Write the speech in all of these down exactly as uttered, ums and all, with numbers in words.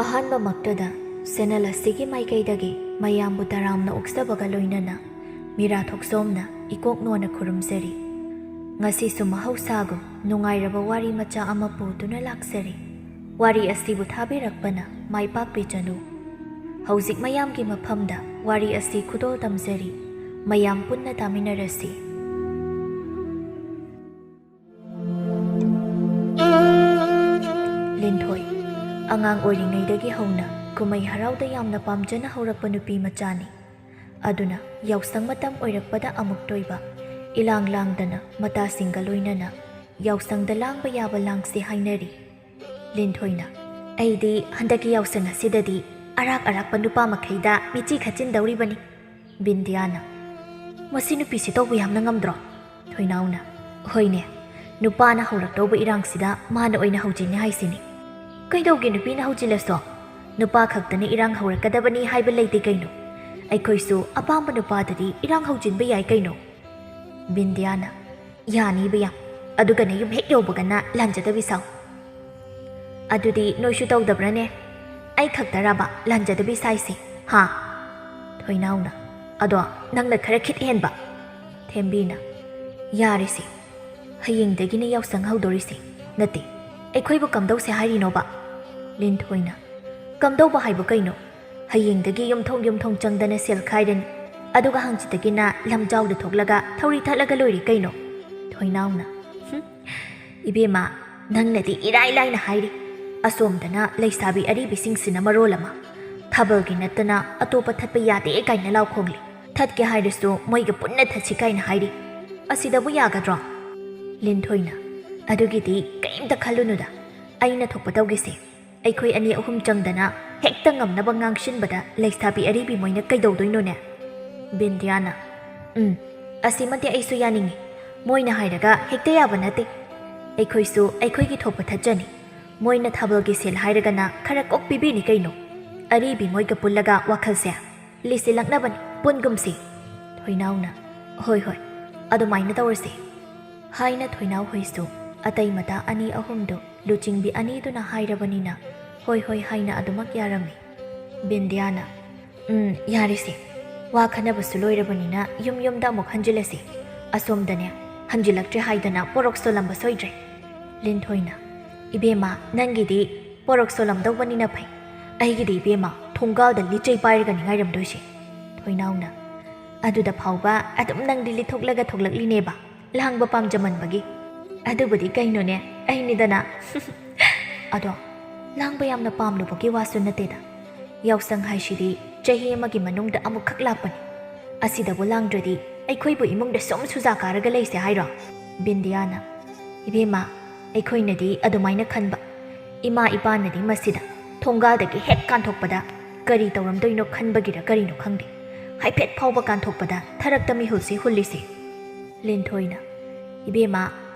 ꯑꯍꯥꯟꯕꯃꯛꯇꯗ ꯁꯦꯅꯦꯜ ꯑꯁꯤꯒꯤ ꯃꯥꯏꯀꯩꯗꯒꯤ ꯃꯌꯥꯝꯕꯨ ꯇꯔꯥꯝꯅ ꯑꯣꯛꯆꯕꯒ ꯂꯣꯏꯅꯅ ꯃꯤꯔꯥ ꯊꯣꯛꯆꯣꯝꯅ ꯏꯀꯣꯛ ꯅꯣꯟꯅ ꯈꯨꯔꯨꯝꯖꯔꯤ꯫ ꯉꯁꯤꯁꯨ ꯃꯍꯧꯁꯥꯒꯨꯝ ꯅꯨꯡꯉꯥꯏꯔꯕ ꯋꯥꯔꯤ ꯃꯆꯥ ꯑꯃ ꯄꯨꯗꯨꯅ ꯂꯥꯛꯆꯔꯤ꯫ ꯋꯥꯔꯤ ꯑꯁꯤꯕꯨ ꯊꯥꯕꯤꯔꯛꯄꯅ ꯃꯥꯏ ꯄꯥꯛꯄꯤꯖꯅꯨ꯫ ꯍꯧꯖꯤꯛ ꯃꯌꯥꯝꯒꯤ ꯃꯐꯝꯗ ꯋꯥꯔꯤ ꯑꯁꯤ ꯈꯨꯗꯣꯜ ꯇꯝꯖꯔꯤ꯫ ꯃꯌꯥꯝ ꯄꯨꯟꯅ ꯇꯥꯃꯤꯟꯅꯔꯁꯤ꯫ ꯂꯤꯟꯊꯣꯏ, ꯑꯉꯥꯡ ꯑꯣꯏꯔꯤꯉꯩꯗꯒꯤ ꯍꯧꯅ ꯀꯨꯝꯍꯩ ꯍꯔꯥꯎꯗ ꯌꯥꯝꯅ ꯄꯥꯝꯖꯅ ꯍꯧꯔꯛꯄ ꯅꯨꯄꯤ ꯃꯆꯥꯅꯤ꯫ ꯑꯗꯨꯅ ꯌꯥꯎꯁꯪ ꯃꯇꯝ ꯑꯣꯏꯔꯛꯄꯗ ꯑꯃꯨꯛꯇ ꯑꯣꯏꯕ ꯏꯂꯥꯡ ꯂꯥꯡꯗꯅ ꯃꯇꯥꯁꯤꯡꯒ ꯂꯣꯏꯅꯅ ꯌꯥꯎꯁꯪꯗ ꯂꯥꯡꯕ ꯌꯥꯕ ꯂꯥꯡꯁꯤ ꯍꯥꯏꯅꯔꯤ꯫ ꯂꯤꯟꯊꯣꯏꯅ, "ꯑꯩꯗꯤ ꯍꯟꯗꯛꯀꯤ ꯌꯥꯎꯁꯪ ꯑꯁꯤꯗꯗꯤ ꯑꯔꯥꯛ ꯑꯔꯥꯛꯄ ꯅꯨꯄꯥ ꯃꯈꯩꯗ ꯃꯤꯆꯤ ꯈꯠꯆꯤꯟꯗꯧꯔꯤꯕꯅꯤ꯫" ꯕꯤꯟꯗꯤꯌꯥꯅ, "ꯃꯁꯤ ꯅꯨꯄꯤꯁꯤ ꯇꯧꯕ ꯌꯥꯝꯅ ꯉꯝꯗ꯭ꯔꯣ?" ꯊꯣꯏꯅꯥꯎꯅ, "ꯍꯣꯏꯅꯦ, ꯅꯨꯄꯥꯅ ꯍꯧꯔꯛꯇꯧꯕ ꯏꯔꯥꯡꯁꯤꯗ ꯃꯥꯅ ꯑꯣꯏꯅ ꯍꯧꯖꯤꯟꯅꯤ ꯍꯥꯏꯁꯤꯅꯤ꯫ ꯀꯩꯗꯧꯒꯦ ꯅꯨꯄꯤꯅ ꯍꯧꯖꯤꯜꯂꯁꯨ? ꯅꯨꯄꯥ ꯈꯛꯇꯅ ꯏꯔꯥꯡ ꯍꯧꯔꯛꯀꯗꯕꯅꯤ ꯍꯥꯏꯕ ꯂꯩꯇꯦ ꯀꯩꯅꯣ꯫ ꯑꯩꯈꯣꯏꯁꯨ ꯑꯄꯥꯝꯕ ꯅꯨꯄꯥꯗꯗꯤ ꯏꯔꯥꯡ ꯍꯧꯖꯤꯟꯕ ꯌꯥꯏ ꯀꯩꯅꯣ꯫" ꯕꯤꯟꯗꯤꯌꯥꯅ, "ꯌꯥꯅꯤꯕ ꯌꯥꯝ, ꯑꯗꯨꯒ ꯅꯌꯨꯝ ꯍꯦꯛ ꯌꯧꯕꯒꯅ ꯂꯥꯟꯖꯗꯕꯤ ꯁꯥꯎ꯫" "ꯑꯗꯨꯗꯤ ꯅꯣꯏꯁꯨ ꯇꯧꯗꯕ꯭ꯔꯅꯦ? ꯑꯩ ꯈꯛꯇꯔꯕ ꯂꯥꯟꯖꯗꯕꯤ ꯁꯥꯏꯁꯦ, ꯍꯥ?" ꯊꯣꯏꯅꯥꯎꯅ, "ꯑꯗꯣ ꯅꯪꯅ ꯈꯔ ꯈꯤꯠ ꯍꯦꯟꯕ꯫" ꯊꯦꯝꯕꯤꯅ, "ꯌꯥꯔꯦꯁꯦ, ꯍꯌꯦꯡꯗꯒꯤꯅꯦ ꯌꯥꯎꯁꯪ ꯍꯧꯗꯣꯔꯤꯁꯦ꯫ ꯅꯠꯇꯦ, ꯑꯩꯈꯣꯏꯕꯨ ꯀꯝꯗꯧꯁꯦ ꯍꯥꯏꯔꯤꯅꯣꯕ?" ꯂꯤꯟꯊꯣꯏꯅ, "ꯀꯝꯗꯧꯕ ꯍꯥꯏꯕꯨ ꯀꯩꯅꯣ? ꯍꯌꯦꯡꯗꯒꯤ ꯌꯨꯝꯊꯣꯡ ꯌꯨꯝꯊꯣꯡ ꯆꯪꯗꯅ ꯁꯦꯜ ꯈꯥꯏꯔꯅꯤ꯫ ꯑꯗꯨꯒ ꯍꯪꯆꯤꯠꯇꯒꯤꯅ ꯂꯝꯖꯥꯎꯗ ꯊꯣꯛꯂꯒ ꯊꯧꯔꯤ ꯊꯠꯂꯒ ꯂꯣꯏꯔꯦ ꯀꯩꯅꯣ꯫" ꯊꯣꯏꯅꯥꯎꯅ, "ꯍꯨꯝ, ꯏꯕꯦꯝꯃ, ꯅꯪꯅꯗꯤ ꯏꯔꯥꯏ ꯂꯥꯏꯅ ꯍꯥꯏꯔꯤ꯫ ꯑꯁꯣꯝꯗꯅ ꯂꯩꯁꯥꯕꯤ ꯑꯔꯤꯕꯤꯁꯤꯡꯁꯤꯅ ꯃꯔꯣꯜ ꯑꯃ ꯊꯥꯕꯜꯒꯤ ꯅꯠꯇꯅ ꯑꯇꯣꯞꯄ ꯊꯠꯄ ꯌꯥꯗꯦ ꯀꯥꯏꯅ ꯂꯥꯎ ꯈꯣꯡꯂꯤ꯫ ꯊꯠꯀꯦ ꯍꯥꯏꯔꯁꯨ ꯃꯣꯏꯒ ꯄꯨꯟꯅ ꯊꯠꯁꯤ ꯀꯥꯏꯅ ꯍꯥꯏꯔꯤ꯫ ꯑꯁꯤꯗꯕꯨ ꯌꯥꯒꯗ꯭ꯔꯣ?" ꯂꯤꯟꯊꯣꯏꯅ, "ꯑꯗꯨꯒꯤꯗꯤ ꯀꯔꯤꯝꯇ ꯈꯜꯂꯨꯅꯨꯗ, ꯑꯩꯅ ꯊꯣꯛꯄ ꯇꯧꯒꯦꯁꯦ꯫ ꯑꯩꯈꯣꯏ ꯑꯅꯤ ꯑꯍꯨꯝ ꯆꯪꯗꯅ ꯍꯦꯛꯇ ꯉꯝꯅꯕ ꯉꯥꯡꯁꯤꯟꯕꯗ ꯂꯩꯁꯥꯕꯤ ꯑꯔꯤꯕꯤ ꯃꯣꯏꯅ ꯀꯩꯗꯧꯗꯣꯏꯅꯣꯅꯦ?" ꯕꯤꯟꯗꯤꯌꯥꯅ, "ꯎꯝ, ꯑꯁꯤꯃꯗꯤ ꯑꯩꯁꯨ ꯌꯥꯅꯤꯡꯉꯤ꯫ ꯃꯣꯏꯅ ꯍꯥꯏꯔꯒ ꯍꯦꯛꯇ ꯌꯥꯕ ꯅꯠꯇꯦ꯫ ꯑꯩꯈꯣꯏꯁꯨ ꯑꯩꯈꯣꯏꯒꯤ ꯊꯣꯛꯄ ꯊꯠꯆꯅꯤ꯫ ꯃꯣꯏꯅ ꯊꯥꯕꯜꯒꯤ ꯁꯦꯜ ꯍꯥꯏꯔꯒꯅ ꯈꯔ ꯀꯣꯛ ꯄꯤꯕꯤꯅꯤ ꯀꯩꯅꯣ꯫ ꯑꯔꯤꯕꯤ ꯃꯣꯏꯒ ꯄꯨꯜꯂꯒ ꯋꯥꯈꯜꯁꯦ ꯂꯤꯁꯤꯜꯂꯛꯅꯕꯅꯤ, ꯄꯨꯟꯒꯨꯝꯁꯤ꯫" ꯊꯣꯏꯅꯥꯎꯅ, "ꯍꯣꯏ ꯍꯣꯏ, ꯑꯗꯨꯃꯥꯏꯅ ꯇꯧꯔꯁꯤ" ꯍꯥꯏꯅ ꯊꯣꯏꯅꯥꯎ ꯍꯣꯏꯁꯨ ꯑꯇꯩ ꯃꯇꯥ ꯑꯅꯤ ꯑꯍꯨꯝꯗꯨ ꯂꯨꯆꯤꯡꯕꯤ ꯑꯅꯤꯗꯨꯅ ꯍꯥꯏꯔꯕꯅꯤꯅ "ꯍꯣꯏ ꯍꯣꯏ" ꯍꯥꯏꯅ ꯑꯗꯨꯃꯛ ꯌꯥꯔꯝꯃꯤ꯫ ꯕꯤꯟꯗꯤꯌꯥꯅ, "ꯎꯝ, ꯌꯥꯔꯦꯁꯦ꯫ ꯋꯥ ꯈꯟꯅꯕꯁꯨ ꯂꯣꯏꯔꯕꯅꯤꯅ ꯌꯨꯝ ꯌꯨꯝꯗ ꯑꯃꯨꯛ ꯍꯟꯖꯤꯜꯂꯁꯤ꯫ ꯑꯁꯣꯝꯗꯅꯦ, ꯍꯟꯖꯤꯜꯂꯛꯇ꯭ꯔꯦ ꯍꯥꯏꯗꯅ ꯄꯣꯔꯣꯛ ꯁꯣꯜꯂꯝꯕ ꯁꯣꯏꯗ꯭ꯔꯦ꯫" ꯂꯤꯟꯊꯣꯏꯅ, "ꯏꯕꯦꯝꯃ, ꯅꯪꯒꯤꯗꯤ ꯄꯣꯔꯣꯛ ꯁꯣꯜꯂꯝꯗꯧꯕꯅꯤꯅ ꯐꯩ꯫ ꯑꯩꯒꯤꯗꯤ ꯏꯕꯦꯝꯃ, ꯊꯣꯡꯒꯥꯜꯗ ꯂꯤꯆꯩ ꯄꯥꯏꯔꯒꯅꯤ ꯉꯥꯏꯔꯝꯗꯣꯏꯁꯦ꯫" ꯊꯣꯏꯅꯥꯎꯅ, "ꯑꯗꯨꯗ ꯐꯥꯎꯕ ꯑꯗꯨꯝ ꯅꯪꯗꯤ ꯂꯤꯊꯣꯛꯂꯒ ꯊꯣꯛꯂꯛꯂꯤꯅꯦꯕ, ꯂꯥꯡꯕ ꯄꯥꯝꯖꯃꯟꯕꯒꯤ꯫ ꯑꯗꯨꯕꯨꯗꯤ ꯀꯩꯅꯣꯅꯦ, ꯑꯩꯅꯤꯗꯅ꯫" "ꯑꯗꯣ, ꯂꯥꯡꯕ ꯌꯥꯝꯅ ꯄꯥꯝꯂꯨꯕꯒꯤ ꯋꯥꯁꯨ ꯅꯠꯇꯦꯗ꯫ ꯌꯥꯎꯁꯪ ꯍꯥꯏꯁꯤꯗꯤ ꯆꯍꯤ ꯑꯃꯒꯤ ꯃꯅꯨꯡꯗ ꯑꯃꯨꯛꯈꯛ ꯂꯥꯛꯄꯅꯤ꯫ ꯑꯁꯤꯗꯕꯨ ꯂꯥꯡꯗ꯭ꯔꯗꯤ ꯑꯩꯈꯣꯏꯕꯨ ꯏꯃꯨꯡꯗ ꯁꯨꯝ ꯁꯨꯖꯥ ꯀꯥꯔꯒ ꯂꯩꯁꯦ ꯍꯥꯏꯔꯣ?" ꯕꯤꯟꯗꯤꯌꯥꯅ, "ꯏꯕꯦꯝꯃ, ꯑꯩꯈꯣꯏꯅꯗꯤ ꯑꯗꯨꯃꯥꯏꯅ ꯈꯟꯕ꯫ ꯏꯃꯥ ꯏꯄꯥꯅꯗꯤ ꯃꯁꯤꯗ ꯊꯣꯡꯒꯥꯜꯗꯒꯤ ꯍꯦꯛ ꯀꯥꯟꯊꯣꯛꯄꯗ ꯀꯔꯤ ꯇꯧꯔꯝꯗꯣꯏꯅꯣ ꯈꯟꯕꯒꯤꯔ ꯀꯔꯤꯅꯣ ꯈꯪꯗꯦ, ꯍꯥꯏꯐꯦꯠ ꯐꯥꯎꯕ ꯀꯥꯟꯊꯣꯛꯄꯗ ꯊꯔꯛꯇ ꯃꯤꯍꯨꯜꯁꯤ ꯍꯨꯜꯂꯤꯁꯦ꯫" ꯂꯤꯟꯊꯣꯏꯅ, "ꯏꯕꯦꯝꯃ,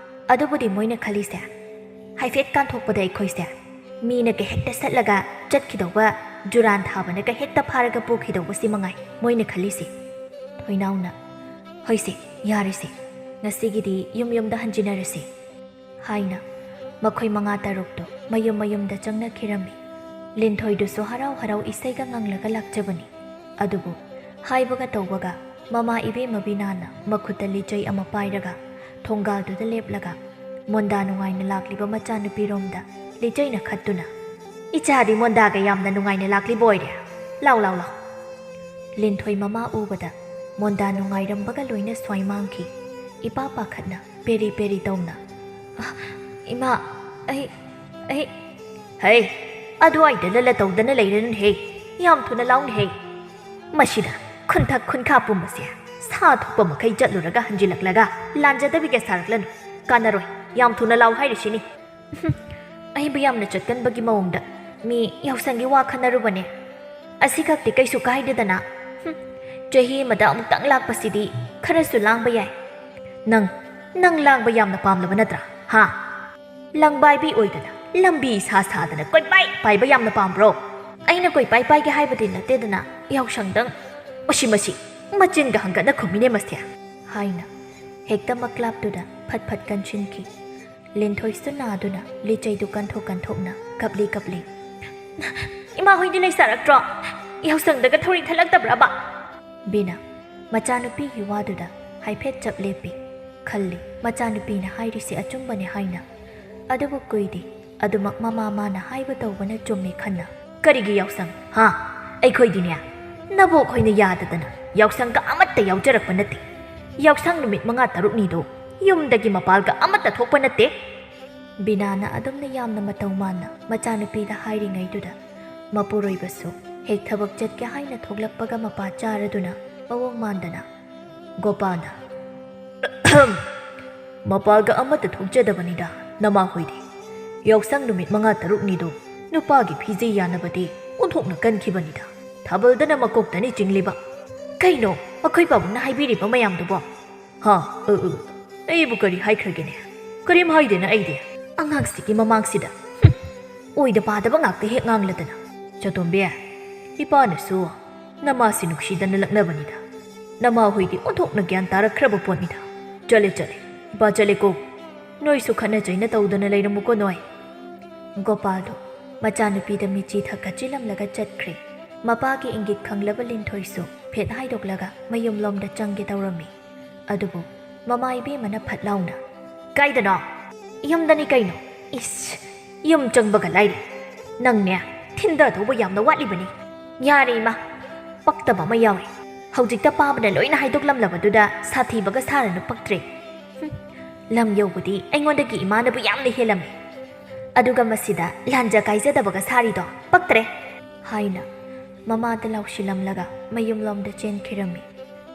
ꯑꯗꯨꯕꯨꯗꯤ ꯃꯣꯏꯅ ꯈꯜꯂꯤꯁꯦ, ꯍꯥꯏꯐꯦꯠ ꯀꯥꯟꯊꯣꯛꯄꯗ ꯑꯩꯈꯣꯏꯁꯦ ꯃꯤꯅꯒ ꯍꯦꯛꯇ ꯁꯠꯂꯒ ꯆꯠꯈꯤꯗꯧꯕ, ꯖꯨꯔꯥꯟ ꯊꯥꯕꯅꯒ ꯍꯦꯛꯇ ꯐꯥꯔꯒ ꯄꯨꯈꯤꯗꯧꯕꯁꯤ ꯃꯉꯥꯏ ꯃꯣꯏꯅ ꯈꯜꯂꯤꯁꯦ꯫" ꯊꯣꯏꯅꯥꯎꯅ, "ꯍꯣꯏꯁꯦ, ꯌꯥꯔꯦꯁꯦ, ꯉꯁꯤꯒꯤꯗꯤ ꯌꯨꯝ ꯌꯨꯝꯗ ꯍꯟꯖꯤꯟꯅꯔꯁꯤ" ꯍꯥꯏꯅ ꯃꯈꯣꯏ ꯃꯉꯥ ꯇꯔꯨꯛꯇꯨ ꯃꯌꯨꯝ ꯃꯌꯨꯝꯗ ꯆꯪꯅꯈꯤꯔꯝꯃꯤ꯫ ꯂꯤꯟꯊꯣꯏꯗꯨꯁꯨ ꯍꯔꯥꯎ ꯍꯔꯥꯎ ꯏꯁꯩꯒ ꯉꯪꯂꯒ ꯂꯥꯛꯆꯕꯅꯤ꯫ ꯑꯗꯨꯕꯨ ꯍꯥꯏꯕꯒ ꯇꯧꯕꯒ ꯃꯃꯥ ꯏꯕꯦꯝꯃ ꯕꯤꯅꯥꯅ ꯃꯈꯨꯠꯇ ꯂꯤꯆꯩ ꯑꯃ ꯄꯥꯏꯔꯒ ꯊꯣꯡꯒꯥꯜꯗꯨꯗ ꯂꯦꯞꯂꯒ ꯃꯣꯟꯗꯥ ꯅꯨꯡꯉꯥꯏꯅ ꯂꯥꯛꯂꯤꯕ ꯃꯆꯥꯅꯨꯄꯤꯔꯣꯝꯗ ꯂꯤꯆꯩꯅ ꯈꯠꯇꯨꯅ, "ꯏꯆꯥꯗꯤ ꯃꯣꯟꯗꯥꯒ ꯌꯥꯝꯅ ꯅꯨꯡꯉꯥꯏꯅ ꯂꯥꯛꯂꯤꯕ ꯑꯣꯏꯔꯦ꯫ ꯂꯥꯎ, ꯂꯥꯎ, ꯂꯥꯎ꯫" ꯂꯤꯟꯊꯣꯏ ꯃꯃꯥ ꯎꯕꯗ ꯃꯣꯟꯗꯥ ꯅꯨꯡꯉꯥꯏꯔꯝꯕꯒ ꯂꯣꯏꯅ ꯁ꯭ꯋꯥꯏ ꯃꯥꯡꯈꯤ꯫ ꯏꯄꯥ ꯄꯥꯈꯠꯅ ꯄꯦꯔꯤ ꯄꯦꯔꯤ ꯇꯧꯅ, "ꯑ, ꯏꯃꯥ, ꯑꯩ, ꯑꯩ..." "ꯍꯩ, ꯑꯗꯨꯋꯥꯏꯗ ꯂꯂ ꯇꯧꯗꯅ ꯂꯩꯔꯅꯨꯍꯦ, ꯌꯥꯝ ꯊꯨꯅ ꯂꯥꯎꯅꯦꯍꯦ꯫ ꯃꯁꯤꯗ ꯈꯨꯟꯊꯛ ꯈꯨꯟꯈꯥ ꯄꯨꯝꯕꯁꯦ ꯁꯥ ꯊꯣꯛꯄ ꯃꯈꯩ ꯆꯠꯂꯨꯔꯒ ꯍꯟꯖꯤꯜꯂꯛꯂꯒ ꯂꯥꯟꯖꯗꯕꯤꯒ ꯁꯥꯔꯛꯂꯅꯨ꯫ ꯀꯥꯟꯅꯔꯣꯏ, ꯌꯥꯝ ꯊꯨꯅ ꯂꯥꯎ ꯍꯥꯏꯔꯤꯁꯤꯅꯤ꯫" "ꯎꯝꯍꯨꯝ, ꯑꯩꯕꯨ ꯌꯥꯝꯅ ꯆꯠꯀꯟꯕꯒꯤ ꯃꯑꯣꯡꯗ ꯃꯤ ꯌꯥꯎꯁꯪꯒꯤ ꯋꯥ ꯈꯟꯅꯔꯨꯕꯅꯦ꯫ ꯑꯁꯤꯈꯛꯇꯤ ꯀꯩꯁꯨ ꯀꯥꯏꯗꯦꯗꯅ꯫ ꯍꯨꯝ, ꯆꯍꯤ ꯑꯃꯗ ꯑꯃꯨꯛꯇꯪ ꯂꯥꯛꯄꯁꯤꯗꯤ ꯈꯔꯁꯨ ꯂꯥꯡꯕ ꯌꯥꯏ꯫" "ꯅꯪ, ꯅꯪ ꯂꯥꯡꯕ ꯌꯥꯝꯅ ꯄꯥꯝꯂꯕ ꯅꯠꯇ꯭ꯔꯥ? ꯍꯥ? ꯂꯪꯕꯥꯏꯕꯤ ꯑꯣꯏꯗꯅ ꯂꯝꯕꯤ ꯁꯥ ꯁꯥꯗꯅ ꯀꯣꯏꯄꯥꯏ ꯄꯥꯏꯕ ꯌꯥꯝꯅ ꯄꯥꯝꯕ꯭ꯔꯣ?" "ꯑꯩꯅ ꯀꯣꯏꯄꯥꯏ ꯄꯥꯏꯒꯦ ꯍꯥꯏꯕꯗꯤ ꯅꯠꯇꯦꯗꯅ, ꯌꯥꯎꯁꯪꯗꯪ꯫" "ꯃꯁꯤ, ꯃꯁꯤ ꯃꯆꯤꯟꯒ ꯍꯪꯒꯠꯅ ꯈꯨꯝꯃꯤꯅꯦ ꯃꯁꯦ!" ꯍꯥꯏꯅ ꯍꯦꯛꯇ ꯃꯀ꯭ꯂꯥꯞꯇꯨꯗ ꯐꯠ ꯐꯠ ꯀꯟꯁꯤꯟꯈꯤ꯫ ꯂꯤꯟꯊꯣꯏꯁꯨ ꯅꯥꯗꯨꯅ ꯂꯤꯆꯩꯗꯨ ꯀꯟꯊꯣꯛ ꯀꯟꯊꯣꯛꯅ ꯀꯞꯂꯤ ꯀꯞꯂꯤ꯫ ꯏꯃꯥ ꯍꯣꯏꯗꯤ ꯂꯩꯁꯥꯔꯛꯇ꯭ꯔꯣ? ꯌꯥꯎꯁꯪꯗꯒ ꯊꯧꯔꯤ ꯊꯠꯂꯛꯇꯕ꯭ꯔꯕ? ꯕꯤꯅꯥ ꯃꯆꯥꯅꯨꯄꯤꯒꯤ ꯋꯥꯗꯨꯗ ꯍꯥꯏꯐꯦꯠ ꯆꯞ ꯂꯦꯞꯄꯤ꯫ ꯈꯜꯂꯤ, ꯃꯆꯥꯅꯨꯄꯤꯅ ꯍꯥꯏꯔꯤꯁꯦ ꯑꯆꯨꯝꯕꯅꯦ ꯍꯥꯏꯅ꯫ ꯑꯗꯨꯕꯨ ꯀꯨꯏꯗꯦ꯫ ꯑꯗꯨꯃꯛ ꯃꯃꯥ ꯃꯥꯅ ꯍꯥꯏꯕ ꯇꯧꯕꯅ ꯆꯨꯝꯃꯤ ꯈꯟꯅ꯫ "ꯀꯔꯤꯒꯤ ꯌꯥꯎꯁꯪ? ꯍꯥ? ꯑꯩꯈꯣꯏꯗꯤꯅꯦ, ꯅꯕꯣꯛ ꯍꯣꯏꯅ ꯌꯥꯗꯗꯅ ꯌꯥꯎꯁꯪꯒ ꯑꯃꯠꯇ ꯌꯥꯎꯖꯔꯛꯄ ꯅꯠꯇꯦ꯫ ꯌꯥꯎꯁꯪ ꯅꯨꯃꯤꯠ ꯃꯉꯥ ꯇꯔꯨꯛꯅꯤꯗꯣ ꯌꯨꯝꯗꯒꯤ ꯃꯄꯥꯜꯒ ꯑꯃꯠꯇ ꯊꯣꯛꯄ ꯅꯠꯇꯦ꯫" ꯕꯤꯅꯥꯅ ꯑꯗꯨꯝꯅ ꯌꯥꯝꯅ ꯃꯇꯧ ꯃꯥꯟꯅ ꯃꯆꯥꯅꯨꯄꯤꯗ ꯍꯥꯏꯔꯤꯉꯩꯗꯨꯗ, ꯃꯄꯨꯔꯣꯏꯕꯁꯨ ꯍꯦꯛ ꯊꯕꯛ ꯆꯠꯀꯦ ꯍꯥꯏꯅ ꯊꯣꯛꯂꯛꯄꯒ ꯃꯄꯥ ꯆꯥꯔꯗꯨꯅ ꯃꯑꯣꯡ ꯃꯥꯟꯗꯅ, ꯒꯣꯄꯥꯜꯅ, "ꯃꯄꯥꯜꯒ ꯑꯃꯠꯇ ꯊꯣꯛꯆꯗꯕꯅꯤꯗ ꯅꯃꯥ ꯍꯣꯏꯗꯤ꯫ ꯌꯥꯎꯁꯪ ꯅꯨꯃꯤꯠ ꯃꯉꯥ ꯇꯔꯨꯛꯅꯤꯗꯣ ꯅꯨꯄꯥꯒꯤ ꯐꯤꯖꯦ ꯌꯥꯅꯕꯗꯤ ꯑꯣꯟꯊꯣꯛꯅ ꯀꯟꯈꯤꯕꯅꯤꯗ꯫ ꯊꯥꯕꯜꯗꯅ ꯃꯀꯣꯛꯇꯅꯤ ꯆꯤꯡꯂꯤꯕ꯫ ꯀꯩꯅꯣ ꯑꯩꯈꯣꯏ ꯄꯥꯕꯨꯡꯅ ꯍꯥꯏꯕꯤꯔꯤꯕ ꯃꯌꯥꯝꯗꯨꯕꯣ?" "ꯍꯥ? ꯑ, ꯑ, ꯑꯩꯕꯨ ꯀꯔꯤ ꯍꯥꯏꯈ꯭ꯔꯒꯦꯅꯦ? ꯀꯔꯤꯝ ꯍꯥꯏꯗꯦꯅ ꯑꯩꯗꯤ꯫" "ꯑꯉꯥꯡꯁꯤꯒꯤ ꯃꯃꯥꯡꯁꯤꯗ, ꯍꯨꯝ, ꯑꯣꯏꯗ ꯄꯥꯗꯕ ꯉꯥꯛꯇ ꯍꯦꯛ ꯉꯥꯡꯂꯗꯅ꯫ ꯆꯇꯣꯝꯕꯤ, ꯏꯄꯥꯅꯁꯨ ꯅꯃꯥꯁꯤ ꯅꯨꯡꯁꯤꯗꯅ ꯂꯛꯅꯕꯅꯤꯗ꯫ ꯅꯃꯥ ꯍꯣꯏꯗꯤ ꯑꯣꯟꯊꯣꯛꯅ ꯒ꯭ꯌꯥꯟ ꯇꯥꯔꯛꯈ꯭ꯔꯕ ꯄꯣꯠꯅꯤꯗ꯫ ꯆꯠꯂꯦ, ꯆꯠꯂꯦ, ꯏꯄꯥ ꯆꯠꯂꯦꯀꯣ꯫ ꯅꯣꯏꯁꯨ ꯈꯠꯅ ꯆꯩꯅ ꯇꯧꯗꯅ ꯂꯩꯔꯝꯃꯨꯀꯣ ꯅꯣꯏ꯫" ꯒꯣꯄꯥꯜꯗꯣ ꯃꯆꯥꯅꯨꯄꯤꯗ ꯃꯤꯠꯆꯤ ꯊꯛ ꯀꯠꯆꯤꯜꯂꯝꯂꯒ ꯆꯠꯈ꯭ꯔꯦ꯫ ꯃꯄꯥꯒꯤ ꯏꯪꯒꯤꯠ ꯈꯪꯂꯕ ꯂꯤꯟꯊꯣꯏꯁꯨ ꯐꯦꯠ ꯍꯥꯏꯗꯣꯛꯂꯒ ꯃꯌꯨꯝꯂꯣꯝꯗ ꯆꯪꯒꯦ ꯇꯧꯔꯝꯃꯤ꯫ ꯑꯗꯨꯕꯨ ꯃꯃꯥ ꯏꯕꯦꯝꯃꯅ ꯐꯠ ꯂꯥꯎꯅ, "ꯀꯥꯏꯗꯅꯣ?" "ꯌꯨꯝꯗꯅꯤ ꯀꯩꯅꯣ꯫" "ꯏꯁ, ꯌꯨꯝ ꯆꯪꯕꯒ ꯂꯥꯏꯔꯤ꯫ ꯅꯪꯅꯦ, ꯊꯤꯟꯗꯗꯧꯕ ꯌꯥꯝꯅ ꯋꯥꯠꯂꯤꯕꯅꯤ꯫" "ꯌꯥꯔꯦ ꯏꯃꯥ, ꯄꯛꯇꯕ ꯑꯃ ꯌꯥꯎꯔꯦ꯫ ꯍꯧꯖꯤꯛꯇ ꯄꯥꯕꯅ ꯂꯣꯏꯅ ꯍꯥꯏꯗꯣꯛꯂꯝꯂꯕꯗꯨꯗ ꯁꯥꯊꯤꯕꯒ ꯁꯥꯔꯅꯨ, ꯄꯛꯇ꯭ꯔꯦ꯫ ꯍꯨꯝ, ꯂꯝ ꯌꯧꯕꯗꯤ ꯑꯩꯉꯣꯟꯗꯒꯤ ꯏꯃꯥꯅꯕꯨ ꯌꯥꯝꯅ ꯍꯦꯜꯂꯝꯃꯤ꯫ ꯑꯗꯨꯒ ꯃꯁꯤꯗ ꯂꯥꯟꯖ ꯀꯥꯏꯖꯗꯕꯒ ꯁꯥꯔꯤꯗꯣ ꯄꯛꯇ꯭ꯔꯦ꯫" ꯍꯥꯏꯅ ꯃꯃꯥꯗ ꯂꯥꯎꯁꯤꯜꯂꯝꯂꯒ ꯃꯌꯨꯝꯂꯣꯝꯗ ꯆꯦꯟꯈꯤꯔꯝꯃꯤ꯫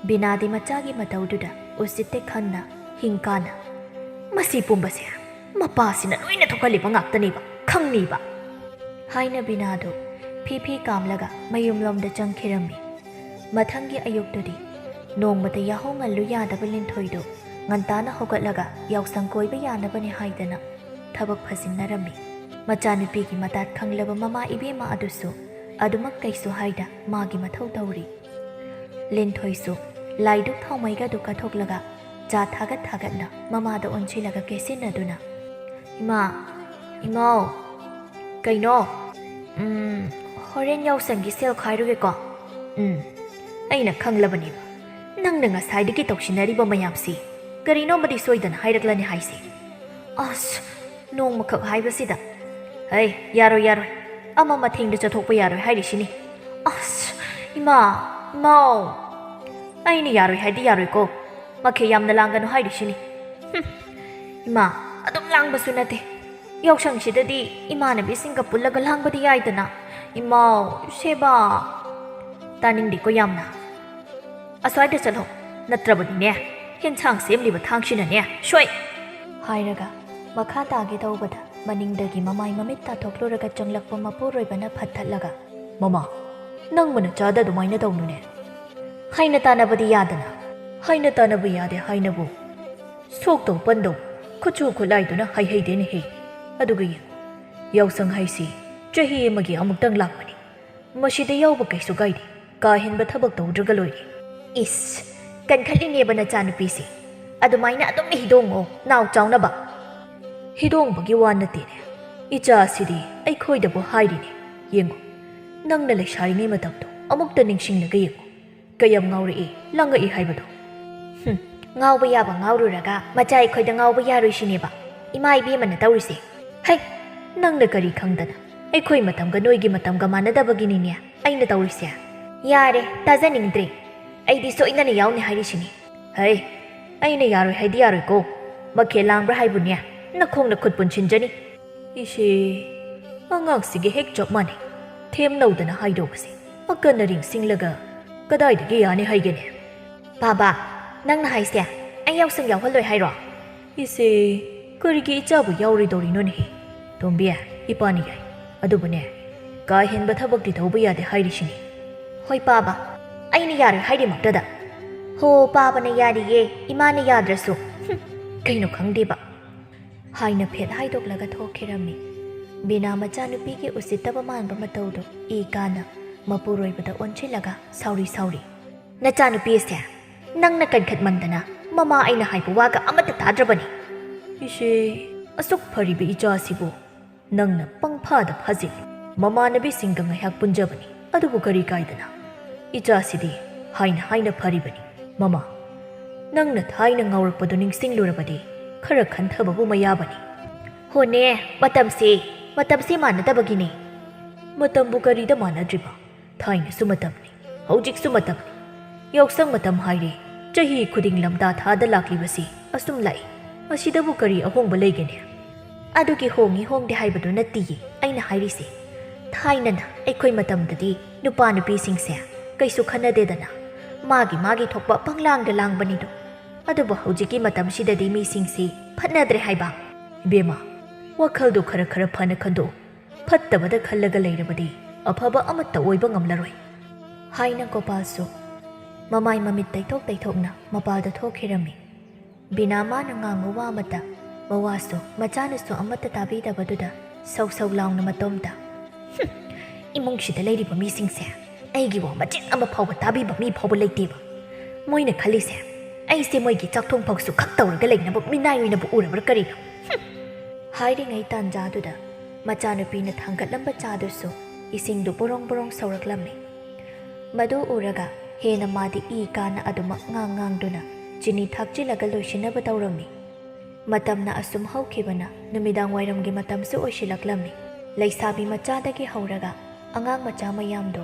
ꯕꯤꯅꯥꯗꯤ ꯃꯆꯥꯒꯤ ꯃꯇꯧꯗꯨꯗ ꯎꯁꯤꯠꯇꯦ ꯈꯟꯅ ꯍꯤꯡꯀꯥꯅ, "ꯃꯁꯤ ꯄꯨꯝꯕꯁꯦ ꯃꯄꯥꯁꯤꯅ ꯂꯣꯏꯅ ꯊꯣꯛꯍꯜꯂꯤꯕ ꯉꯥꯛꯇꯅꯦꯕ, ꯈꯪꯅꯤꯕ" ꯍꯥꯏꯅ ꯕꯤꯅꯥꯗꯨ ꯐꯤ ꯐꯤ ꯀꯥꯝꯂꯒ ꯃꯌꯨꯝꯂꯣꯝꯗ ꯆꯪꯈꯤꯔꯝꯃꯤ꯫ ꯃꯊꯪꯒꯤ ꯑꯌꯨꯛꯇꯨꯗꯤ ꯅꯣꯡꯃꯇ ꯌꯥꯍꯧ ꯉꯜꯂꯨ ꯌꯥꯗꯕ ꯂꯤꯟꯊꯣꯏꯗꯨ ꯉꯟꯇꯥꯅ ꯍꯧꯒꯠꯂꯒ ꯌꯥꯎꯁꯪ ꯀꯣꯏꯕ ꯌꯥꯅꯕꯅꯤ ꯍꯥꯏꯗꯅ ꯊꯕꯛ ꯐꯖꯤꯟꯅꯔꯝꯃꯤ꯫ ꯃꯆꯥꯅꯨꯄꯤꯒꯤ ꯃꯇꯥꯠ ꯈꯪꯂꯕ ꯃꯃꯥ ꯏꯕꯦꯝꯃ ꯑꯗꯨꯁꯨ ꯑꯗꯨꯃꯛ ꯀꯩꯁꯨ ꯍꯥꯏꯗ ꯃꯥꯒꯤ ꯃꯊꯧ ꯇꯧꯔꯤ꯫ ꯂꯤꯟꯊꯣꯏꯁꯨ ꯂꯥꯏꯗꯨꯛ ꯊꯥꯎꯃꯩꯒꯗꯨ ꯀꯠꯊꯣꯛꯂꯒ ꯆꯥ ꯊꯥꯒꯠ ꯊꯥꯒꯠꯅ ꯃꯃꯥꯗ ꯑꯣꯟꯁꯤꯜꯂꯒ ꯀꯦꯁꯤꯟꯅꯗꯨꯅ, "ꯏꯃꯥ, ꯏꯃꯥꯎ, ꯀꯩꯅꯣ?" ꯎꯝ, ꯍꯣꯔꯦꯟ ꯌꯥꯎꯁꯪꯒꯤ ꯁꯦꯜ ꯈꯥꯏꯔꯨꯒꯦꯀꯣ꯫ ꯎꯝ, ꯑꯩꯅ ꯈꯪꯂꯕꯅꯦꯕ, ꯅꯪꯅ ꯉꯁꯥꯏꯗꯒꯤ ꯇꯧꯁꯤꯟꯅꯔꯤꯕ ꯃꯌꯥꯝꯁꯤ ꯀꯔꯤꯅꯣꯃꯗꯤ ꯁꯣꯏꯗꯅ ꯍꯥꯏꯔꯛꯂꯅꯤ ꯍꯥꯏꯁꯦ꯫ ꯑꯁ, ꯅꯣꯡꯃꯈꯛ ꯍꯥꯏꯕꯁꯤꯗ꯫ ꯍꯩ, ꯌꯥꯔꯣꯏ, ꯌꯥꯔꯣꯏ, ꯑꯃ ꯃꯊꯦꯡꯗ ꯆꯠꯊꯣꯛꯄ ꯌꯥꯔꯣꯏ ꯍꯥꯏꯔꯤꯁꯤꯅꯤ꯫ ꯑꯁ, ꯏꯃꯥ, ꯏꯃꯥꯎ, ꯑꯩꯅ ꯌꯥꯔꯣꯏ ꯍꯥꯏꯗꯤ ꯌꯥꯔꯣꯏꯀꯣ꯫ ꯃꯈꯩ ꯌꯥꯝꯅ ꯂꯥꯡꯒꯅꯨ ꯍꯥꯏꯔꯤꯁꯤꯅꯤ꯫ ꯍꯨꯝ, ꯏꯃꯥ, ꯑꯗꯨꯝ ꯂꯥꯡꯕꯁꯨ ꯅꯠꯇꯦ꯫ ꯌꯥꯎꯁꯪꯁꯤꯗꯗꯤ ꯏꯃꯥꯟꯅꯕꯤꯁꯤꯡꯒ ꯄꯨꯜꯂꯒ ꯂꯥꯡꯕꯗꯤ ꯌꯥꯏꯗꯅ꯫ ꯏꯃꯥꯎ, ꯁꯦꯕꯥ꯫ ꯇꯥꯅꯤꯡꯗꯦꯀꯣ ꯌꯥꯝꯅ꯫ ꯑꯁ꯭ꯋꯥꯏꯗ ꯆꯠꯂꯣ, ꯅꯠꯇ꯭ꯔꯕꯗꯤꯅꯦ, ꯍꯦꯟꯁꯥꯡ ꯁꯦꯝꯂꯤꯕ ꯊꯥꯡꯁꯤꯅꯅꯦ ꯁꯣꯏ꯫ ꯍꯥꯏꯔꯒ ꯃꯈꯥ ꯇꯥꯒꯦ ꯇꯧꯕꯗ ꯃꯅꯤꯡꯗꯒꯤ ꯃꯃꯥꯏ ꯃꯃꯤꯠ ꯇꯥꯊꯣꯛꯂꯨꯔꯒ ꯆꯪꯂꯛꯄ ꯃꯄꯨꯔꯣꯏꯕꯅ ꯐꯠ ꯊꯠꯂꯒ, "ꯃꯃꯥ, ꯅꯪꯕꯨ ꯅꯆꯥꯗ ꯑꯗꯨꯃꯥꯏꯅ ꯇꯧꯅꯨꯅꯦ꯫ ꯍꯥꯏꯅ ꯇꯥꯅꯕꯗꯤ ꯌꯥꯗꯅ?" "ꯍꯥꯏꯅ ꯇꯥꯅꯕ ꯌꯥꯗꯦ ꯍꯥꯏꯅꯕꯨ ꯁꯣꯛꯇꯧ ꯄꯟꯗꯧ ꯈꯨꯠꯁꯨ ꯈꯨꯠꯂꯥꯏꯗꯨꯅ ꯍꯥꯏꯍꯩꯗꯦꯅꯦꯍꯦ꯫ ꯑꯗꯨꯒ ꯌꯦꯡꯉꯨ, ꯌꯥꯎꯁꯪ ꯍꯥꯏꯁꯤ ꯆꯍꯤ ꯑꯃꯒꯤ ꯑꯃꯨꯛꯇꯪ ꯂꯥꯛꯄꯅꯤ꯫ ꯃꯁꯤꯗ ꯌꯥꯎꯕ ꯀꯩꯁꯨ ꯀꯥꯏꯗꯦ, ꯀꯥ ꯍꯦꯟꯕ ꯊꯕꯛ ꯇꯧꯗ꯭ꯔꯒ ꯂꯣꯏꯔꯦ꯫" ꯏꯁ, ꯀꯟꯈꯠꯂꯤꯅꯦꯕ ꯅꯆꯥꯅꯨꯄꯤꯁꯦ꯫ ꯑꯗꯨꯃꯥꯏꯅ ꯑꯗꯨꯝ ꯍꯤꯗꯣꯡꯉꯣ, ꯅꯥꯎ ꯆꯥꯎꯅꯕ꯫ ꯍꯤꯗꯣꯡꯕꯒꯤ ꯋꯥ ꯅꯠꯇꯦꯅꯦ, ꯏꯆꯥꯁꯤꯗꯤ ꯑꯩꯈꯣꯏꯗꯕꯨ ꯍꯥꯏꯔꯤꯅꯦ꯫ ꯌꯦꯡꯉꯨ, ꯅꯪꯅ ꯂꯩꯁꯥꯔꯤꯉꯩ ꯃꯇꯝꯗꯣ ꯑꯃꯨꯛꯇ ꯅꯤꯡꯁꯤꯡꯂꯒ ꯌꯦꯡꯉꯨ꯫ ꯀꯌꯥꯝ ꯉꯥꯎꯔꯛꯏ, ꯂꯪꯉꯛꯏ ꯍꯥꯏꯕꯗꯣ꯫ ꯍꯨꯝ, ꯉꯥꯎꯕ ꯌꯥꯕ ꯉꯥꯎꯔꯨꯔꯒ ꯃꯆꯥ ꯑꯩꯈꯣꯏꯗ ꯉꯥꯎꯕ ꯌꯥꯔꯣꯏꯁꯤꯅꯦꯕ ꯏꯃꯥ ꯏꯕꯦꯝꯃꯅ ꯇꯧꯔꯤꯁꯦ꯫ ꯍꯩ, ꯅꯪꯅ ꯀꯔꯤ ꯈꯪꯗꯅ ꯑꯩꯈꯣꯏ ꯃꯇꯝꯒ ꯅꯣꯏꯒꯤ ꯃꯇꯝꯒ ꯃꯥꯟꯅꯗꯕꯒꯤꯅꯤꯅꯦ ꯑꯩꯅ ꯇꯧꯔꯤꯁꯦ꯫ ꯌꯥꯔꯦ, ꯇꯥꯖꯅꯤꯡꯗ꯭ꯔꯦ꯫ ꯑꯩꯗꯤ ꯁꯣꯏꯗꯅ ꯌꯥꯎꯅꯤ ꯍꯥꯏꯔꯤꯁꯤꯅꯤ꯫ ꯍꯩ, ꯑꯩꯅ ꯌꯥꯔꯣꯏ ꯍꯥꯏꯗꯤ ꯌꯥꯔꯣꯏꯀꯣ꯫ ꯃꯈꯦꯜ ꯂꯥꯡꯕ꯭ꯔꯥ ꯍꯥꯏꯕꯨꯅꯦ, ꯅꯈꯣꯡꯅ ꯈꯨꯠ ꯄꯨꯟꯁꯤꯟꯖꯅꯤ꯫ ꯏꯁꯦ, ꯑꯉꯥꯡꯁꯤꯒ ꯍꯦꯛ ꯆꯞ ꯃꯥꯟꯅꯩ꯫ ꯊꯦꯝꯅꯧꯗꯅ ꯍꯥꯏꯗꯧꯕꯁꯦ ꯑꯀꯟꯅ ꯔꯤꯡꯁꯤꯡꯂꯒ ꯀꯗꯥꯏꯗꯒꯤ ꯌꯥꯅꯤ ꯍꯥꯏꯒꯦꯅꯦ? ꯕꯥꯕꯥ, ꯅꯪꯅ ꯍꯥꯏꯁꯦ ꯑꯩ ꯌꯥꯎꯁꯪ ꯌꯥꯎꯍꯜꯂꯣꯏ ꯍꯥꯏꯔꯣ? ꯏꯆꯦ, ꯀꯔꯤꯒꯤ ꯏꯆꯥꯕꯨ ꯌꯥꯎꯔꯣꯏꯗꯧꯔꯤꯅꯣꯅꯦꯍꯦ? ꯇꯣꯝꯕꯤ, ꯏꯄꯥꯅ ꯌꯥꯏ꯫ ꯑꯗꯨꯕꯨꯅꯦ, ꯀꯥ ꯍꯦꯟꯕ ꯊꯕꯛꯇꯤ ꯇꯧꯕ ꯌꯥꯗꯦ ꯍꯥꯏꯔꯤꯁꯤꯅꯤ꯫ ꯍꯣꯏ ꯄꯥꯕ, ꯑꯩꯅ ꯌꯥꯔꯣꯏ ꯍꯥꯏꯔꯤꯃꯛꯇꯗ꯫ ꯍꯣ, ꯄꯥꯕꯅ ꯌꯥꯔꯤꯌꯦ, ꯏꯃꯥꯅ ꯌꯥꯗ꯭ꯔꯁꯨ꯫ ꯍꯨꯝ, ꯀꯩꯅꯣ ꯈꯪꯗꯦꯕ꯫ ꯍꯥꯏꯅ ꯐꯦꯠ ꯍꯥꯏꯗꯣꯛꯂꯒ ꯊꯣꯛꯈꯤꯔꯝꯃꯤ꯫ ꯕꯤꯅꯥ ꯃꯆꯥꯅꯨꯄꯤꯒꯤ ꯎꯁꯤꯠꯇꯕ ꯃꯥꯟꯕ ꯃꯇꯧꯗꯨ ꯏ ꯀꯥꯅ ꯃꯄꯨꯔꯣꯏꯕꯗ ꯑꯣꯟꯁꯤꯜꯂꯒ ꯁꯥꯎꯔꯤ ꯁꯥꯎꯔꯤ, "ꯅꯆꯥꯅꯨꯄꯤ ꯑꯁꯦ ꯅꯪꯅ ꯀꯟꯈꯠꯃꯟꯗꯅ ꯃꯃꯥ ꯑꯩꯅ ꯍꯥꯏꯕ ꯋꯥꯒ ꯑꯃꯠꯇ ꯇꯥꯗ꯭ꯔꯕꯅꯤ꯫" "ꯏꯆꯦ, ꯑꯁꯨꯛ ꯐꯔꯤꯕ ꯏꯆꯥꯁꯤꯕꯨ ꯅꯪꯅ ꯄꯪꯐꯥꯗ ꯐꯥꯖꯤꯜꯂꯤ꯫ ꯃꯃꯥꯟꯅꯕꯤꯁꯤꯡꯒ ꯉꯥꯏꯍꯥꯛ ꯄꯨꯟꯖꯕꯅꯤ, ꯑꯗꯨꯕꯨ ꯀꯔꯤ ꯀꯥꯏꯗꯅ? ꯏꯆꯥꯁꯤꯗꯤ ꯍꯥꯏꯅ ꯍꯥꯏꯅ ꯐꯔꯤꯕꯅꯤ꯫ ꯃꯃꯥ, ꯅꯪꯅ ꯊꯥꯏꯅ ꯉꯥꯎꯔꯛꯄꯗꯨ ꯅꯤꯡꯁꯤꯡꯂꯨꯔꯕꯗꯤ ꯈꯔ ꯈꯟꯊꯕꯕꯨ ꯃꯌꯥꯕꯅꯤ꯫ ꯍꯣꯅꯦ, ꯃꯇꯝꯁꯦ, ꯃꯇꯝꯁꯦ ꯃꯥꯟꯅꯗꯕꯒꯤꯅꯦ꯫ ꯃꯇꯝꯕꯨ ꯀꯔꯤꯗ ꯃꯥꯟꯅꯗ꯭ꯔꯤꯕ? ꯊꯥꯏꯅꯁꯨ ꯃꯇꯝꯅꯤ, ꯍꯧꯖꯤꯛꯁꯨ ꯃꯇꯝꯅꯤ꯫ ꯌꯥꯎꯁꯪ ꯃꯇꯝ ꯍꯥꯏꯔꯦ, ꯆꯍꯤ ꯈꯨꯗꯤꯡ ꯂꯝꯇꯥ ꯊꯥꯗ ꯂꯥꯛꯂꯤꯕꯁꯤ ꯑꯁꯨꯝ ꯂꯥꯛꯏ꯫ ꯑꯁꯤꯗꯕꯨ ꯀꯔꯤ ꯑꯍꯣꯡꯕ ꯂꯩꯒꯦꯅꯦ? ꯑꯗꯨꯒꯤ ꯍꯣꯡꯉꯤ ꯍꯣꯡꯗꯦ ꯍꯥꯏꯕꯗꯨ ꯅꯠꯇꯤꯌꯦ ꯑꯩꯅ ꯍꯥꯏꯔꯤꯁꯦ꯫ ꯊꯥꯏꯅꯅ ꯑꯩꯈꯣꯏ ꯃꯇꯝꯗꯗꯤ ꯅꯨꯄꯥ ꯅꯨꯄꯤꯁꯤꯡꯁꯦ ꯀꯩꯁꯨ ꯈꯟꯅꯗꯦꯗꯅ, ꯃꯥꯒꯤ ꯃꯥꯒꯤ ꯊꯣꯛꯄ ꯄꯪꯂꯥꯡꯗ ꯂꯥꯡꯕꯅꯤꯗꯣ꯫ ꯑꯗꯨꯕꯨ ꯍꯧꯖꯤꯛꯀꯤ ꯃꯇꯝꯁꯤꯗꯗꯤ ꯃꯤꯁꯤꯡꯁꯤ ꯐꯠꯅꯗ꯭ꯔꯦ ꯍꯥꯏꯕ꯫ ꯏꯕꯦꯝꯃ, ꯋꯥꯈꯜꯗꯣ ꯈꯔ ꯈꯔ ꯐꯅ ꯈꯟꯗꯣꯛꯎ꯫ ꯐꯠꯇꯕꯗ ꯈꯜꯂꯒ ꯂꯩꯔꯕꯗꯤ ꯑꯐꯕ ꯑꯃꯠꯇ ꯑꯣꯏꯕ ꯉꯝꯂꯔꯣꯏ꯫ ꯍꯥꯏꯅ ꯒꯣꯄꯥꯜꯁꯨ ꯃꯃꯥꯏ ꯃꯃꯤꯠ ꯇꯩꯊꯣꯛ ꯇꯩꯊꯣꯛꯅ ꯃꯄꯥꯜꯗ ꯊꯣꯛꯈꯤꯔꯝꯃꯤ꯫ ꯕꯤꯅꯥ ꯃꯥꯅ ꯉꯥꯡꯕ ꯋꯥ ꯑꯃꯠꯇ, ꯃꯋꯥꯁꯨ ꯃꯆꯥꯅꯁꯨ ꯑꯃꯠꯇ ꯇꯥꯕꯤꯗꯕꯗꯨꯗ ꯁꯧ ꯁꯧ ꯂꯥꯎꯅ ꯃꯇꯣꯝꯇ, "ꯍꯨꯝ, ꯏꯃꯨꯡꯁꯤꯗ ꯂꯩꯔꯤꯕ ꯃꯤꯁꯤꯡꯁꯦ ꯑꯩꯒꯤ ꯋꯥ ꯃꯆꯦꯠ ꯑꯃ ꯐꯥꯎꯕ ꯇꯥꯕꯤꯕ ꯃꯤ ꯐꯥꯎꯕ ꯂꯩꯇꯦꯕ꯫ ꯃꯣꯏꯅ ꯈꯜꯂꯤꯁꯦ ꯑꯩꯁꯦ ꯃꯣꯏꯒꯤ ꯆꯥꯛꯊꯣꯡ ꯐꯥꯎꯁꯨ ꯈꯛ ꯇꯧꯔꯒ ꯂꯩꯅꯕ ꯃꯤꯅꯥꯏ ꯑꯣꯏꯅꯕꯨ ꯎꯔꯕ꯭ꯔꯥ ꯀꯔꯤꯅꯣ?" ꯍꯨꯝ꯫ ꯍꯥꯏꯔꯤꯉꯩ ꯇꯥꯟꯖꯥꯗꯨꯗ ꯃꯆꯥꯅꯨꯄꯤꯅ ꯊꯥꯡꯒꯠꯂꯝꯕ ꯆꯥꯗꯨꯁꯨ ꯏꯁꯤꯡꯗꯨ ꯕꯣꯔꯣꯡ ꯕꯣꯔꯣꯡ ꯁꯧꯔꯛꯂꯝꯃꯤ꯫ ꯃꯗꯨ ꯎꯔꯒ ꯍꯦꯟꯅ ꯃꯥꯗꯤ ꯏ ꯀꯥꯅ ꯑꯗꯨꯃꯛ ꯉꯥꯡ ꯉꯥꯡꯗꯨꯅ ꯆꯤꯅꯤ ꯊꯥꯛꯆꯤꯜꯂꯒ ꯂꯣꯏꯁꯤꯟꯅꯕ ꯇꯧꯔꯝꯃꯤ꯫ ꯃꯇꯝꯅ ꯑꯁꯨꯝ ꯍꯧꯈꯤꯕꯅ ꯅꯨꯃꯤꯗꯥꯡ ꯋꯥꯏꯔꯝꯒꯤ ꯃꯇꯝꯁꯨ ꯑꯣꯏꯁꯤꯜꯂꯛꯂꯝꯃꯤ꯫ ꯂꯩꯁꯥꯕꯤ ꯃꯆꯥꯗꯒꯤ ꯍꯧꯔꯒ ꯑꯉꯥꯡ ꯃꯆꯥ ꯃꯌꯥꯝꯗꯨ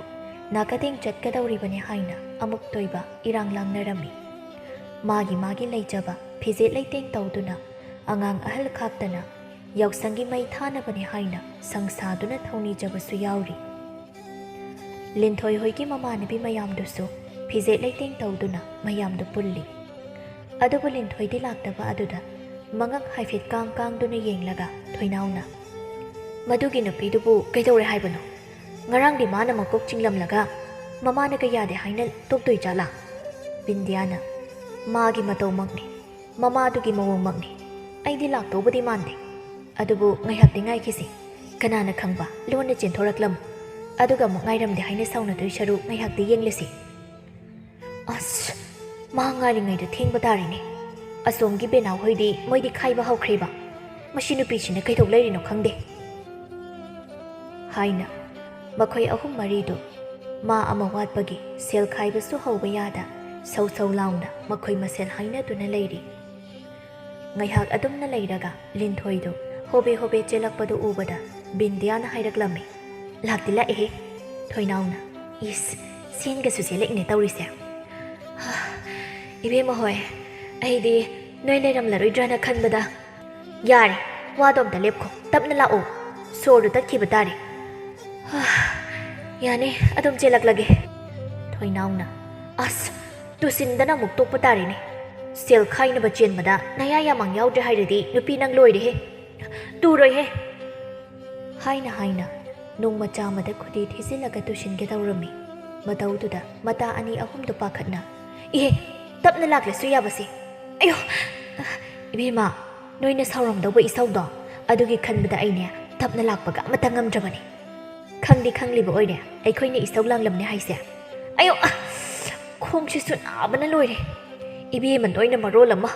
ꯅꯥꯀꯗꯦꯡ ꯆꯠꯀꯗꯧꯔꯤꯕꯅꯤ ꯍꯥꯏꯅ ꯑꯃꯨꯛ ꯇꯣꯏꯕ ꯏꯔꯥꯡ ꯂꯥꯡꯅꯔꯝꯃꯤ꯫ ꯃꯥꯒꯤ ꯃꯥꯒꯤ ꯂꯩꯖꯕ ꯐꯤꯖꯦꯠ ꯂꯩꯇꯦꯡ ꯇꯧꯗꯨꯅ ꯑꯉꯥꯡ ꯑꯍꯜ ꯈꯥꯛꯇꯅ ꯌꯥꯎꯁꯪꯒꯤ ꯃꯩ ꯊꯥꯅꯕꯅꯤ ꯍꯥꯏꯅ ꯁꯪ ꯁꯥꯗꯨꯅ ꯊꯧꯅꯤꯖꯕꯁꯨ ꯌꯥꯎꯔꯤ꯫ ꯂꯤꯟꯊꯣꯏ ꯍꯣꯏꯒꯤ ꯃꯃꯥꯟꯅꯕꯤ ꯃꯌꯥꯝꯗꯨꯁꯨ ꯐꯤꯖꯦꯠ ꯂꯩꯇꯦꯡ ꯇꯧꯗꯨꯅ ꯃꯌꯥꯝꯗꯨ ꯄꯨꯜꯂꯤ꯫ ꯑꯗꯨꯕꯨ ꯂꯤꯟꯊꯣꯏꯗꯤ ꯂꯥꯛꯇꯕ ꯑꯗꯨꯗ ꯃꯉꯛ ꯍꯥꯏꯐꯦꯠ ꯀꯥꯡ ꯀꯥꯡꯗꯨꯅ ꯌꯦꯡꯂꯒ ꯊꯣꯏꯅꯥꯎꯅ, "ꯃꯗꯨꯒꯤ ꯅꯨꯄꯤꯗꯨꯕꯨ ꯀꯩꯗꯧꯔꯦ ꯍꯥꯏꯕꯅꯣ? ꯉꯔꯥꯡꯗꯤ ꯃꯥꯅ ꯃꯀꯣꯛ ꯆꯤꯡꯂꯝꯂꯒ ꯃꯃꯥꯅꯒ ꯌꯥꯗꯦ ꯍꯥꯏꯅ ꯇꯣꯛꯇꯣꯏ ꯖꯥꯠꯂꯥ?" ꯕꯤꯟꯗꯤꯌꯥꯅ, "ꯃꯥꯒꯤ ꯃꯇꯧꯃꯛꯅꯤ, ꯃꯃꯥꯗꯨꯒꯤ ꯃꯑꯣꯡꯃꯛꯅꯤ꯫ ꯑꯩꯗꯤ ꯂꯥꯛꯇꯧꯕꯗꯤ ꯃꯥꯟꯗꯦ꯫ ꯑꯗꯨꯕꯨ ꯉꯥꯏꯍꯥꯛꯇꯤ ꯉꯥꯏꯈꯤꯁꯤ꯫ ꯀꯅꯥꯅ ꯈꯪꯕ, ꯂꯣꯟꯅ ꯆꯦꯟꯊꯣꯔꯛꯂꯝꯃꯨ꯫ ꯑꯗꯨꯒ ꯑꯃꯨꯛ ꯉꯥꯏꯔꯝꯗꯦ ꯍꯥꯏꯅ ꯁꯥꯎꯅꯗꯣꯏ ꯁꯔꯨꯛ ꯉꯥꯏꯍꯥꯛꯇꯤ ꯌꯦꯡꯂꯁꯤ꯫" "ꯑꯁ, ꯃꯥ ꯉꯥꯏꯔꯤꯉꯩꯗ ꯊꯦꯡꯕ ꯇꯥꯔꯦꯅꯦ꯫ ꯑꯁꯣꯝꯒꯤ ꯕꯦꯅꯥꯎ ꯍꯣꯏꯗꯤ ꯃꯣꯏꯗꯤ ꯈꯥꯏꯕ ꯍꯧꯈ꯭ꯔꯦꯕ꯫ ꯃꯁꯤ ꯅꯨꯄꯤꯁꯤꯅ ꯀꯩꯗꯧ ꯂꯩꯔꯤꯅꯣ ꯈꯪꯗꯦ꯫" ꯍꯥꯏꯅ ꯃꯈꯣꯏ ꯑꯍꯨꯝ ꯃꯔꯤꯗꯨ ꯃꯥ ꯑꯃ ꯋꯥꯠꯄꯒꯤ ꯁꯦꯜ ꯈꯥꯏꯕꯁꯨ ꯍꯧꯕ ꯌꯥꯗ ꯁꯧ ꯁꯧ ꯂꯥꯎꯅ ꯃꯈꯣꯏ ꯃꯁꯦꯜ ꯍꯥꯏꯅꯗꯨꯅ ꯂꯩꯔꯤ꯫ ꯉꯥꯏꯍꯥꯛ ꯑꯗꯨꯝꯅ ꯂꯩꯔꯒ ꯂꯤꯟꯊꯣꯏꯗꯨ ꯍꯣꯕꯦ ꯍꯣꯕꯦ ꯆꯦꯜꯂꯛꯄꯗꯨ ꯎꯕꯗ ꯕꯤꯟꯗꯤꯌꯥꯅ ꯍꯥꯏꯔꯛꯂꯝꯃꯤ, "ꯂꯥꯛꯇꯤ ꯂꯥꯛꯑꯦꯍꯦ!" ꯊꯣꯏꯅꯥꯎꯅ, "ꯏꯁ, ꯁꯦꯟꯒꯁꯨ ꯆꯦꯜꯂꯛꯏꯅꯦ ꯇꯧꯔꯤꯁꯦ꯫ ꯍꯥ, ꯏꯕꯦꯝꯃ ꯍꯣꯏ, ꯑꯩꯗꯤ ꯅꯣꯏ ꯂꯩꯔꯝꯂꯔꯣꯏꯗ꯭ꯔꯅ ꯈꯟꯕꯗ꯫ ꯌꯥꯔꯦ, ꯋꯥꯗꯣ ꯑꯝꯇ ꯂꯦꯞꯈꯣ, ꯇꯞꯅ ꯂꯥꯛꯑꯣ, ꯁꯣꯔꯗꯨ ꯇꯠꯈꯤꯕ ꯇꯥꯔꯦ꯫ ꯍꯥ, ꯌꯥꯅꯤ, ꯑꯗꯨꯝ ꯆꯦꯜꯂꯛꯂꯒꯦ꯫" ꯊꯣꯏꯅꯥꯎꯅ, "ꯑꯁ, ꯇꯨꯁꯤꯟꯗꯅ ꯑꯃꯨꯛ ꯇꯣꯛꯄ ꯇꯥꯔꯦꯅꯦ꯫ ꯁꯦꯜ ꯈꯥꯏꯅꯕ ꯆꯦꯟꯕꯗ ꯅꯌꯥ ꯌꯥꯃꯥꯡ ꯌꯥꯎꯗ꯭ꯔꯦ ꯍꯥꯏꯔꯗꯤ ꯅꯨꯄꯤ ꯅꯪ ꯂꯣꯏꯔꯦꯍꯦ꯫ ꯇꯨꯔꯣꯏꯍꯦ!" ꯍꯥꯏꯅ ꯍꯥꯏꯅ ꯅꯣꯡꯃ ꯆꯥꯃꯗ ꯈꯨꯗꯤ ꯊꯤꯖꯤꯜꯂꯒ ꯇꯨꯁꯤꯟꯒꯦ ꯇꯧꯔꯝꯃꯤ꯫ ꯃꯇꯧꯗꯨꯗ ꯃꯇꯥ ꯑꯅꯤ ꯑꯍꯨꯝꯗꯨ ꯄꯥꯈꯠꯅ, "ꯏꯍꯦ, ꯇꯞꯅ ꯂꯥꯛꯂꯁꯨ ꯌꯥꯕꯁꯦ꯫ ꯑꯌꯣ! ꯏꯕꯦꯝꯃ, ꯅꯣꯏꯅ ꯁꯥꯎꯔꯝꯗꯧꯕ ꯏꯁꯧꯗꯣ ꯑꯗꯨꯒꯤ ꯈꯟꯕꯗ ꯑꯩꯅꯦ ꯇꯞꯅ ꯂꯥꯛꯄꯒ ꯑꯃꯠꯇ ꯉꯝꯗ꯭ꯔꯕꯅꯤ꯫ ꯈꯪꯗꯤ ꯈꯪꯂꯤꯕ ꯑꯣꯏꯔꯦ ꯑꯩꯈꯣꯏꯅ ꯏꯁꯧ ꯂꯥꯡꯂꯝꯅꯦ ꯍꯥꯏꯁꯦ꯫ ꯑꯌꯣ! ꯑ, ꯈꯣꯡꯁꯤꯁꯨ ꯅꯥꯕꯅ ꯂꯣꯏꯔꯦ꯫ ꯏꯕꯦꯝꯃ ꯅꯣꯏꯅ ꯃꯔꯣꯜ ꯑꯃ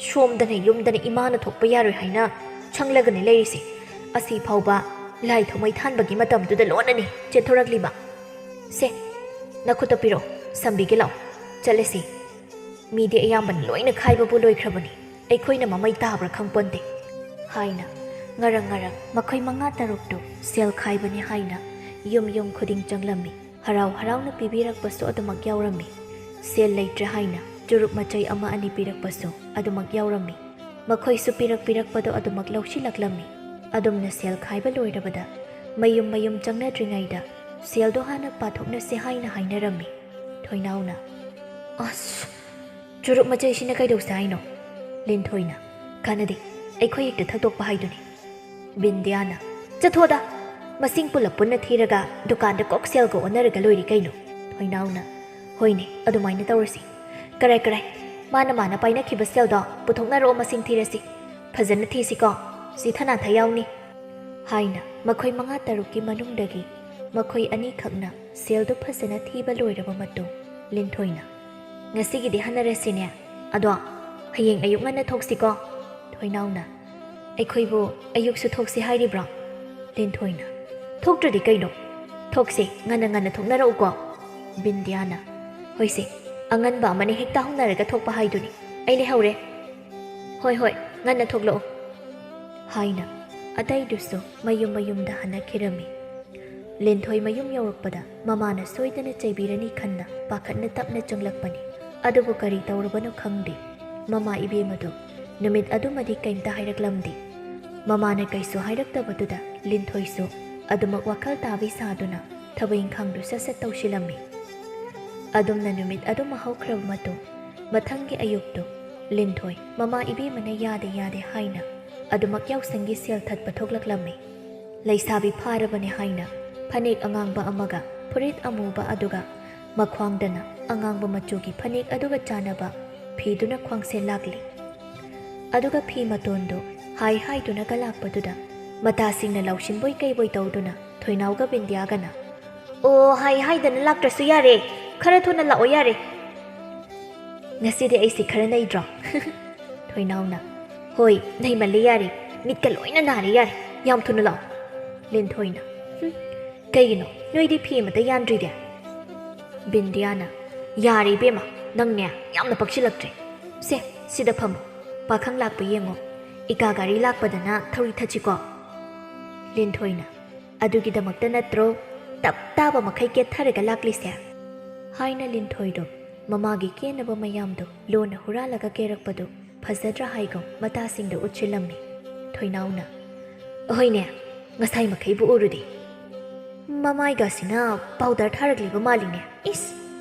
ꯁꯣꯝꯗꯅ ꯌꯨꯝꯗꯅ ꯏꯃꯥꯅ ꯊꯣꯛꯄ ꯌꯥꯔꯣꯏ ꯍꯥꯏꯅ ꯁꯪꯂꯒꯅꯦ ꯂꯩꯔꯤꯁꯦ꯫ ꯑꯁꯤ ꯐꯥꯎꯕ ꯂꯥꯏ ꯊꯥꯎꯃꯩ ꯊꯥꯟꯕꯒꯤ ꯃꯇꯝꯗꯨꯗ ꯂꯣꯟꯅꯅꯤ ꯆꯦꯟꯊꯣꯔꯛꯂꯤꯕ꯫ ꯁꯦ, ꯅꯈꯨꯠꯇ ꯄꯤꯔꯛꯑꯣ, ꯁꯝꯕꯤꯒꯦ ꯂꯥꯛꯑꯣ, ꯆꯠꯂꯁꯤ꯫ ꯃꯤꯗꯤ ꯑꯌꯥꯝꯕꯅ ꯂꯣꯏꯅ ꯈꯥꯏꯕꯕꯨ ꯂꯣꯏꯈ꯭ꯔꯕꯅꯤ, ꯑꯩꯈꯣꯏꯅ ꯃꯃꯩ ꯇꯥꯕ꯭ꯔꯥ ꯈꯪꯄꯣꯟꯇꯦ" ꯍꯥꯏꯅ ꯉꯔꯪ ꯉꯔꯪ ꯃꯈꯣꯏ ꯃꯉꯥ ꯇꯔꯨꯛꯇꯨ ꯁꯦꯜ ꯈꯥꯏꯕꯅꯤ ꯍꯥꯏꯅ ꯌꯨꯝ ꯌꯨꯝ ꯈꯨꯗꯤꯡ ꯆꯪꯂꯝꯃꯤ꯫ ꯍꯔꯥꯎ ꯍꯔꯥꯎꯅ ꯄꯤꯕꯤꯔꯛꯄꯁꯨ ꯑꯗꯨꯃꯛ ꯌꯥꯎꯔꯝꯃꯤ꯫ ꯁꯦꯜ ꯂꯩꯇ꯭ꯔꯦ ꯍꯥꯏꯅ ꯆꯨꯔꯨꯞ ꯃꯆꯩ ꯑꯃ ꯑꯅꯤ ꯄꯤꯔꯛꯄꯁꯨ ꯑꯗꯨꯃꯛ ꯌꯥꯎꯔꯝꯃꯤ꯫ ꯃꯈꯣꯏꯁꯨ ꯄꯤꯔꯛ ꯄꯤꯔꯛꯄꯗꯣ ꯑꯗꯨꯃꯛ ꯂꯧꯁꯤꯜꯂꯛꯂꯝꯃꯤ꯫ ꯑꯗꯨꯝꯅ ꯁꯦꯜ ꯈꯥꯏꯕ ꯂꯣꯏꯔꯕꯗ ꯃꯌꯨꯝ ꯃꯌꯨꯝ ꯆꯪꯅꯗ꯭ꯔꯤꯉꯩꯗ ꯁꯦꯜꯗꯣ ꯍꯥꯟꯅ ꯄꯥꯊꯣꯛꯅꯁꯦ ꯍꯥꯏꯅ ꯍꯥꯏꯅꯔꯝꯃꯤ꯫ ꯊꯣꯏꯅꯥꯎꯅ, "ꯑꯁ, ꯆꯨꯔꯨꯞ ꯃꯆꯩꯁꯤꯅ ꯀꯩꯗꯧꯁꯦ ꯍꯥꯏꯅꯣ?" ꯂꯤꯟꯊꯣꯏꯅ, "ꯀꯥꯟꯅꯗꯦ, ꯑꯩꯈꯣꯏ ꯍꯦꯛꯇ ꯊꯛꯇꯣꯛꯄ ꯍꯥꯏꯗꯨꯅꯤ꯫" ꯕꯤꯟꯗꯤꯌꯥꯅ, "ꯆꯠꯊꯣꯗ! ꯃꯁꯤꯡ ꯄꯨꯂꯞ ꯄꯨꯟꯅ ꯊꯤꯔꯒ ꯗꯨꯀꯥꯟꯗ ꯀꯣꯛ ꯁꯦꯜꯒ ꯑꯣꯟꯅꯔꯒ ꯂꯣꯏꯔꯦ ꯀꯩꯅꯣ꯫" ꯊꯣꯏꯅꯥꯎꯅ, "ꯍꯣꯏꯅꯦ, ꯑꯗꯨꯃꯥꯏꯅ ꯇꯧꯔꯁꯤ꯫ ꯀꯔꯥꯏ ꯀꯔꯥꯏ, ꯃꯥꯅ ꯃꯥꯅ ꯄꯥꯏꯅꯈꯤꯕ ꯁꯦꯜꯗꯣ ꯄꯨꯊꯣꯛꯅꯔꯛꯑꯣ, ꯃꯁꯤꯡ ꯊꯤꯔꯁꯤ꯫ ꯐꯖꯅ ꯊꯤꯁꯤꯀꯣ, ꯁꯤ ꯊꯅꯥꯊ ꯌꯥꯎꯅꯤ꯫" ꯍꯥꯏꯅ ꯃꯈꯣꯏ ꯃꯉꯥ ꯇꯔꯨꯛꯀꯤ ꯃꯅꯨꯡꯗꯒꯤ ꯃꯈꯣꯏ ꯑꯅꯤꯈꯛꯅ ꯁꯦꯜꯗꯨ ꯐꯖꯅ ꯊꯤꯕ ꯂꯣꯏꯔꯕ ꯃꯇꯨꯡ ꯂꯤꯟꯊꯣꯏꯅ, "ꯉꯁꯤꯒꯤꯗꯤ ꯍꯟꯅꯔꯁꯤꯅꯦ꯫ ꯑꯗꯣ ꯍꯌꯦꯡ ꯑꯌꯨꯛ ꯉꯟꯅ ꯊꯣꯛꯁꯤꯀꯣ꯫" ꯊꯣꯏꯅꯥꯎꯅ, "ꯑꯩꯈꯣꯏꯕꯨ ꯑꯌꯨꯛꯁꯨ ꯊꯣꯛꯁꯤ ꯍꯥꯏꯔꯤꯕ꯭ꯔꯣ?" ꯂꯤꯟꯊꯣꯏꯅ, "ꯊꯣꯛꯇ꯭ꯔꯗꯤ ꯀꯩꯅꯣ? ꯊꯣꯛꯁꯦ, ꯉꯟꯅ ꯉꯟꯅ ꯊꯣꯛꯅꯔꯛꯎꯀꯣ꯫" ꯕꯤꯟꯗꯤꯌꯥꯅ, "ꯍꯣꯏꯁꯦ, ꯑꯉꯟꯕ ꯑꯃꯅ ꯍꯦꯛꯇ ꯍꯧꯅꯔꯒ ꯊꯣꯛꯄ ꯍꯥꯏꯗꯨꯅꯤ꯫ ꯑꯩ ꯂꯩꯍꯧꯔꯦ꯫" "ꯍꯣꯏ ꯍꯣꯏ, ꯉꯟꯅ ꯊꯣꯛꯂꯛꯑꯣ꯫" ꯍꯥꯏꯅ ꯑꯇꯩꯗꯨꯁꯨ ꯃꯌꯨꯝ ꯃꯌꯨꯝꯗ ꯍꯟꯅꯈꯤꯔꯝꯃꯤ꯫ ꯂꯤꯟꯊꯣꯏ ꯃꯌꯨꯝ ꯌꯧꯔꯛꯄꯗ ꯃꯃꯥꯅ ꯁꯣꯏꯗꯅ ꯆꯩꯕꯤꯔꯅꯤ ꯈꯟꯅ ꯄꯥꯈꯠꯅ ꯇꯞꯅ ꯆꯪꯂꯛꯄꯅꯤ꯫ ꯑꯗꯨꯕꯨ ꯀꯔꯤ ꯇꯧꯔꯕꯅꯣ ꯈꯪꯗꯦ, ꯃꯃꯥ ꯏꯕꯦꯝꯃꯗꯨ ꯅꯨꯃꯤꯠ ꯑꯗꯨꯃꯗꯤ ꯀꯩꯝꯇ ꯍꯥꯏꯔꯛꯂꯝꯗꯦ꯫ ꯃꯃꯥꯅ ꯀꯩꯁꯨ ꯍꯥꯏꯔꯛꯇꯕꯗꯨꯗ ꯂꯤꯟꯊꯣꯏꯁꯨ ꯑꯗꯨꯃꯛ ꯋꯥꯈꯜ ꯇꯥꯕꯤ ꯁꯥꯗꯨꯅ ꯊꯕꯛ ꯏꯪꯈꯥꯡꯗꯨ ꯁꯠ ꯁꯠ ꯇꯧꯁꯤꯜꯂꯝꯃꯤ꯫ ꯑꯗꯨꯝꯅ ꯅꯨꯃꯤꯠ ꯑꯗꯨꯃ ꯍꯧꯈ꯭ꯔꯕ ꯃꯇꯨꯡ, ꯃꯊꯪꯒꯤ ꯑꯌꯨꯛꯇꯨ ꯂꯤꯟꯊꯣꯏ ꯃꯃꯥ ꯏꯕꯦꯝꯃꯅ ꯌꯥꯗꯦ ꯌꯥꯗꯦ ꯍꯥꯏꯅ ꯑꯗꯨꯃꯛ ꯌꯥꯎꯁꯪꯒꯤ ꯁꯦꯜ ꯊꯠꯄ ꯊꯣꯛꯂꯛꯂꯝꯃꯤ꯫ ꯂꯩꯁꯥꯕꯤ ꯐꯥꯔꯕꯅꯤ ꯍꯥꯏꯅ ꯐꯅꯦꯛ ꯑꯉꯥꯡꯕ ꯑꯃꯒ ꯐꯨꯔꯤꯠ ꯑꯃꯨꯕ ꯑꯗꯨꯒ ꯃꯈ꯭ꯋꯥꯡꯗꯅ ꯑꯉꯥꯡꯕ ꯃꯆꯨꯒꯤ ꯐꯅꯦꯛ ꯑꯗꯨꯒ ꯆꯥꯟꯅꯕ ꯐꯤꯗꯨꯅ ꯈ꯭ꯋꯥꯡꯁꯦ ꯂꯥꯛꯂꯤ꯫ ꯑꯗꯨꯒ ꯐꯤ ꯃꯇꯣꯟꯗꯨ ꯍꯥꯏ ꯍꯥꯏꯗꯨꯅꯒ ꯂꯥꯛꯄꯗꯨꯗ ꯃꯇꯥꯁꯤꯡꯅ ꯂꯧꯁꯤꯟꯕꯣꯏ ꯀꯩꯕꯣꯏ ꯇꯧꯗꯨꯅ ꯊꯣꯏꯅꯥꯎꯒ ꯕꯤꯟꯗꯤꯌꯥꯒꯅ, "ꯑꯣ, ꯍꯥꯏ ꯍꯥꯏꯗꯅ ꯂꯥꯛꯇ꯭ꯔꯁꯨ ꯌꯥꯔꯦ, ꯈꯔ ꯊꯨꯅ ꯂꯥꯛꯑꯣ ꯌꯥꯔꯦ꯫ ꯉꯁꯤꯗꯤ ꯑꯩꯁꯦ ꯈꯔ ꯅꯩꯗ꯭ꯔꯣ?" ꯊꯣꯏꯅꯥꯎꯅ, "ꯍꯣꯏ, ꯅꯩꯃꯜꯂꯦ ꯌꯥꯔꯦ, ꯃꯤꯠꯀ ꯂꯣꯏꯅ ꯅꯥꯔꯦ ꯌꯥꯔꯦ, ꯌꯥꯝ ꯊꯨꯅ ꯂꯥꯛꯑꯣ꯫" ꯂꯤꯟꯊꯣꯏꯅ, "ꯍꯨꯝ, ꯀꯩꯒꯤꯅꯣ ꯅꯣꯏꯗꯤ ꯐꯤ ꯑꯃꯠꯇ ꯌꯥꯟꯗ꯭ꯔꯤꯗꯤ?" ꯕꯤꯟꯗꯤꯌꯥꯅ, "ꯌꯥꯔꯦ ꯏꯕꯦꯝꯃ, ꯅꯪꯅꯦ ꯌꯥꯝꯅ ꯄꯛꯁꯤꯜꯂꯛꯇ꯭ꯔꯦ꯫ ꯁꯦ, ꯁꯤꯗ ꯐꯝꯃꯣ, ꯄꯥꯈꯪ ꯂꯥꯛꯄ ꯌꯦꯡꯉꯣ, ꯏꯀꯥ ꯒꯥꯔꯤ ꯂꯥꯛꯄꯗꯅ ꯊꯧꯔꯤ ꯊꯠꯁꯤꯀꯣ꯫" ꯂꯤꯟꯊꯣꯏꯅ, "ꯑꯗꯨꯒꯤꯗꯃꯛꯇ ꯅꯠꯇ꯭ꯔꯣ ꯇꯞ ꯇꯥꯕ ꯃꯈꯩ ꯀꯦꯠꯊꯔꯒ ꯂꯥꯛꯂꯤꯁꯦ?" ꯍꯥꯏꯅ ꯂꯤꯟꯊꯣꯏꯗꯣ ꯃꯃꯥꯒꯤ ꯀꯦꯅꯕ ꯃꯌꯥꯝꯗꯣ ꯂꯣꯟꯅ ꯍꯨꯔꯥꯜꯂꯒ ꯀꯦꯔꯛꯄꯗꯨ ꯐꯖꯗ꯭ꯔꯥ ꯍꯥꯏꯒꯨꯝ ꯃꯇꯥꯁꯤꯡꯗ ꯎꯠꯁꯤꯜꯂꯝꯃꯤ꯫ ꯊꯣꯏꯅꯥꯎꯅ, "ꯑꯍꯣꯏꯅꯦ, ꯉꯁꯥꯏ ꯃꯈꯩꯕꯨ ꯎꯔꯨꯗꯦ꯫ ꯃꯃꯥꯏꯒꯁꯤꯅ ꯄꯥꯎꯗꯔ ꯊꯥꯔꯛꯂꯤꯕ ꯃꯥꯜꯂꯤꯅꯦ꯫ ꯏꯁ,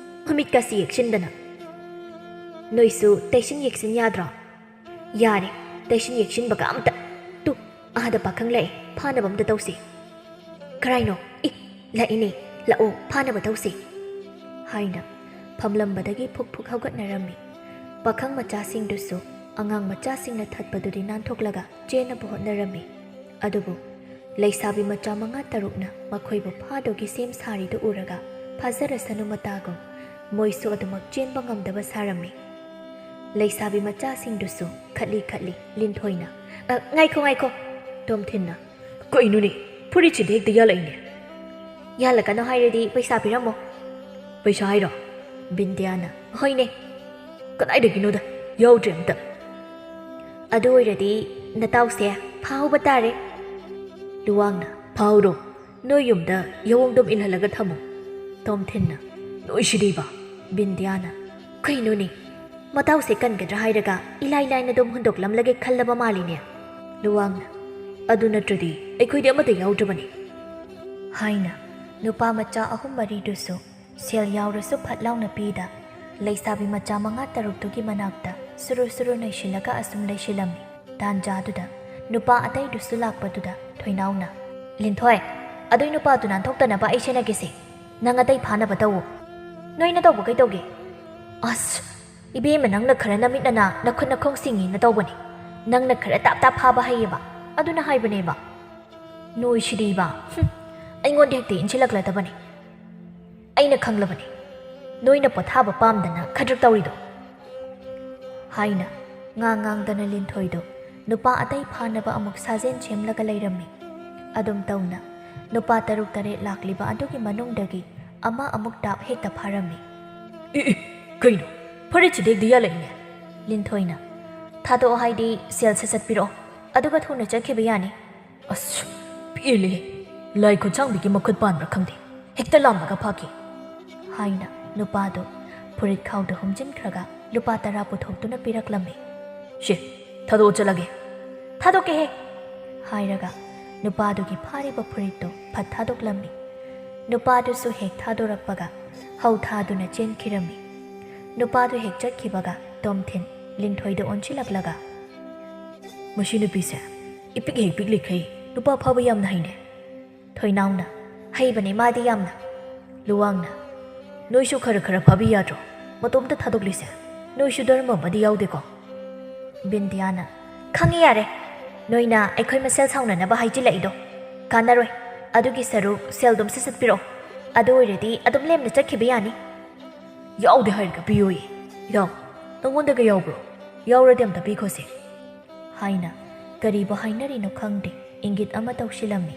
ꯃꯃꯤꯠꯀꯁꯤ ꯌꯦꯛꯁꯤꯟꯗꯅ꯫ ꯅꯣꯏꯁꯨ ꯇꯩꯁꯤꯟ ꯌꯦꯛꯁꯤꯟ ꯌꯥꯗ꯭ꯔꯣ?" "ꯌꯥꯔꯦ, ꯇꯩꯁꯤꯟ ꯌꯦꯛꯁꯤꯟꯕꯒ ꯑꯝꯇ꯫ ꯇꯨ, ꯑꯥꯗ ꯄꯥꯈꯪ ꯂꯥꯛꯑꯦ, ꯐꯥꯅꯕ ꯑꯝꯇ ꯇꯧꯁꯤ꯫" "ꯀꯔꯥꯏꯅꯣ? ꯏ, ꯂꯥꯛꯏꯅꯦ, ꯂꯥꯛꯑꯣ, ꯐꯥꯅꯕ ꯇꯧꯁꯤ," ꯍꯥꯏꯅ ꯐꯝꯂꯝꯕꯗꯒꯤ ꯐꯨꯛ ꯐꯨꯛ ꯍꯧꯒꯠꯅꯔꯝꯃꯤ꯫ ꯄꯥꯈꯪ ꯃꯆꯥꯁꯤꯡꯗꯨꯁꯨ ꯑꯉꯥꯡ ꯃꯆꯥꯁꯤꯡꯅ ꯊꯠꯄꯗꯨꯗꯤ ꯅꯥꯟꯊꯣꯛꯂꯒ ꯆꯦꯟꯅꯕ ꯍꯣꯠꯅꯔꯝꯃꯤ꯫ ꯑꯗꯨꯕꯨ ꯂꯩꯁꯥꯕꯤ ꯃꯆꯥ ꯃꯉꯥ ꯇꯔꯨꯛꯅ ꯃꯈꯣꯏꯕꯨ ꯐꯥꯗꯧꯒꯤ ꯁꯦꯝ ꯁꯥꯔꯤꯗꯨ ꯎꯔꯒ, ꯐꯥꯖꯔꯁꯅꯨ ꯃꯇꯥꯒꯨꯝ, ꯃꯣꯏꯁꯨ ꯑꯗꯨꯃꯛ ꯆꯦꯟꯕ ꯉꯝꯗꯕ ꯁꯥꯔꯝꯃꯤ꯫ ꯂꯩꯁꯥꯕꯤ ꯃꯆꯥꯁꯤꯡꯗꯨꯁꯨ ꯈꯠꯂꯤ ꯈꯠꯂꯤ ꯂꯤꯟꯊꯣꯏꯅ, "ꯑ, ꯉꯥꯏꯈꯣ, ꯉꯥꯏꯈꯣ!" ꯇꯣꯝꯊꯤꯟꯅ, "ꯀꯩꯅꯣꯅꯦ? ꯐꯨꯔꯤꯠꯁꯤꯗꯤ ꯍꯦꯛꯇ ꯌꯥꯜꯂꯛꯏꯅꯦ꯫ ꯌꯥꯜꯂꯛꯀꯅꯣ ꯍꯥꯏꯔꯗꯤ ꯄꯩꯁꯥ ꯄꯤꯔꯝꯃꯣ꯫ ꯄꯩꯁꯥ ꯍꯥꯏꯔꯣ? ꯕꯤꯟꯗꯤꯌꯥꯅ, ꯍꯣꯏꯅꯦ꯫ ꯀꯗꯥꯏꯗꯒꯤꯅꯣꯗ, ꯌꯥꯎꯗ꯭ꯔꯦ ꯑꯝꯇ꯫ ꯑꯗꯨ ꯑꯣꯏꯔꯗꯤ ꯅꯇꯥꯎꯁꯦ ꯐꯥꯍꯧꯕ ꯇꯥꯔꯦ꯫ ꯂꯨꯋꯥꯡꯅ, ꯐꯥꯍꯧꯔꯣ, ꯅꯣꯏ ꯌꯨꯝꯗ ꯌꯥꯑꯣꯡꯗꯣꯝ ꯏꯜꯍꯜꯂꯒ ꯊꯝꯃꯨ꯫ ꯇꯣꯝꯊꯤꯟꯅ, ꯅꯣꯏꯁꯤꯗꯤꯕ꯫ ꯕꯤꯟꯗꯤꯌꯥꯅ, ꯀꯩꯅꯣꯅꯦ, ꯃꯇꯥꯎꯁꯦ ꯀꯟꯒꯗ꯭ꯔꯥ ꯍꯥꯏꯔꯒ ꯏꯂꯥꯏ ꯂꯥꯏꯅ ꯑꯗꯨꯝ ꯍꯨꯟꯗꯣꯛꯂꯝꯂꯒꯦ ꯈꯜꯂꯕ ꯃꯥꯜꯂꯤꯅꯦ꯫ ꯂꯨꯋꯥꯡꯅ, ꯑꯗꯨ ꯅꯠꯇ꯭ꯔꯗꯤ ꯑꯩꯈꯣꯏꯗꯤ ꯑꯃꯠꯇ ꯌꯥꯎꯗ꯭ꯔꯕꯅꯤ꯫ ꯍꯥꯏꯅ ꯅꯨꯄꯥ ꯃꯆꯥ ꯑꯍꯨꯝ ꯃꯔꯤꯗꯨꯁꯨ ꯁꯦꯜ ꯌꯥꯎꯔꯁꯨ ꯐꯠ ꯂꯥꯎꯅ ꯄꯤꯗ, ꯂꯩꯁꯥꯕꯤ ꯃꯆꯥ ꯃꯉꯥ ꯇꯔꯨꯛꯇꯨꯒꯤ ꯃꯅꯥꯛꯇ ꯁꯨꯔꯨ ꯁꯨꯔꯨ ꯅꯩꯁꯤꯜꯂꯒ ꯑꯁꯨꯝ ꯂꯩꯁꯤꯜꯂꯝꯃꯤ꯫ ꯇꯥꯟꯖꯥꯗꯨꯗ ꯅꯨꯄꯥ ꯑꯇꯩꯗꯨꯁꯨ ꯂꯥꯛꯄꯗꯨꯗ ꯊꯣꯏꯅꯥꯎꯅ, ꯂꯤꯟꯊꯣꯏ, ꯑꯗꯨꯏ ꯅꯨꯄꯥꯗꯨ ꯅꯥꯟꯊꯣꯛꯇꯅꯕ ꯑꯩ ꯁꯦꯟꯅꯒꯦꯁꯦ꯫ ꯅꯪ ꯑꯇꯩ ꯐꯥꯅꯕ ꯇꯧꯋꯣ꯫ ꯅꯣꯏꯅ ꯇꯧꯕ ꯀꯩꯗꯧꯒꯦ? ꯑꯁ, ꯏꯕꯦꯝꯃ, ꯅꯪꯅ ꯈꯔ ꯅꯃꯤꯠ ꯅꯅꯥ ꯅꯈꯨꯠ ꯅꯈꯣꯡ ꯁꯤꯡꯉꯤꯅ ꯇꯧꯕꯅꯤ꯫ ꯅꯪꯅ ꯈꯔ ꯇꯥꯞ ꯇꯥꯞ ꯐꯥꯕ ꯍꯩꯌꯦꯕ, ꯑꯗꯨꯅ ꯍꯥꯏꯕꯅꯦꯕ꯫ ꯅꯣꯏꯁꯤꯗꯤꯕ, ꯍꯨꯝ, ꯑꯩꯉꯣꯟꯗ ꯍꯦꯛꯇ ꯏꯟꯁꯤꯜꯂꯛꯂꯗꯕꯅꯤ꯫ ꯑꯩꯅ ꯈꯪꯂꯕꯅꯤ, ꯅꯣꯏꯅ ꯄꯣꯊꯥꯕ ꯄꯥꯝꯗꯅ ꯈꯗ꯭ꯔꯛ ꯇꯧꯔꯤꯗꯣ꯫ ꯍꯥꯏꯅ ꯉꯥꯡ ꯉꯥꯡꯗꯅ ꯂꯤꯟꯊꯣꯏꯗꯣ ꯅꯨꯄꯥ ꯑꯇꯩ ꯐꯥꯅꯕ ꯑꯃꯨꯛ ꯁꯥꯖꯦꯜ ꯁꯦꯝꯂꯒ ꯂꯩꯔꯝꯃꯤ꯫ ꯑꯗꯨꯝ ꯇꯧꯅ ꯅꯨꯄꯥ ꯇꯔꯨꯛ ꯇꯔꯦꯠ ꯂꯥꯛꯂꯤꯕ ꯑꯗꯨꯒꯤ ꯃꯅꯨꯡꯗꯒꯤ ꯑꯃ ꯑꯃꯨꯛ ꯇꯥꯞ ꯍꯦꯛꯇ ꯐꯥꯔꯝꯃꯤ꯫ ꯏ, ꯏ, ꯀꯩꯅꯣ? ꯐꯨꯔꯤꯠꯁꯤꯗꯤ ꯍꯦꯛꯇ ꯌꯥꯜꯂꯛꯏꯅꯦ꯫ ꯂꯤꯟꯊꯣꯏꯅ, ꯊꯥꯗꯣꯛꯑꯣ ꯍꯥꯏꯗꯤ ꯁꯦꯜ ꯁꯠ ꯁꯠ ꯄꯤꯔꯛꯑꯣ, ꯑꯗꯨꯒ ꯊꯨꯅ ꯆꯠꯈꯤꯕ ꯌꯥꯅꯤ꯫ ꯑꯁ, ꯄꯦꯜꯂꯦꯍꯦ꯫ ꯂꯥꯏ ꯈꯨꯠꯁꯥꯡꯕꯤꯒꯤ ꯃꯈꯨꯠ ꯄꯥꯟꯕ꯭ꯔꯥ ꯈꯪꯗꯦ, ꯍꯦꯛꯇ ꯂꯥꯝꯂꯒ ꯐꯥꯈꯤ꯫ ꯍꯥꯏꯅ ꯅꯨꯄꯥꯗꯨ ꯐꯨꯔꯤꯠ ꯈꯥꯎꯗ ꯍꯨꯝꯖꯤꯟꯈ꯭ꯔꯒ ꯂꯨꯄꯥ ꯇꯔꯥ ꯄꯨꯊꯣꯛꯇꯨꯅ ꯄꯤꯔꯛꯂꯝꯃꯤ꯫ ꯁꯦ, ꯊꯥꯗꯣꯛꯑ ꯆꯠꯂꯒꯦ꯫ ꯊꯥꯗꯣꯛꯀꯦꯍꯦ꯫ ꯍꯥꯏꯔꯒ ꯅꯨꯄꯥꯗꯨꯒꯤ ꯐꯥꯔꯤꯕ ꯐꯨꯔꯤꯠꯇꯨ ꯐꯠ ꯊꯥꯗꯣꯛꯂꯝꯃꯤ꯫ ꯅꯨꯄꯥꯗꯨꯁꯨ ꯍꯦꯛ ꯊꯥꯗꯣꯔꯛꯄꯒ ꯍꯧ ꯊꯥꯗꯨꯅ ꯆꯦꯟꯈꯤꯔꯝꯃꯤ꯫ ꯅꯨꯄꯥꯗꯨ ꯍꯦꯛ ꯆꯠꯈꯤꯕꯒ ꯇꯣꯝꯊꯤꯟ ꯂꯤꯟꯊꯣꯏꯗ ꯑꯣꯟꯁꯤꯜꯂꯛꯂꯒ, ꯃꯁꯤ ꯅꯨꯄꯤꯁꯦ ꯏꯄꯤꯛ ꯍꯦꯛ ꯄꯤꯛꯂꯤꯈꯩ ꯅꯨꯄꯥ ꯐꯥꯕ ꯌꯥꯝꯅ ꯍꯩꯅꯦ꯫ ꯊꯣꯏꯅꯥꯎꯅ, ꯍꯩꯕꯅꯦ ꯃꯥꯗꯤ ꯌꯥꯝꯅ꯫ ꯂꯨꯋꯥꯡꯅ, ꯅꯣꯏꯁꯨ ꯈꯔ ꯈꯔ ꯐꯥꯕꯤ ꯌꯥꯗ꯭ꯔꯣ? ꯃꯇꯣꯝꯇ ꯊꯥꯗꯣꯛꯂꯤꯁꯦ꯫ ꯅꯣꯏꯁꯨ ꯙꯔꯃ ꯑꯃꯗꯤ ꯌꯥꯎꯗꯦꯀꯣ? ꯕꯤꯟꯗꯤꯌꯥꯅ, ꯈꯪꯉꯤ ꯌꯥꯔꯦ꯫ ꯅꯣꯏꯅ ꯑꯩꯈꯣꯏ ꯃꯁꯦꯜ ꯁꯥꯎꯅꯅꯕ ꯍꯥꯏꯖꯤꯜꯂꯛꯏꯗꯣ꯫ ꯀꯥꯟꯅꯔꯣꯏ꯫ ꯑꯗꯨꯒꯤ ꯁꯔꯨꯛ ꯁꯦꯜꯗꯨꯝ ꯁꯠ ꯁꯠ ꯄꯤꯔꯛꯑꯣ꯫ ꯑꯗꯨ ꯑꯣꯏꯔꯗꯤ ꯑꯗꯨꯝ ꯂꯦꯝꯅ ꯆꯠꯈꯤꯕ ꯌꯥꯅꯤ꯫ ꯌꯥꯎꯗꯦ ꯍꯥꯏꯔꯒ ꯄꯤꯌꯣꯌꯦ꯫ ꯌꯥꯎ꯫ ꯅꯉꯣꯟꯗꯒ ꯌꯥꯎꯕ꯭ꯔꯣ? ꯌꯥꯎꯔꯗꯤ ꯑꯝꯇ ꯄꯤꯈꯣꯁꯦ꯫ ꯍꯥꯏꯅ ꯀꯔꯤꯕꯨ ꯍꯥꯏꯅꯔꯤꯅꯣ ꯈꯪꯗꯦ, ꯏꯪꯒꯤꯠ ꯑꯃ ꯇꯧꯁꯤꯜꯂꯝꯃꯤ꯫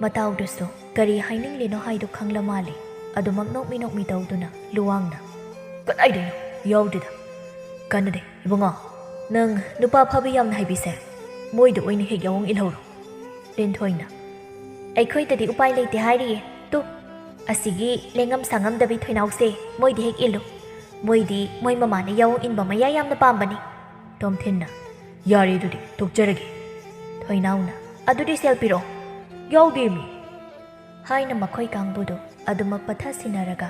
ꯃꯇꯥꯎꯗꯨꯁꯨ ꯀꯔꯤ ꯍꯥꯏꯅꯤꯡꯂꯤꯅꯣ ꯍꯥꯏꯗꯨ ꯈꯪꯂ ꯃꯥꯜꯂꯦ꯫ ꯑꯗꯨꯃꯛ ꯅꯣꯛꯃꯤ ꯅꯣꯛꯃꯤ ꯇꯧꯗꯨꯅ ꯂꯨꯋꯥꯡꯅ, "ꯀꯗꯥꯏꯗꯩꯅꯣ? ꯌꯥꯎꯗꯦꯗ꯫ ꯀꯥꯟꯅꯗꯦ, ꯏꯕꯨꯡꯉꯣ꯫ ꯅꯪ ꯅꯨꯄꯥ ꯐꯕꯤ ꯌꯥꯝꯅ ꯍꯩꯕꯤꯁꯦ, ꯃꯣꯏꯗ ꯑꯣꯏꯅ ꯍꯦꯛ ꯌꯥꯎꯑꯣꯡ ꯏꯜꯍꯧꯔꯣ꯫" ꯂꯤꯟꯊꯣꯏꯅ, "ꯑꯩꯈꯣꯏꯗꯗꯤ ꯎꯄꯥꯏ ꯂꯩꯇꯦ ꯍꯥꯏꯔꯤꯌꯦ꯫ ꯇꯨ, ꯑꯁꯤꯒꯤ ꯂꯦꯡꯉꯝ ꯁꯥꯉꯝꯗꯕꯤ ꯊꯣꯏꯅꯥꯎꯁꯦ ꯃꯣꯏꯗ ꯍꯦꯛ ꯏꯜꯂꯨ꯫ ꯃꯣꯏꯗꯤ ꯃꯣꯏ ꯃꯃꯥꯅ ꯌꯥꯑꯣꯡ ꯏꯟꯕ ꯃꯌꯥ ꯌꯥꯝꯅ ꯄꯥꯝꯕꯅꯤ꯫" ꯇꯣꯝꯊꯤꯟꯅ, "ꯌꯥꯔꯦ ꯑꯗꯨꯗꯤ, ꯇꯣꯛꯆꯔꯒꯦ꯫" ꯊꯣꯏꯅꯥꯎꯅ, "ꯑꯗꯨꯗꯤ ꯁꯦꯜ ꯄꯤꯔꯛꯑꯣ꯫" "ꯌꯥꯎꯗꯦꯃꯤ꯫" ꯍꯥꯏꯅ ꯃꯈꯣꯏ ꯀꯥꯡꯕꯨꯗꯨ ꯑꯗꯨꯃꯛ ꯄꯠꯊꯁꯤꯟꯅꯔꯒ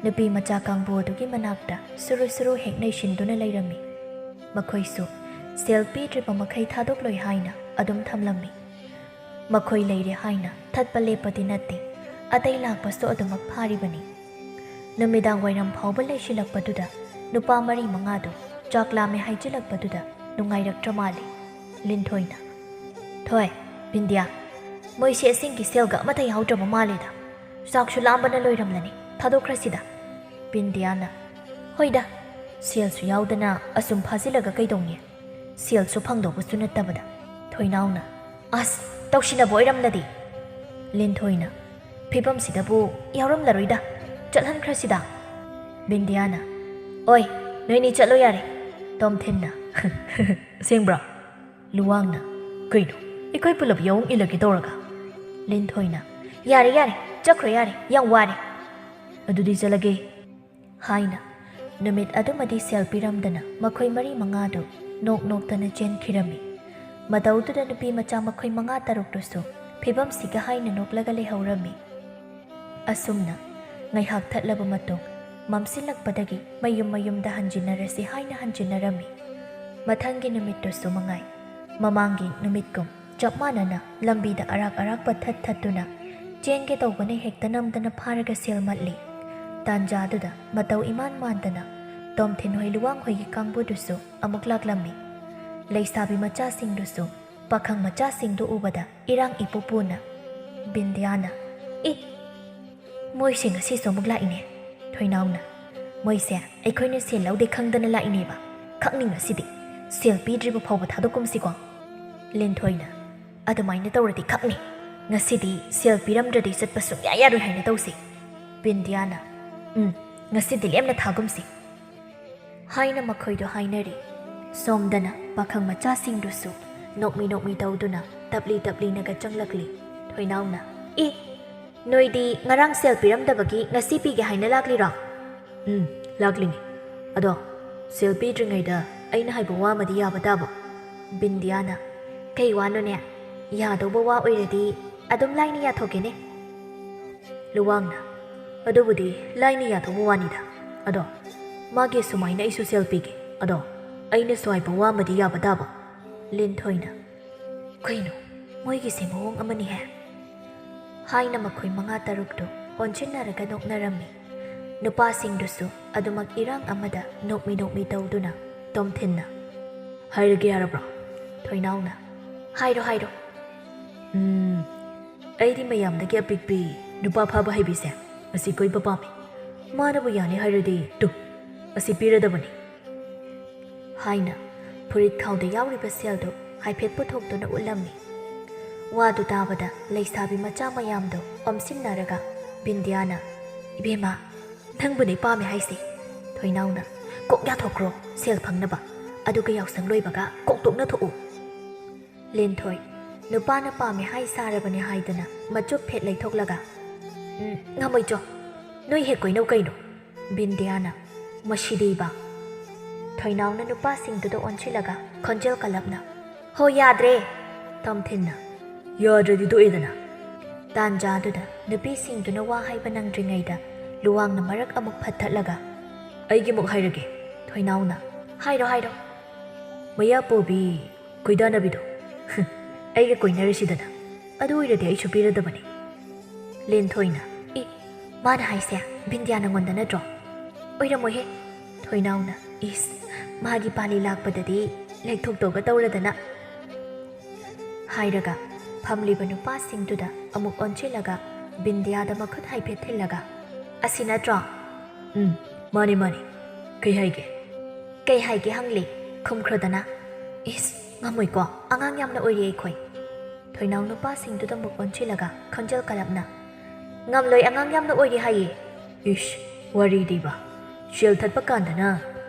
ꯅꯨꯄꯤ ꯃꯆꯥ ꯀꯥꯡꯕꯨ ꯑꯗꯨꯒꯤ ꯃꯅꯥꯛꯇ ꯁꯨꯔꯨ ꯁꯨꯔꯨ ꯍꯦꯛ ꯅꯩꯁꯤꯟꯗꯨꯅ ꯂꯩꯔꯝꯃꯤ꯫ ꯃꯈꯣꯏꯁꯨ ꯁꯦꯜ ꯄꯤꯗ꯭ꯔꯤꯕ ꯃꯈꯩ ꯊꯥꯗꯣꯛꯂꯣꯏ ꯍꯥꯏꯅ ꯑꯗꯨꯝ ꯊꯝꯂꯝꯃꯤ꯫ ꯃꯈꯣꯏ ꯂꯩꯔꯦ ꯍꯥꯏꯅ ꯊꯠꯄ ꯂꯦꯞꯄꯗꯤ ꯅꯠꯇꯦ, ꯑꯇꯩ ꯂꯥꯛꯄꯁꯨ ꯑꯗꯨꯃꯛ ꯐꯥꯔꯤꯕꯅꯤ꯫ ꯅꯨꯃꯤꯗꯥꯡ ꯋꯥꯏꯔꯝ ꯐꯥꯎꯕ ꯂꯩꯁꯤꯜꯂꯛꯄꯗꯨꯗ ꯅꯨꯄꯥ ꯃꯔꯤ ꯃꯉꯥꯗꯨ ꯆꯥꯛ ꯂꯥꯝꯃꯦ ꯍꯥꯏꯖꯤꯜꯂꯛꯄꯗꯨꯗ ꯅꯨꯡꯉꯥꯏꯔꯛꯇ꯭ꯔ ꯃꯥꯜꯂꯤ꯫ ꯂꯤꯟꯊꯣꯏꯅ, "ꯊꯣꯏ, ꯕꯤꯟꯗꯤꯌꯥ, ꯃꯣꯏꯁꯦ ꯑꯁꯤꯡꯒꯤ ꯁꯦꯜꯒ ꯑꯃꯠꯇ ꯌꯥꯎꯗ꯭ꯔꯕ ꯃꯥꯜꯂꯦꯗ꯫ ꯆꯥꯛꯁꯨ ꯂꯥꯝꯕꯅ ꯂꯣꯏꯔꯝꯂꯅꯤ꯫ ꯊꯥꯗꯣꯛꯈ꯭ꯔꯁꯤꯗ꯫" ꯕꯤꯟꯗꯤꯌꯥꯅ, "ꯍꯣꯏꯗ, ꯁꯦꯜꯁꯨ ꯌꯥꯎꯗꯅ ꯑꯁꯨꯝ ꯐꯥꯖꯤꯜꯂꯒ ꯀꯩꯗꯧꯅꯤ? ꯁꯦꯜꯁꯨ ꯐꯪꯗꯧꯕꯁꯨ ꯅꯠꯇꯕꯗ꯫" ꯊꯣꯏꯅꯥꯎꯅ, "ꯑꯁ, ꯇꯧꯁꯤꯟꯅꯕ ꯑꯣꯏꯔꯝꯂꯗꯤ꯫" ꯂꯤꯟꯊꯣꯏꯅ, "ꯐꯤꯕꯝꯁꯤꯗꯕꯨ ꯌꯥꯎꯔꯝꯂꯔꯣꯏꯗ, ꯆꯠꯍꯟꯈ꯭ꯔꯁꯤꯗ꯫" ꯕꯤꯟꯗꯤꯌꯥꯅ, "ꯑꯣꯏ, ꯅꯣꯏꯅꯤ ꯆꯠꯂꯣ ꯌꯥꯔꯦ꯫" ꯇꯣꯝꯊꯤꯟꯅ, "ꯑꯁꯦꯡꯕ꯭ꯔꯣ?" ꯂꯨꯋꯥꯡꯅ, "ꯀꯩꯅꯣ, ꯑꯩꯈꯣꯏ ꯄꯨꯂꯞ ꯌꯥꯎꯑꯣꯡ ꯏꯜꯂꯒꯦ ꯇꯧꯔꯒ?" ꯂꯤꯟꯊꯣꯏꯅ, "ꯌꯥꯔꯦ, ꯌꯥꯔꯦ, ꯆꯠꯈ꯭ꯔꯣ ꯌꯥꯔꯦ, ꯌꯥꯝ ꯋꯥꯔꯦ꯫" "ꯑꯗꯨꯗꯤ ꯆꯠꯂꯒꯦ" ꯍꯥꯏꯅ ꯅꯨꯃꯤꯠ ꯑꯗꯨꯃꯗꯤ ꯁꯦꯜ ꯄꯤꯔꯝꯗꯅ ꯃꯈꯣꯏ ꯃꯔꯤ ꯃꯉꯥꯗꯨ ꯅꯣꯛ ꯅꯣꯛꯇꯅ ꯆꯦꯟꯈꯤꯔꯝꯃꯤ꯫ ꯃꯇꯧꯗꯨꯗ ꯅꯨꯄꯤ ꯃꯆꯥ ꯃꯈꯣꯏ ꯃꯉꯥ ꯇꯔꯨꯛꯇꯨꯁꯨ ꯐꯤꯕꯝꯁꯤꯒ ꯍꯥꯏꯅ ꯅꯣꯛꯂꯒ ꯂꯩꯍꯧꯔꯝꯃꯤ꯫ ꯑꯁꯨꯝꯅ ꯉꯥꯏꯍꯥꯛ ꯊꯠꯂꯕ ꯃꯇꯨꯡ ꯃꯝꯁꯤꯜꯂꯛꯄꯗꯒꯤ ꯃꯌꯨꯝ ꯃꯌꯨꯝꯗ ꯍꯟꯖꯤꯟꯅꯔꯁꯤ ꯍꯥꯏꯅ ꯍꯟꯖꯤꯟꯅꯔꯝꯃꯤ꯫ ꯃꯊꯪꯒꯤ ꯅꯨꯃꯤꯠꯇꯨꯁꯨ ꯃꯉꯥꯏ, ꯃꯃꯥꯡꯒꯤ ꯅꯨꯃꯤꯠꯀꯨꯝ ꯆꯞ ꯃꯥꯟꯅꯅ ꯂꯝꯕꯤꯗ ꯑꯔꯥꯛ ꯑꯔꯥꯛꯄ ꯊꯠ ꯊꯠꯇꯨꯅ ꯆꯦꯟꯒꯦ ꯇꯧꯕꯅ ꯍꯦꯛꯇ ꯅꯝꯗꯅ ꯐꯥꯔꯒ ꯁꯦꯜ ꯃꯠꯂꯤ꯫ ꯇꯥꯟꯖꯥꯗꯨꯗ ꯃꯇꯧ ꯏꯃꯥꯟ ꯃꯥꯟꯗꯅ ꯇꯣꯝꯊꯤꯟ ꯍꯣꯏ ꯂꯨꯋꯥꯡ ꯍꯣꯏꯒꯤ ꯀꯥꯡꯕꯨꯗꯨꯁꯨ ꯑꯃꯨꯛ ꯂꯥꯛꯂꯝꯃꯤ꯫ ꯂꯩꯁꯥꯕꯤ ꯃꯆꯥꯁꯤꯡꯗꯨꯁꯨ ꯄꯥꯈꯪ ꯃꯆꯥꯁꯤꯡꯗꯨ ꯎꯕꯗ ꯏꯔꯥꯡ ꯏꯄꯨ ꯄꯨꯅ꯫ ꯕꯤꯟꯗꯤꯌꯥꯅ, "ꯏ! ꯃꯣꯏꯁꯦ ꯉꯁꯤꯁꯨ ꯑꯃꯨꯛ ꯂꯥꯛꯏꯅꯦ꯫" ꯊꯣꯏꯅꯥꯎꯅ, "ꯃꯣꯏꯁꯦ ꯑꯩꯈꯣꯏꯅ ꯁꯦꯜ ꯂꯧꯗꯦ ꯈꯪꯗꯅ ꯂꯥꯛꯏꯅꯦꯕ꯫ ꯈꯛꯅꯤ ꯉꯁꯤꯗꯤ꯫ ꯁꯦꯜ ꯄꯤꯗ꯭ꯔꯤꯕ ꯐꯥꯎꯕ ꯊꯥꯗꯣꯛꯀꯨꯝꯁꯤꯀꯣ꯫" ꯂꯤꯟꯊꯣꯏꯅ, "ꯑꯗꯨꯃꯥꯏꯅ ꯇꯧꯔꯗꯤ ꯈꯛꯅꯤ꯫" "ꯉꯁꯤꯗꯤ ꯁꯦꯜ ꯄꯤꯔꯝꯗ꯭ꯔꯗꯤ ꯆꯠꯄ ꯁꯨꯡꯌꯥ ꯌꯥꯔꯣꯏ ꯍꯥꯏꯅ ꯇꯧꯁꯤ꯫" ꯕꯤꯟꯗꯤꯌꯥꯅ, "ꯎꯝ, ꯉꯁꯤꯗꯤ ꯂꯦꯝꯅ ꯊꯥꯒꯨꯝꯁꯤ" ꯍꯥꯏꯅ ꯃꯈꯣꯏꯗꯣ ꯍꯥꯏꯅꯔꯤ꯫ ꯁꯣꯝꯗꯅ ꯄꯥꯈꯪ ꯃꯆꯥꯁꯤꯡꯗꯨꯁꯨ ꯅꯣꯛꯃꯤ ꯅꯣꯛꯃꯤ ꯇꯧꯗꯨꯅ ꯇꯞꯂꯤ ꯇꯞꯂꯤꯅꯒ ꯆꯪꯂꯛꯂꯤ꯫ ꯊꯣꯏꯅꯥꯎꯅ, "ꯑꯦ, ꯅꯣꯏꯗꯤ ꯉꯔꯥꯡ ꯁꯦꯜ ꯄꯤꯔꯝꯗꯕꯒꯤ ꯉꯁꯤ ꯄꯤꯒꯦ ꯍꯥꯏꯅ ꯂꯥꯛꯂꯤꯔꯣ?" "ꯎꯝ, ꯂꯥꯛꯂꯤꯅꯤ꯫ ꯑꯗꯣ ꯁꯦꯜ ꯄꯤꯗ꯭ꯔꯤꯉꯩꯗ ꯑꯩꯅ ꯍꯥꯏꯕ ꯋꯥ ꯑꯃꯗꯤ ꯌꯥꯕ ꯇꯥꯕ꯫" ꯕꯤꯟꯗꯤꯌꯥꯅ, "ꯀꯩ ꯋꯥꯅꯣꯅꯦ? ꯌꯥꯗꯧꯕ ꯋꯥ ꯑꯣꯏꯔꯗꯤ ꯑꯗꯨꯝ ꯂꯥꯏꯅ ꯌꯥꯊꯣꯛꯀꯦꯅꯦ꯫" ꯂꯨꯋꯥꯡꯅ, "ꯑꯗꯨꯕꯨꯗꯤ ꯂꯥꯏꯅ ꯌꯥꯗꯧꯕ ꯋꯥꯅꯤꯗ꯫ ꯑꯗꯣ ꯃꯥꯒꯤ ꯁꯨꯃꯥꯏꯅ ꯑꯩꯁꯨ ꯁꯦꯜ ꯄꯤꯒꯦ꯫ ꯑꯗꯣ ꯑꯩꯅꯁꯨ ꯍꯥꯏꯕ ꯋꯥ ꯑꯃꯗꯤ ꯌꯥꯕ ꯇꯥꯕ꯫" ꯂꯤꯟꯊꯣꯏꯅ, "ꯀꯩꯅꯣ, ꯃꯣꯏꯒꯤꯁꯦ ꯃꯑꯣꯡ ꯑꯃꯅꯤꯍꯦ" ꯍꯥꯏꯅ ꯃꯈꯣꯏ ꯃꯉꯥ ꯇꯔꯨꯛꯇꯨ ꯑꯣꯟꯁꯤꯟꯅꯔꯒ ꯅꯣꯛꯅꯔꯝꯃꯤ꯫ ꯅꯨꯄꯥꯁꯤꯡꯗꯨꯁꯨ ꯑꯗꯨꯃꯛ ꯏꯔꯥꯡ ꯑꯃꯗ ꯅꯣꯛꯃꯤ ꯅꯣꯛꯃꯤ ꯇꯧꯗꯨꯅ ꯇꯣꯝꯊꯤꯟꯅ, "ꯍꯥꯏꯔꯒꯦ ꯌꯥꯔꯕ꯭ꯔꯣ?" ꯊꯣꯏꯅꯥꯎꯅ, "ꯍꯥꯏꯔꯣ, ꯍꯥꯏꯔꯣ꯫" "ꯎꯝ, ꯑꯩꯗꯤ ꯃꯌꯥꯝꯗꯒꯤ ꯑꯄꯤꯛꯄꯤ, ꯅꯨꯄꯥ ꯐꯥꯕ ꯍꯩꯕꯤꯁꯦ, ꯑꯁꯤ ꯀꯣꯏꯕ ꯄꯥꯝꯃꯤ꯫ ꯃꯥꯅꯕꯨ ꯌꯥꯅꯤ ꯍꯥꯏꯔꯗꯤ ꯇꯨ, ꯑꯁꯤ ꯄꯤꯔꯗꯕꯅꯤ" ꯍꯥꯏꯅ ꯐꯨꯔꯤꯠ ꯈꯥꯎꯗ ꯌꯥꯎꯔꯤꯕ ꯁꯦꯜꯗꯨ ꯍꯥꯏꯐꯦꯠ ꯄꯨꯊꯣꯛꯇꯨꯅ ꯎꯠꯂꯝꯃꯤ꯫ ꯋꯥꯗꯨ ꯇꯥꯕꯗ ꯂꯩꯁꯥꯕꯤ ꯃꯆꯥ ꯃꯌꯥꯝꯗꯨ ꯑꯣꯝꯁꯤꯟꯅꯔꯒ ꯕꯤꯟꯗꯤꯌꯥꯅ, "ꯏꯕꯦꯝꯃ, ꯅꯪꯕꯨꯅꯦ ꯄꯥꯝꯃꯦ ꯍꯥꯏꯁꯦ꯫" ꯊꯣꯏꯅꯥꯎꯅ, "ꯀꯣꯛ ꯌꯥꯊꯣꯛꯈ꯭ꯔꯣ, ꯁꯦꯜ ꯐꯪꯅꯕ꯫ ꯑꯗꯨꯒ ꯌꯥꯎꯁꯪ ꯂꯣꯏꯕꯒ ꯀꯣꯛ ꯇꯣꯛꯅ ꯊꯣꯛꯎ꯫" ꯂꯤꯟꯊꯣꯏ, ꯅꯨꯄꯥꯅ ꯄꯥꯝꯃꯦ ꯍꯥꯏ ꯁꯥꯔꯕꯅꯦ ꯍꯥꯏꯗꯅ ꯃꯆꯨꯞ ꯐꯦꯠ ꯂꯩꯊꯣꯛꯂꯒ, "ꯎꯝ, ꯉꯝꯃꯣꯏ ꯆꯣ, ꯅꯣꯏ ꯍꯦꯛ ꯀꯣꯏꯅꯧ ꯀꯩꯅꯣ꯫" ꯕꯤꯟꯗꯤꯌꯥꯅ, "ꯃꯁꯤꯗꯤꯕ!" ꯊꯣꯏꯅꯥꯎꯅ ꯅꯨꯄꯥꯁꯤꯡꯗꯨꯗ ꯑꯣꯟꯁꯤꯜꯂꯒ ꯈꯣꯟꯖꯦꯜ ꯀꯜꯂꯞꯅ, "ꯍꯣ, ꯌꯥꯗ꯭ꯔꯦ!" ꯇꯝꯊꯤꯟꯅ, "ꯌꯥꯗ꯭ꯔꯗꯤ ꯇꯣꯛꯑꯦꯗꯅ!" ꯇꯥꯟꯖꯥꯗꯨꯗ ꯅꯨꯄꯤꯁꯤꯡꯗꯨꯅ ꯋꯥ ꯍꯥꯏꯕ ꯅꯪꯗ꯭ꯔꯤꯉꯩꯗ ꯂꯨꯋꯥꯡꯅ ꯃꯔꯛ ꯑꯃꯨꯛ ꯐꯠꯊꯠꯂꯒ, "ꯑꯩꯒꯤꯃꯨꯛ ꯍꯥꯏꯔꯒꯦ꯫" ꯊꯣꯏꯅꯥꯎꯅ, "ꯍꯥꯏꯔꯣ, ꯍꯥꯏꯔꯣ꯫" "ꯃꯌꯥ ꯄꯣꯕꯤ ꯀꯣꯏꯗꯥꯅꯕꯤꯗꯣ, ꯍꯨꯝ, ꯑꯩꯒ ꯀꯣꯏꯅꯔꯁꯤꯗꯅ꯫ ꯑꯗꯨ ꯑꯣꯏꯔꯗꯤ ꯑꯩꯁꯨ ꯄꯤꯔꯗꯕꯅꯤ꯫" ꯂꯤꯟꯊꯣꯏꯅ, "ꯑꯦ, ꯃꯥꯅ ꯍꯥꯏꯁꯦ ꯕꯤꯟꯗꯤꯌꯥ ꯅꯪꯉꯣꯟꯗ ꯅꯠꯇ꯭ꯔꯣ?" "ꯑꯣꯏꯔꯝꯃꯣꯏꯍꯦ꯫" ꯊꯣꯏꯅꯥꯎꯅ, "ꯏꯁ, ꯃꯥꯒꯤ ꯄꯥꯂꯤ ꯂꯥꯛꯄꯗꯗꯤ ꯂꯦꯛꯊꯣꯛꯇꯧꯒ ꯇꯧꯔꯗꯅ" ꯍꯥꯏꯔꯒ ꯐꯝꯂꯤꯕ ꯅꯨꯄꯥꯁꯤꯡꯗꯨꯗ ꯑꯃꯨꯛ ꯑꯣꯟꯁꯤꯜꯂꯒ ꯕꯤꯟꯗꯤꯌꯥꯗ ꯃꯈꯨꯠ ꯍꯥꯏꯐꯦꯠ ꯊꯤꯜꯂꯒ, "ꯑꯁꯤ ꯅꯠꯇ꯭ꯔꯣ?" "ꯎꯝ, ꯃꯥꯅꯤ, ꯃꯥꯅꯤ꯫ ꯀꯩ ꯍꯥꯏꯒꯦ?" "ꯀꯩ ꯍꯥꯏꯒꯦ ꯍꯪꯂꯤ, ꯈꯨꯝꯈ꯭ꯔꯣꯗꯅ꯫" "ꯏꯁ, ꯉꯝꯃꯣꯏꯀꯣ, ꯑꯉꯥꯡ ꯌꯥꯝꯅ ꯑꯣꯏꯔꯤ ꯑꯩꯈꯣꯏ꯫" ꯊꯣꯏꯅꯥꯎ ꯅꯨꯄꯥꯁꯤꯡꯗꯨꯗ ꯃꯨꯛ ꯑꯣꯟꯁꯤꯜꯂꯒ ꯈꯣꯟꯖꯦꯜ ꯀꯜꯂꯞꯅ, "ꯉꯝꯂꯣꯏ, ꯑꯉꯥꯡ ꯌꯥꯝꯅ ꯑꯣꯏꯔꯤ ꯍꯥꯏꯌꯦ꯫ ꯏꯁ, ꯋꯥꯔꯤꯗꯤꯕ꯫ ꯁꯦꯜ ꯊꯠꯄ ꯀꯥꯟꯗꯅ,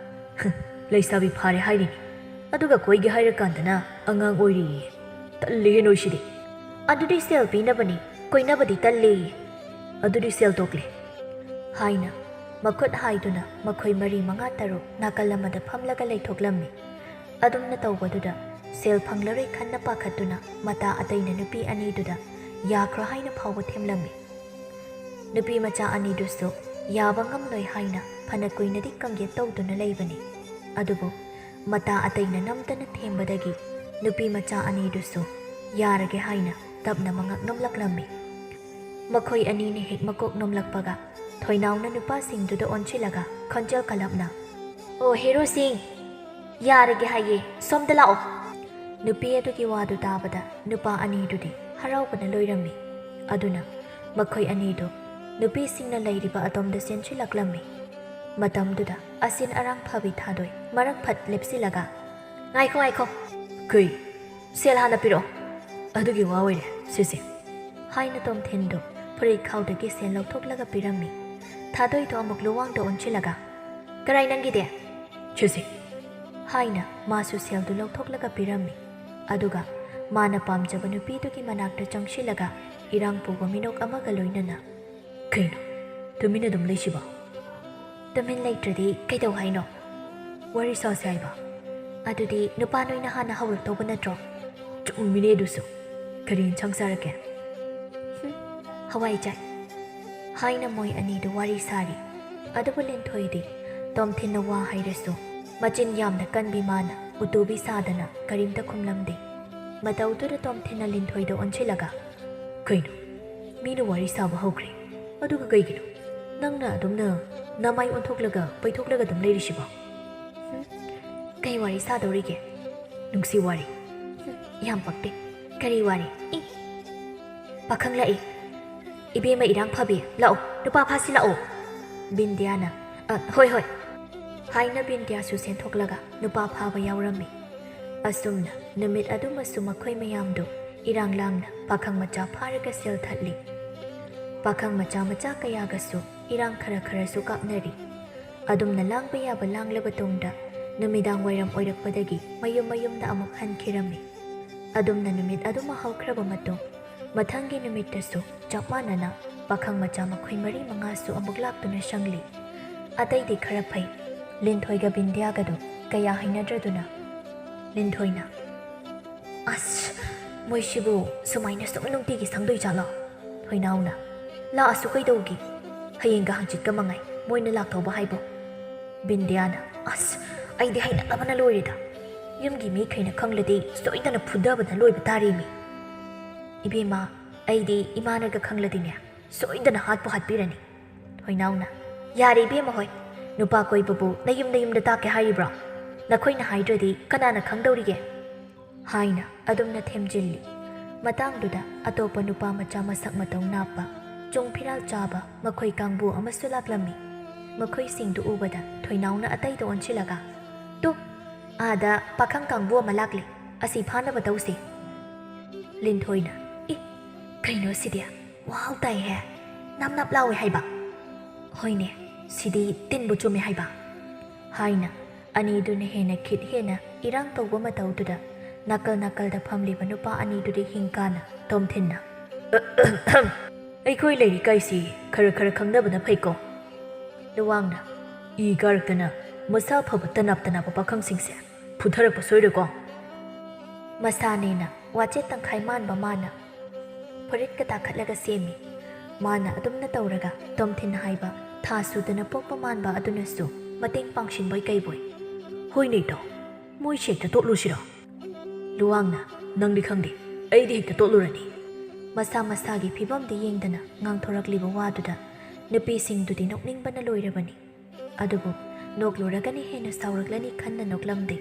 ꯍ, ꯂꯩꯁꯥꯕꯤ ꯐꯥꯔꯦ ꯍꯥꯏꯔꯤꯅꯤ꯫ ꯑꯗꯨꯒ ꯀꯣꯏꯒꯦ ꯍꯥꯏꯔꯀꯥꯟꯗꯅ ꯑꯉꯥꯡ ꯑꯣꯏꯔꯤꯌꯦ꯫ ꯇꯜꯂꯤꯍꯦ ꯅꯣꯏꯁꯤꯗꯤ꯫ ꯑꯗꯨꯗꯤ ꯁꯦꯜ ꯄꯤꯅꯕꯅꯤ, ꯀꯣꯏꯅꯕꯗꯤ ꯇꯜꯂꯦꯌꯦ꯫ ꯑꯗꯨꯗꯤ ꯁꯦꯜ ꯇꯣꯛꯂꯦ," ꯍꯥꯏꯅ ꯃꯈꯨꯠ ꯍꯥꯏꯗꯨꯅ ꯃꯈꯣꯏ ꯃꯔꯤ ꯃꯉꯥ ꯇꯔꯨꯛ ꯅꯥꯀꯜ ꯑꯃꯗ ꯐꯝꯂꯒ ꯂꯩꯊꯣꯛꯂꯝꯃꯤ꯫ ꯑꯗꯨꯝꯅ ꯇꯧꯕꯗꯨꯗ ꯁꯦꯜ ꯐꯪꯂꯔꯣꯏ ꯈꯟꯅ ꯄꯥꯈꯠꯇꯨꯅ ꯃꯇꯥ ꯑꯇꯩꯅ ꯅꯨꯄꯤ ꯑꯅꯤꯗꯨꯗ ꯌꯥꯈ꯭ꯔꯣ ꯍꯥꯏꯅ ꯐꯥꯎꯕ ꯊꯦꯝꯂꯝꯃꯤ꯫ ꯅꯨꯄꯤ ꯃꯆꯥ ꯑꯅꯤꯗꯨꯁꯨ ꯌꯥꯕ ꯉꯝꯂꯣꯏ ꯍꯥꯏꯅ ꯐꯅ ꯀꯨꯏꯅꯗꯤ ꯀꯪꯒꯦꯠ ꯇꯧꯗꯨꯅ ꯂꯩꯕꯅꯤ꯫ ꯑꯗꯨꯕꯨ ꯃꯇꯥ ꯑꯇꯩꯅ ꯅꯝꯗꯅ ꯊꯦꯝꯕꯗꯒꯤ ꯅꯨꯄꯤ ꯃꯆꯥ ꯑꯅꯤꯗꯨꯁꯨ ꯌꯥꯔꯒꯦ ꯍꯥꯏꯅ ꯇꯞꯅ ꯃꯉꯛ ꯅꯣꯝꯂꯛꯂꯝꯃꯤ꯫ ꯃꯈꯣꯏ ꯑꯅꯤꯅ ꯍꯦꯛ ꯃꯀꯣꯛ ꯅꯣꯝꯂꯛꯄꯒ ꯊꯣꯏꯅꯥꯎꯅ ꯅꯨꯄꯥꯁꯤꯡꯗꯨꯗ ꯑꯣꯟꯁꯤꯜꯂꯒ ꯈꯣꯟꯖꯦꯜ ꯀꯜꯂꯞꯅ, "ꯑꯣ ꯍꯦꯔꯣꯁꯤꯡ, ꯌꯥꯔꯒꯦ ꯍꯥꯏꯌꯦ, ꯁꯣꯝꯗ ꯂꯥꯛꯑꯣ!" ꯅꯨꯄꯤ ꯑꯗꯨꯒꯤ ꯋꯥꯗꯨ ꯇꯥꯕꯗ ꯅꯨꯄꯥ ꯑꯅꯤꯗꯨꯗꯤ ꯍꯔꯥꯎꯕꯅ ꯂꯣꯏꯔꯝꯃꯤ꯫ ꯑꯗꯨꯅ ꯃꯈꯣꯏ ꯑꯅꯤꯗꯨ ꯅꯨꯄꯤꯁꯤꯡꯅ ꯂꯩꯔꯤꯕ ꯑꯗꯣꯝꯗ ꯆꯦꯟꯁꯤꯜꯂꯛꯂꯝꯃꯤ꯫ ꯃꯇꯝꯗꯨꯗ ꯑꯁꯤꯟ ꯑꯔꯥꯡ ꯐꯕꯤ ꯊꯥꯗꯣꯏ ꯃꯔꯛ ꯐꯠ ꯂꯦꯞꯁꯤꯜꯂꯒ, "ꯉꯥꯏꯈꯣ, ꯉꯥꯏꯈꯣ!" "ꯀꯩ?" "ꯁꯦꯜ ꯍꯥꯟꯅ ꯄꯤꯔꯛꯑꯣ꯫" "ꯑꯗꯨꯒꯤ ꯋꯥ ꯑꯣꯏꯔꯦ, ꯁꯦ ꯁꯦ꯫" ꯍꯥꯏꯅ ꯇꯣꯝꯊꯤꯟꯗꯨ ꯐꯨꯔꯤꯠ ꯈꯥꯎꯗꯒꯤ ꯁꯦꯜ ꯂꯧꯊꯣꯛꯂꯒ ꯄꯤꯔꯝꯃꯤ꯫ ꯊꯥꯗꯣꯏꯗꯣ ꯑꯃꯨꯛ ꯂꯨꯋꯥꯡꯗ ꯑꯣꯟꯁꯤꯜꯂꯒ, "ꯀꯔꯥꯏ ꯅꯪꯒꯤꯗꯤ?" "ꯁꯦ ꯁꯦ꯫" ꯍꯥꯏꯅ ꯃꯥꯁꯨ ꯁꯦꯜꯗꯨ ꯂꯧꯊꯣꯛꯂꯒ ꯄꯤꯔꯝꯃꯤ꯫ ꯑꯗꯨꯒ ꯃꯥꯅ ꯄꯥꯝꯖꯕ ꯅꯨꯄꯤꯗꯨꯒꯤ ꯃꯅꯥꯛꯇ ꯆꯪꯁꯤꯜꯂꯒ ꯏꯔꯥꯡ ꯄꯨꯕ ꯃꯤꯅꯣꯛ ꯑꯃꯒ ꯂꯣꯏꯅꯅ, "ꯀꯩꯅꯣ, ꯇꯨꯃꯤꯟꯅ ꯑꯗꯨꯝ ꯂꯩꯁꯤꯕꯣ?" "ꯇꯨꯃꯤꯟ ꯂꯩꯇ꯭ꯔꯗꯤ ꯀꯩꯗꯧ ꯍꯥꯏꯅꯣ?" "ꯋꯥꯔꯤ ꯁꯥꯁꯦ ꯍꯥꯏꯕ?" "ꯑꯗꯨꯗꯤ ꯅꯨꯄꯥ ꯅꯣꯏꯅ ꯍꯥꯟꯅ ꯍꯧꯔꯛꯇꯧꯕ ꯅꯠꯇ꯭ꯔꯣ?" "ꯆꯨꯝꯃꯤꯅꯦ ꯑꯗꯨꯁꯨ꯫ ꯀꯔꯤ ꯏꯟꯁꯥꯡ ꯆꯥꯔꯒꯦ?" "ꯍꯨꯝ, ꯍꯋꯥꯏ ꯆꯥꯏ꯫" ꯍꯥꯏꯅ ꯃꯣꯏ ꯑꯅꯤꯗꯨ ꯋꯥꯔꯤ ꯁꯥꯔꯤ꯫ ꯑꯗꯨꯕꯨ ꯂꯤꯟꯊꯣꯏꯗꯤ ꯇꯣꯝꯊꯤꯟꯅ ꯋꯥ ꯍꯥꯏꯔꯁꯨ ꯃꯆꯤꯟ ꯌꯥꯝꯅ ꯀꯟꯕꯤ ꯃꯥꯅ ꯎꯇꯨꯕꯤ ꯁꯥꯗꯅ ꯀꯔꯤꯝꯇ ꯈꯨꯝꯂꯝꯗꯦ꯫ ꯃꯇꯧꯗꯨꯗ ꯇꯣꯝꯊꯤꯟꯅ ꯂꯤꯟꯊꯣꯏꯗ ꯑꯣꯟꯁꯤꯜꯂꯒ, "ꯀꯩꯅꯣ? ꯃꯤꯅ ꯋꯥꯔꯤ ꯁꯥꯕ ꯍꯧꯈ꯭ꯔꯦ, ꯑꯗꯨꯒ ꯀꯩꯒꯤꯅꯣ ꯅꯪꯅ ꯑꯗꯨꯝꯅ ꯅꯃꯥꯏ ꯑꯣꯟꯊꯣꯛꯂꯒ ꯄꯩꯊꯣꯛꯂꯒ ꯑꯗꯨꯝ ꯂꯩꯔꯤꯁꯤꯕꯣ?" "ꯍꯨꯝ, ꯀꯩ ꯋꯥꯔꯤ ꯁꯥꯗꯧꯔꯤꯒꯦ? ꯅꯨꯡꯁꯤ ꯋꯥꯔꯤ꯫" "ꯍꯨꯝ, ꯌꯥꯝ ꯄꯛꯇꯦ꯫ ꯀꯔꯤ ꯋꯥꯔꯤ? ꯏ, ꯄꯥꯈꯪ ꯂꯥꯛꯏ꯫ ꯏꯕꯦꯝꯃ ꯏꯔꯥꯡ ꯐꯕꯤ, ꯂꯥꯛꯑꯣ, ꯅꯨꯄꯥ ꯐꯥꯁꯤ ꯂꯥꯛꯑꯣ꯫" ꯕꯤꯟꯗꯤꯌꯥꯅ, "ꯑ, ꯍꯣꯏ, ꯍꯣꯏ" ꯍꯥꯏꯅ ꯕꯤꯟꯗꯤꯌꯥꯁꯨ ꯆꯦꯟꯊꯣꯛꯂꯒ ꯅꯨꯄꯥ ꯐꯥꯕ ꯌꯥꯎꯔꯝꯃꯤ꯫ ꯑꯁꯨꯝꯅ ꯅꯨꯃꯤꯠ ꯑꯗꯨꯃꯁꯨ ꯃꯈꯣꯏ ꯃꯌꯥꯝꯗꯨ ꯏꯔꯥꯡ ꯂꯥꯡꯅ ꯄꯥꯈꯪ ꯃꯆꯥ ꯐꯥꯔꯒ ꯁꯦꯜ ꯊꯠꯂꯤ꯫ ꯄꯥꯈꯪ ꯃꯆꯥ ꯃꯆꯥ ꯀꯌꯥꯒꯁꯨ ꯏꯔꯥꯡ ꯈꯔ ꯈꯔꯁꯨ ꯀꯥꯞꯅꯔꯤ꯫ ꯑꯗꯨꯝꯅ ꯂꯥꯡꯕ ꯌꯥꯕ ꯂꯥꯡꯂꯕ ꯇꯨꯡꯗ ꯅꯨꯃꯤꯗꯥꯡ ꯋꯥꯏꯔꯝ ꯑꯣꯏꯔꯛꯄꯗꯒꯤ ꯃꯌꯨꯝ ꯃꯌꯨꯝꯗ ꯑꯃꯨꯛ ꯍꯟꯈꯤꯔꯝꯃꯤ꯫ ꯑꯗꯨꯝꯅ ꯅꯨꯃꯤꯠ ꯑꯗꯨꯃ ꯍꯧꯈ꯭ꯔꯕ ꯃꯇꯨꯡ, ꯃꯊꯪꯒꯤ ꯅꯨꯃꯤꯠꯇꯁꯨ ꯆꯞ ꯃꯥꯟꯅꯅ ꯄꯥꯈꯪ ꯃꯆꯥ ꯃꯈꯣꯏ ꯃꯔꯤ ꯃꯉꯥꯁꯨ ꯑꯃꯨꯛ ꯂꯥꯛꯇꯨꯅ ꯁꯪꯂꯤ꯫ ꯑꯇꯩꯗꯤ ꯈꯔ ꯐꯩ꯫ ꯂꯤꯟꯊꯣꯏꯒ ꯕꯤꯟꯗꯤꯌꯥꯒꯗꯨ ꯀꯌꯥ ꯍꯩꯅꯗ꯭ꯔꯗꯨꯅ꯫ ꯂꯤꯟꯊꯣꯏꯅ, "ꯑꯁ, ꯃꯣꯏꯁꯤꯕꯨ ꯁꯨꯃꯥꯏꯅ ꯁꯨꯝ ꯅꯨꯡꯇꯤꯒꯤ ꯁꯪꯗꯣꯏ ꯖꯥꯠꯂꯣ?" ꯊꯣꯏꯅꯥꯎꯅ, "ꯂꯥꯛꯑꯁꯨ ꯀꯩꯗꯧꯒꯤ? ꯍꯌꯦꯡꯒ ꯍꯪꯆꯤꯠꯀ ꯃꯉꯥꯏ ꯃꯣꯏꯅ ꯂꯥꯛꯊꯧꯕ ꯍꯥꯏꯕꯨ?" ꯕꯤꯟꯗꯤꯌꯥꯅ, "ꯑꯁ, ꯑꯩꯗꯤ ꯍꯩꯅꯗꯕꯅ ꯂꯣꯏꯔꯦꯗ꯫ ꯌꯨꯝꯒꯤ ꯃꯤꯈꯩꯅ ꯈꯪꯂꯗꯤ ꯁꯣꯏꯗꯅ ꯐꯨꯗꯕꯅ ꯂꯣꯏꯕ ꯇꯥꯔꯦꯃꯤ꯫ ꯏꯕꯦꯝꯃ, ꯑꯩꯗꯤ ꯏꯃꯥꯅꯒ ꯈꯪꯂꯗꯤꯅꯦ, ꯁꯣꯏꯗꯅ ꯍꯥꯠꯄꯨ ꯍꯥꯠꯄꯤꯔꯅꯤ꯫" ꯊꯣꯏꯅꯥꯎꯅ, "ꯌꯥꯔꯦ ꯏꯕꯦꯝꯃ ꯍꯣꯏ, ꯅꯨꯄꯥ ꯀꯣꯏꯕꯕꯨ ꯅꯌꯨꯝ ꯅꯌꯨꯝꯗ ꯇꯥꯛꯀꯦ ꯍꯥꯏꯔꯤꯕ꯭ꯔꯣ? ꯅꯈꯣꯏꯅ ꯍꯥꯏꯗ꯭ꯔꯗꯤ ꯀꯅꯥꯅ ꯈꯪꯗꯧꯔꯤꯒꯦ?" ꯍꯥꯏꯅ ꯑꯗꯨꯝꯅ ꯊꯦꯝꯖꯤꯜꯂꯤ꯫ ꯃꯇꯥꯡꯗꯨꯗ ꯑꯇꯣꯞꯄ ꯅꯨꯄꯥ ꯃꯆꯥ ꯃꯁꯛ ꯃꯇꯧ ꯅꯥꯞꯄ, ꯆꯨꯡ ꯐꯤꯔꯥꯜ ꯆꯥꯕ ꯃꯈꯣꯏ ꯀꯥꯡꯕꯨ ꯑꯃꯁꯨ ꯂꯥꯛꯂꯝꯃꯤ꯫ ꯃꯈꯣꯏꯁꯤꯡꯗꯨ ꯎꯕꯗ ꯊꯣꯏꯅꯥꯎꯅ ꯑꯇꯩꯗ ꯑꯣꯟꯁꯤꯜꯂꯒ, "ꯇꯨ, ꯑꯥꯗ ꯄꯥꯈꯪ ꯀꯥꯡꯕꯨ ꯑꯃ ꯂꯥꯛꯂꯦ, ꯑꯁꯤ ꯐꯥꯅꯕ ꯇꯧꯁꯦ꯫" ꯂꯤꯟꯊꯣꯏꯅ, "ꯏ, ꯀꯩꯅꯣ ꯁꯤꯗꯤ? ꯋꯥꯎ ꯇꯥꯏꯍꯦ, ꯅꯞ ꯅꯞ ꯂꯥꯎꯋꯦ ꯍꯥꯏꯕ꯫ ꯍꯣꯏꯅꯦ, ꯁꯤꯗꯤ ꯇꯤꯟꯕꯨ ꯆꯨꯝꯃꯦ ꯍꯥꯏꯕ," ꯍꯥꯏꯅ ꯑꯅꯤꯗꯨꯅ ꯍꯦꯟꯅ ꯈꯤꯠ ꯍꯦꯟꯅ ꯏꯔꯥꯡ ꯇꯧꯕ ꯃꯇꯧꯗꯨꯗ ꯅꯥꯀꯜ ꯅꯥꯀꯜꯗ ꯐꯝꯂꯤꯕ ꯅꯨꯄꯥ ꯑꯅꯤꯗꯨꯗꯤ ꯍꯤꯡꯀꯥꯅ ꯇꯣꯝꯊꯤꯟꯅ, "ꯑꯩꯈꯣꯏ ꯂꯩꯔꯤꯀꯥꯏꯁꯤ ꯈꯔ ꯈꯔ ꯈꯪꯅꯕꯅ ꯐꯩꯀꯣ?" ꯂꯨꯋꯥꯡꯅ, "ꯏ ꯀꯥꯔꯛꯇꯅ ꯃꯁꯥ ꯐꯕ ꯇꯅꯥꯞ ꯇꯅꯥꯞꯄ ꯄꯥꯈꯪꯁꯤꯡꯁꯦ ꯐꯨꯊꯔꯛꯄ ꯁꯣꯏꯔꯣꯏꯀꯣ?" ꯃꯁꯥꯅꯦꯅ ꯋꯥꯆꯦꯠ ꯇꯪꯈꯥꯏ ꯃꯥꯟꯕ ꯃꯥꯅ ꯐꯨꯔꯤꯠꯀ ꯇꯥꯈꯠꯂꯒ ꯁꯦꯝꯃꯤ꯫ ꯃꯥꯅ ꯑꯗꯨꯝꯅ ꯇꯧꯔꯒ ꯇꯣꯝꯊꯤꯟ ꯍꯥꯏꯕ ꯊꯥ ꯁꯨꯗꯅ ꯄꯣꯛꯄ ꯃꯥꯟꯕ ꯑꯗꯨꯅꯁꯨ ꯃꯇꯦꯡ ꯄꯥꯡꯁꯤꯟꯕꯣꯏ ꯀꯩꯕꯣꯏ, "ꯍꯣꯏꯅꯦ ꯏꯇꯥꯎ, ꯃꯣꯏ ꯁꯦꯛꯇ ꯇꯣꯠꯂꯨꯁꯤꯔꯣ?" ꯂꯨꯋꯥꯡꯅ, "ꯅꯪꯗꯤ ꯈꯪꯗꯦ, ꯑꯩꯗꯤ ꯍꯦꯛꯇ ꯇꯣꯠꯂꯨꯔꯅꯤ꯫" ꯃꯁꯥ ꯃꯁꯥꯒꯤ ꯐꯤꯕꯝꯗꯤ ꯌꯦꯡꯗꯅ ꯉꯥꯡꯊꯣꯔꯛꯂꯤꯕ ꯋꯥꯗꯨꯗ ꯅꯨꯄꯤꯁꯤꯡꯗꯨꯗꯤ ꯅꯣꯛꯅꯤꯡꯕꯅ ꯂꯣꯏꯔꯕꯅꯤ꯫ ꯑꯗꯨꯕꯨ ꯅꯣꯛꯂꯨꯔꯒꯅꯤ ꯍꯦꯟꯅ ꯁꯥꯎꯔꯛꯂꯅꯤ ꯈꯟꯅ ꯅꯣꯛꯂꯝꯗꯦ꯫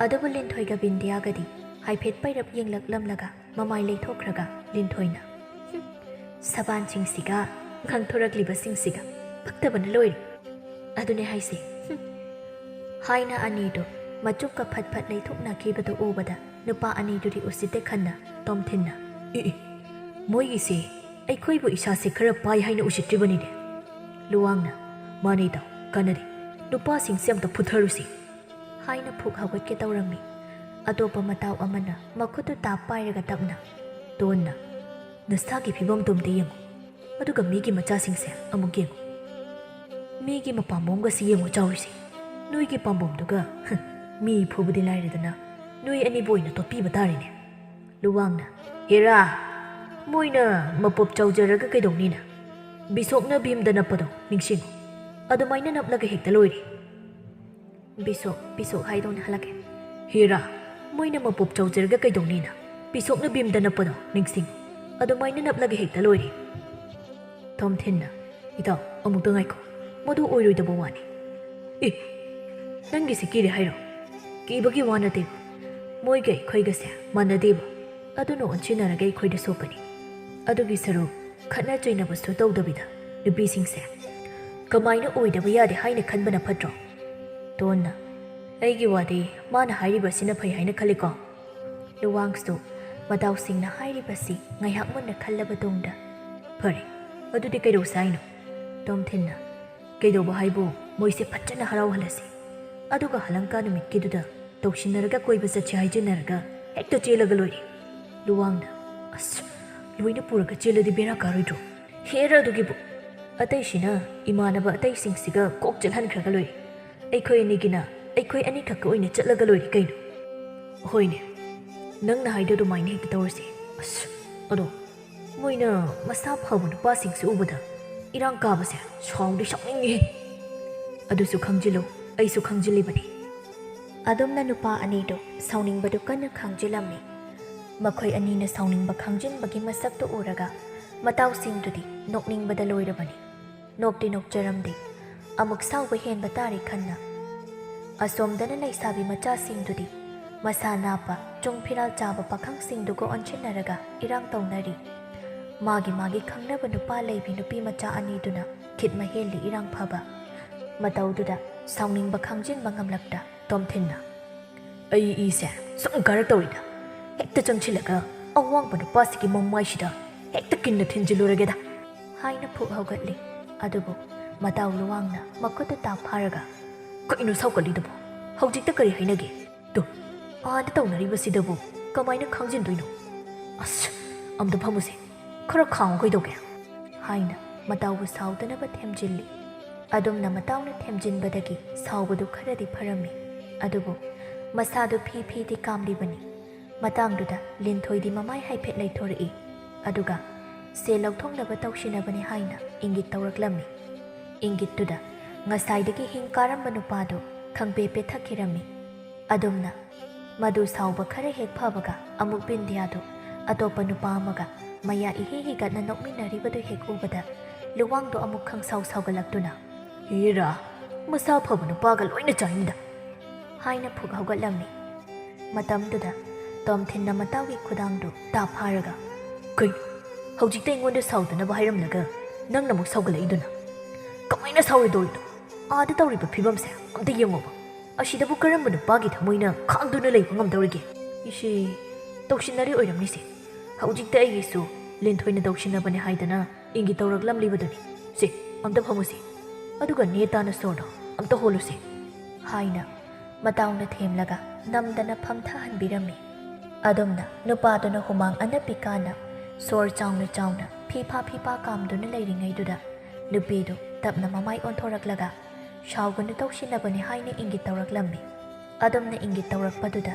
ꯑꯗꯨꯕꯨ ꯂꯤꯟꯊꯣꯏꯒ ꯕꯤꯟꯗꯤꯌꯥꯒꯗꯤ ꯍꯥꯏꯐꯦꯠ ꯄꯩꯔꯞ ꯌꯦꯡꯂꯛꯂꯝꯂꯒ ꯃꯃꯥꯏ ꯂꯩꯊꯣꯛꯈ꯭ꯔꯒ ꯂꯤꯟꯊꯣꯏꯅ, "ꯍꯨꯝ, ꯁꯕꯥꯟꯁꯤꯡꯁꯤꯒ ꯉꯥꯡꯊꯣꯔꯛꯂꯤꯕꯁꯤꯡꯁꯤꯒ ꯄꯛꯇꯕꯅ ꯂꯣꯏꯔꯦ꯫ ꯑꯗꯨꯅꯦ ꯍꯥꯏꯁꯦ, ꯍꯨꯝ," ꯍꯥꯏꯅ ꯑꯅꯤꯗꯨ ꯃꯆꯨꯞꯀ ꯐꯠ ꯐꯠ ꯂꯩꯊꯣꯛꯅꯈꯤꯕꯗꯨ ꯎꯕꯗ ꯅꯨꯄꯥ ꯑꯅꯤꯗꯨꯗꯤ ꯎꯁꯤꯠꯇꯦ ꯈꯟꯅ ꯇꯣꯝꯊꯤꯟꯅ, "ꯏ ꯏ, ꯃꯣꯏꯒꯤꯁꯦ ꯑꯩꯈꯣꯏꯕꯨ ꯏꯁꯥꯁꯦ ꯈꯔ ꯄꯥꯏ ꯍꯥꯏꯅ ꯎꯁꯤꯠꯇ꯭ꯔꯤꯕꯅꯤꯅꯦ?" ꯂꯨꯋꯥꯡꯅ, "ꯃꯥꯅꯦ ꯏꯇꯥꯎ, ꯀꯥꯟꯅꯗꯦ꯫ ꯅꯨꯄꯥꯁꯤꯡꯁꯦ ꯑꯝꯇ ꯐꯨꯊꯔꯨꯁꯤ" ꯍꯥꯏꯅ ꯐꯨꯛ ꯍꯧꯒꯠꯀꯦ ꯇꯧꯔꯝꯃꯤ꯫ ꯑꯇꯣꯞꯄ ꯃꯇꯥꯎ ꯑꯃꯅ ꯃꯈꯨꯠꯇꯨ ꯇꯥꯞ ꯄꯥꯏꯔꯒ ꯇꯞꯅ, "ꯇꯣꯟꯅ, ꯅꯁꯥꯒꯤ ꯐꯤꯕꯝꯗꯣ ꯑꯝꯇ ꯌꯦꯡꯉꯨ, ꯑꯗꯨꯒ ꯃꯤꯒꯤ ꯃꯆꯥꯁꯤꯡꯁꯦ ꯑꯃꯨꯛ ꯌꯦꯡꯉꯨ꯫ ꯃꯤꯒꯤ ꯃꯄꯥꯝꯕꯣꯝꯒꯁꯤ ꯌꯦꯡꯉꯨ ꯆꯥꯎꯔꯤꯁꯦ꯫ ꯅꯣꯏꯒꯤ ꯄꯥꯝꯕꯣꯝꯗꯨꯒ, ꯍ, ꯃꯤ ꯐꯨꯕꯗꯤ ꯂꯥꯏꯔꯗꯅ, ꯅꯣꯏ ꯑꯅꯤꯕꯨ ꯑꯣꯏꯅ ꯇꯣꯠꯄꯤꯕ ꯇꯥꯔꯦꯅꯦ꯫" ꯂꯨꯋꯥꯡꯅ, "ꯍꯦꯔꯥ, ꯃꯣꯏꯅ ꯃꯄꯣꯞ ꯆꯥꯎꯖꯔꯒ ꯀꯩꯗꯧꯅꯤꯅ? ꯕꯤꯁꯣꯛꯅ ꯚꯤꯝꯗ ꯅꯞꯄꯗꯣ ꯅꯤꯡꯁꯤꯡꯉꯨ꯫ ꯑꯗꯨꯃꯥꯏꯅ ꯅꯞꯂꯒ ꯍꯦꯛꯇ ꯂꯣꯏꯔꯦ꯫" ꯕꯤꯁꯣꯛ, ꯕꯤꯁꯣꯛ ꯍꯥꯏꯗꯧꯅ ꯍꯜꯂꯛꯀꯦ꯫ "ꯍꯦꯔꯥ, ꯃꯣꯏꯅ ꯃꯄꯣꯞ ꯆꯥꯎꯖꯔꯒ ꯀꯩꯗꯧꯅꯤꯅ? ꯕꯤꯁꯣꯛꯅ ꯚꯤꯝꯗ ꯅꯞꯄꯗꯣ ꯅꯤꯡꯁꯤꯡꯉꯨ꯫ ꯑꯗꯨꯃꯥꯏꯅ ꯅꯞꯂꯒ ꯍꯦꯛꯇ ꯂꯣꯏꯔꯦ꯫" ꯇꯣꯝꯊꯤꯟꯅ, "ꯏꯇꯥꯎ, ꯑꯃꯨꯛꯇ ꯉꯥꯏꯈꯣ꯫ ꯃꯗꯨ ꯑꯣꯏꯔꯣꯏꯗꯕ ꯋꯥꯅꯤ꯫" "ꯑꯦ, ꯅꯪꯒꯤꯁꯦ ꯀꯤꯔꯦ ꯍꯥꯏꯔꯣ?" "ꯀꯤꯕꯒꯤ ꯋꯥ ꯅꯠꯇꯦ꯫ ꯃꯣꯏꯒ ꯑꯩꯈꯣꯏꯒꯁꯦ ꯃꯥꯟꯅꯗꯦꯕ꯫ ꯑꯗꯨꯅ ꯑꯣꯟꯁꯤꯟꯅꯔꯒ ꯑꯩꯈꯣꯏꯗ ꯁꯣꯛꯀꯅꯤ꯫ ꯑꯗꯨꯒꯤ ꯁꯔꯨꯛ ꯈꯠꯅ ꯆꯩꯅꯕꯁꯨ ꯇꯧꯗꯕꯤꯗ ꯅꯨꯄꯤꯁꯤꯡꯁꯦ ꯀꯃꯥꯏꯅ ꯑꯣꯏꯗꯕ ꯌꯥꯗꯦ ꯍꯥꯏꯅ ꯈꯟꯕꯅ ꯐꯠꯇ꯭ꯔꯣ?" ꯇꯣꯟꯅ, "ꯑꯩꯒꯤ ꯋꯥꯗꯤ ꯃꯥꯅ ꯍꯥꯏꯔꯤꯕꯁꯤꯅ ꯐꯩ ꯍꯥꯏꯅ ꯈꯜꯂꯤꯀꯣ?" ꯂꯨꯋꯥꯡꯁꯨ ꯃꯇꯥꯎꯁꯤꯡꯅ ꯍꯥꯏꯔꯤꯕꯁꯤ ꯉꯥꯏꯍꯥꯛ ꯃꯨꯟꯅ ꯈꯜꯂꯕ ꯇꯨꯡꯗ, "ꯐꯔꯦ, ꯑꯗꯨꯗꯤ ꯀꯩꯗꯧꯁꯦ ꯍꯥꯏꯅꯣ?" ꯇꯣꯝꯊꯤꯟꯅ, "ꯀꯩꯗꯧꯕ ꯍꯥꯏꯕꯨ, ꯃꯣꯏꯁꯦ ꯐꯖꯅ ꯍꯔꯥꯎꯍꯜꯂꯁꯤ꯫ ꯑꯗꯨꯒ ꯍꯂꯪꯀꯥ ꯅꯨꯃꯤꯠꯀꯤꯗꯨꯗ ꯇꯧꯁꯤꯟꯅꯔꯒ ꯀꯣꯏꯕ ꯆꯠꯁꯤ ꯍꯥꯏꯖꯤꯟꯅꯔꯒ ꯍꯦꯛꯇ ꯆꯦꯜꯂꯒ ꯂꯣꯏꯔꯦ꯫" ꯂꯨꯋꯥꯡꯅ, "ꯑꯁ, ꯂꯣꯏꯅ ꯄꯨꯔꯒ ꯆꯦꯜꯂꯗꯤ ꯕꯦꯔꯥ ꯀꯥꯔꯣꯏꯗ꯭ꯔꯣ?" "ꯍꯦꯔꯥ ꯑꯗꯨꯒꯤꯕꯨ, ꯑꯇꯩꯁꯤꯅ ꯏꯃꯥꯟꯅꯕ ꯑꯇꯩꯁꯤꯡꯁꯤꯒ ꯀꯣꯛ ꯆꯠꯍꯟꯈ꯭ꯔꯒ ꯂꯣꯏꯔꯦ꯫ ꯑꯩꯈꯣꯏ ꯑꯅꯤꯒꯤꯅ ꯑꯩꯈꯣꯏ ꯑꯅꯤꯈꯛꯀ ꯑꯣꯏꯅ ꯆꯠꯂꯒ ꯂꯣꯏꯔꯦ ꯀꯩꯅꯣ꯫" "ꯍꯣꯏꯅꯦ, ꯅꯪꯅ ꯍꯥꯏꯗꯣ ꯑꯗꯨꯃꯥꯏꯅ ꯍꯦꯛꯇ ꯇꯧꯔꯁꯦ꯫ ꯑꯁ, ꯑꯗꯣ ꯃꯣꯏꯅ ꯃꯁꯥ ꯐꯕ ꯅꯨꯄꯥꯁꯤꯡꯁꯦ ꯎꯕꯗ ꯏꯔꯥꯡ ꯀꯥꯕꯁꯦ ꯁꯥꯎꯗꯤ ꯁꯥꯎꯅꯤꯡꯉꯦ꯫" "ꯑꯗꯨꯁꯨ ꯈꯪꯖꯤꯜꯂꯨ, ꯑꯩꯁꯨ ꯈꯪꯖꯤꯜꯂꯤꯕꯅꯤ꯫" ꯑꯗꯨꯝꯅ ꯅꯨꯄꯥ ꯑꯅꯤꯗꯨ ꯁꯥꯎꯅꯤꯡꯕꯗꯨ ꯀꯟꯅ ꯈꯥꯡꯖꯤꯜꯂꯝꯃꯤ꯫ ꯃꯈꯣꯏ ꯑꯅꯤꯅ ꯁꯥꯎꯅꯤꯡꯕ ꯈꯥꯡꯖꯤꯟꯕꯒꯤ ꯃꯁꯛꯇꯨ ꯎꯔꯒ ꯃꯇꯥꯎꯁꯤꯡꯗꯨꯗꯤ ꯅꯣꯛꯅꯤꯡꯕꯗ ꯂꯣꯏꯔꯕꯅꯤ꯫ ꯅꯣꯛꯇꯤ ꯅꯣꯛꯆꯔꯝꯗꯦ꯫ ꯑꯃꯨꯛ ꯁꯥꯎꯕ ꯍꯦꯟꯕ ꯇꯥꯔꯦ ꯈꯟꯅ꯫ ꯑꯁꯣꯝꯗꯅ ꯂꯩꯁꯥꯕꯤ ꯃꯆꯥꯁꯤꯡꯗꯨꯗꯤ ꯃꯁꯥ ꯅꯥꯞꯄ, ꯆꯨꯡ ꯐꯤꯔꯥꯜ ꯆꯥꯕ ꯄꯥꯈꯪꯁꯤꯡꯗꯨꯒ ꯑꯣꯟꯁꯤꯟꯅꯔꯒ ꯏꯔꯥꯡ ꯇꯧꯅꯔꯤ꯫ ꯃꯥꯒꯤ ꯃꯥꯒꯤ ꯈꯪꯅꯕ ꯅꯨꯄꯥ ꯂꯩꯕꯤ ꯅꯨꯄꯤ ꯃꯆꯥ ꯑꯅꯤꯗꯨꯅ ꯈꯤꯠ ꯃꯍꯦꯜꯂꯤ ꯏꯔꯥꯡ ꯐꯕ꯫ ꯃꯇꯧꯗꯨꯗ ꯁꯥꯎꯅꯤꯡꯕ ꯈꯪꯖꯤꯟꯕ ꯉꯝꯂꯛꯇ ꯇꯣꯝꯊꯤꯟꯅ, ꯑꯩ ꯏꯁꯦ ꯁꯨꯝ ꯀꯥꯔꯛꯇꯧꯔꯤꯗ꯫ ꯍꯦꯛꯇ ꯆꯪꯁꯤꯜꯂꯒ ꯑꯋꯥꯡꯕ ꯅꯨꯄꯥꯁꯤꯒꯤ ꯃꯃꯥꯏꯁꯤꯗ ꯍꯦꯛꯇ ꯀꯤꯟꯅ ꯊꯤꯟꯖꯤꯜꯂꯨꯔꯒꯦꯗ꯫ ꯍꯥꯏꯅ ꯐꯨꯛ ꯍꯧꯒꯠꯂꯤ꯫ ꯑꯗꯨꯕꯨ ꯃꯇꯥꯎ ꯂꯨꯋꯥꯡꯅ ꯃꯈꯨꯠꯇꯨ ꯇꯥꯛ ꯐꯥꯔꯒ, "ꯀꯩꯅꯣ ꯁꯥꯎꯒꯠꯂꯤꯗꯨꯕꯣ? ꯍꯧꯖꯤꯛꯇ ꯀꯔꯤ ꯍꯥꯏꯅꯒꯦ? ꯇꯨ, ꯑꯥꯗ ꯇꯧꯅꯔꯤꯕꯁꯤꯗꯕꯨ ꯀꯃꯥꯏꯅ ꯈꯪꯖꯤꯟꯗꯣꯏꯅꯣ? ꯑꯁ, ꯑꯝꯇ ꯐꯝꯃꯨꯁꯦ꯫ ꯈꯔ ꯈꯥꯡꯉꯨ ꯀꯩꯗꯧꯒꯦ?" ꯍꯥꯏꯅ ꯃꯇꯥꯎꯕꯨ ꯁꯥꯎꯗꯅꯕ ꯊꯦꯝꯖꯤꯜꯂꯤ꯫ ꯑꯗꯨꯝꯅ ꯃꯇꯥꯎꯅ ꯊꯦꯝꯖꯤꯟꯕꯗꯒꯤ ꯁꯥꯎꯕꯗꯨ ꯈꯔꯗꯤ ꯐꯔꯝꯃꯤ꯫ ꯑꯗꯨꯕꯨ ꯃꯁꯥꯗꯨ ꯐꯤ ꯐꯤꯗꯤ ꯀꯥꯝꯂꯤꯕꯅꯤ꯫ ꯃꯇꯥꯡꯗꯨꯗ ꯂꯤꯟꯊꯣꯏꯗꯤ ꯃꯃꯥꯏ ꯍꯥꯏꯐꯦꯠ ꯂꯩꯊꯣꯔꯛꯏ꯫ ꯑꯗꯨꯒ ꯁꯦ ꯂꯧꯊꯣꯛꯅꯕ ꯇꯧꯁꯤꯟꯅꯕꯅꯤ ꯍꯥꯏꯅ ꯏꯪꯒꯤꯠ ꯇꯧꯔꯛꯂꯝꯃꯤ꯫ ꯏꯪꯒꯤꯠꯇꯨꯗ ꯉꯁꯥꯏꯗꯒꯤ ꯍꯤꯡ ꯀꯥꯔꯝꯕ ꯅꯨꯄꯥꯗꯨ ꯈꯪꯄꯦ ꯄꯦꯊꯛꯈꯤꯔꯝꯃꯤ꯫ ꯑꯗꯨꯝꯅ ꯃꯗꯨ ꯁꯥꯎꯕ ꯈꯔ ꯍꯦꯛ ꯐꯕꯒ ꯑꯃꯨꯛ ꯕꯤꯟꯗꯤꯌꯥꯗꯨ ꯑꯇꯣꯞꯄ ꯅꯨꯄꯥ ꯑꯃꯒ ꯃꯌꯥ ꯏꯍꯤ ꯍꯤꯒꯠꯅ ꯅꯣꯛꯃꯤꯟꯅꯔꯤꯕꯗꯨ ꯍꯦꯛ ꯎꯕꯗ ꯂꯨꯋꯥꯡꯗꯣ ꯑꯃꯨꯛ ꯈꯪꯁꯥꯎ ꯁꯥꯎꯒꯠꯂꯛꯇꯨꯅ, "ꯍꯦꯔꯥ, ꯃꯁꯥ ꯐꯕ ꯅꯨꯄꯥꯒ ꯂꯣꯏꯅ ꯆꯥꯏꯅꯤꯗ!" ꯍꯥꯏꯅ ꯐꯨꯛ ꯍꯧꯒꯠꯂꯝꯃꯤ꯫ ꯃꯇꯝꯗꯨꯗ ꯇꯣꯝꯊꯤꯟꯅ ꯃꯇꯥꯎꯒꯤ ꯈꯨꯗꯥꯡꯗꯨ ꯇꯥ ꯐꯥꯔꯒ, "ꯀꯩꯅꯣ, ꯍꯧꯖꯤꯛꯇ ꯑꯩꯉꯣꯟꯗ ꯁꯥꯎꯗꯅꯕ ꯍꯥꯏꯔꯝꯂꯒ ꯅꯪꯅ ꯑꯃꯨꯛ ꯁꯥꯎꯒꯠꯂꯛꯏꯗꯨꯅ? ꯀꯃꯥꯏꯅ ꯁꯥꯎꯔꯣꯏꯗꯧꯔꯤꯅꯣ? ꯑꯥꯗ ꯇꯧꯔꯤꯕ ꯐꯤꯕꯝꯁꯦ ꯑꯝꯇ ꯌꯦꯡꯉꯣꯕ꯫ ꯑꯁꯤꯗꯕꯨ ꯀꯔꯝꯕ ꯅꯨꯄꯥꯒꯤ ꯊꯃꯣꯏꯅ ꯈꯥꯡꯗꯨꯅ ꯂꯩꯕ ꯉꯝꯗꯧꯔꯤꯒꯦ? ꯏꯁꯦ, ꯇꯧꯁꯤꯟꯅꯔꯤ ꯑꯣꯏꯔꯝꯅꯤꯁꯦ꯫ ꯍꯧꯖꯤꯛꯇ ꯑꯩꯒꯤꯁꯨ ꯂꯤꯟꯊꯣꯏꯅ ꯇꯧꯁꯤꯟꯅꯕꯅꯦ ꯍꯥꯏꯗꯅ ꯏꯪꯒꯤꯠ ꯇꯧꯔꯛꯂꯝꯂꯤꯕꯗꯨꯅꯤ꯫ ꯁꯦ, ꯑꯝꯇ ꯐꯝꯃꯨꯁꯦ꯫ ꯑꯗꯨꯒ ꯅꯦ ꯇꯥꯅ ꯁꯣꯔꯗꯣ ꯑꯝꯇ ꯍꯣꯜꯂꯨꯁꯦ", ꯍꯥꯏꯅ ꯃꯇꯥꯎꯅ ꯊꯦꯝꯂꯒ ꯅꯝꯗꯅ ꯐꯝꯊꯍꯟꯕꯤꯔꯝꯃꯤ꯫ ꯑꯗꯨꯝꯅ ꯅꯨꯄꯥꯗꯨꯅ ꯍꯨꯃꯥꯡ ꯑꯅꯞꯄꯤ ꯀꯥꯟꯅ ꯁꯣꯔ ꯆꯥꯎꯅ ꯆꯥꯎꯅ ꯐꯤꯐꯥ ꯐꯤꯐꯥ ꯀꯥꯝꯗꯨꯅ ꯂꯩꯔꯤꯉꯩꯗꯨꯗ ꯅꯨꯄꯤꯗꯨ ꯇꯞꯅ ꯃꯃꯥꯏ ꯑꯣꯟꯊꯣꯔꯛꯂꯒ ꯁꯥꯎꯒꯅꯨ ꯇꯧꯁꯤꯟꯅꯕꯅꯤ ꯍꯥꯏꯅ ꯏꯪꯒꯤꯠ ꯇꯧꯔꯛꯂꯝꯃꯤ꯫ ꯑꯗꯨꯝꯅ ꯏꯪꯒꯤꯠ ꯇꯧꯔꯛꯄꯗꯨꯗ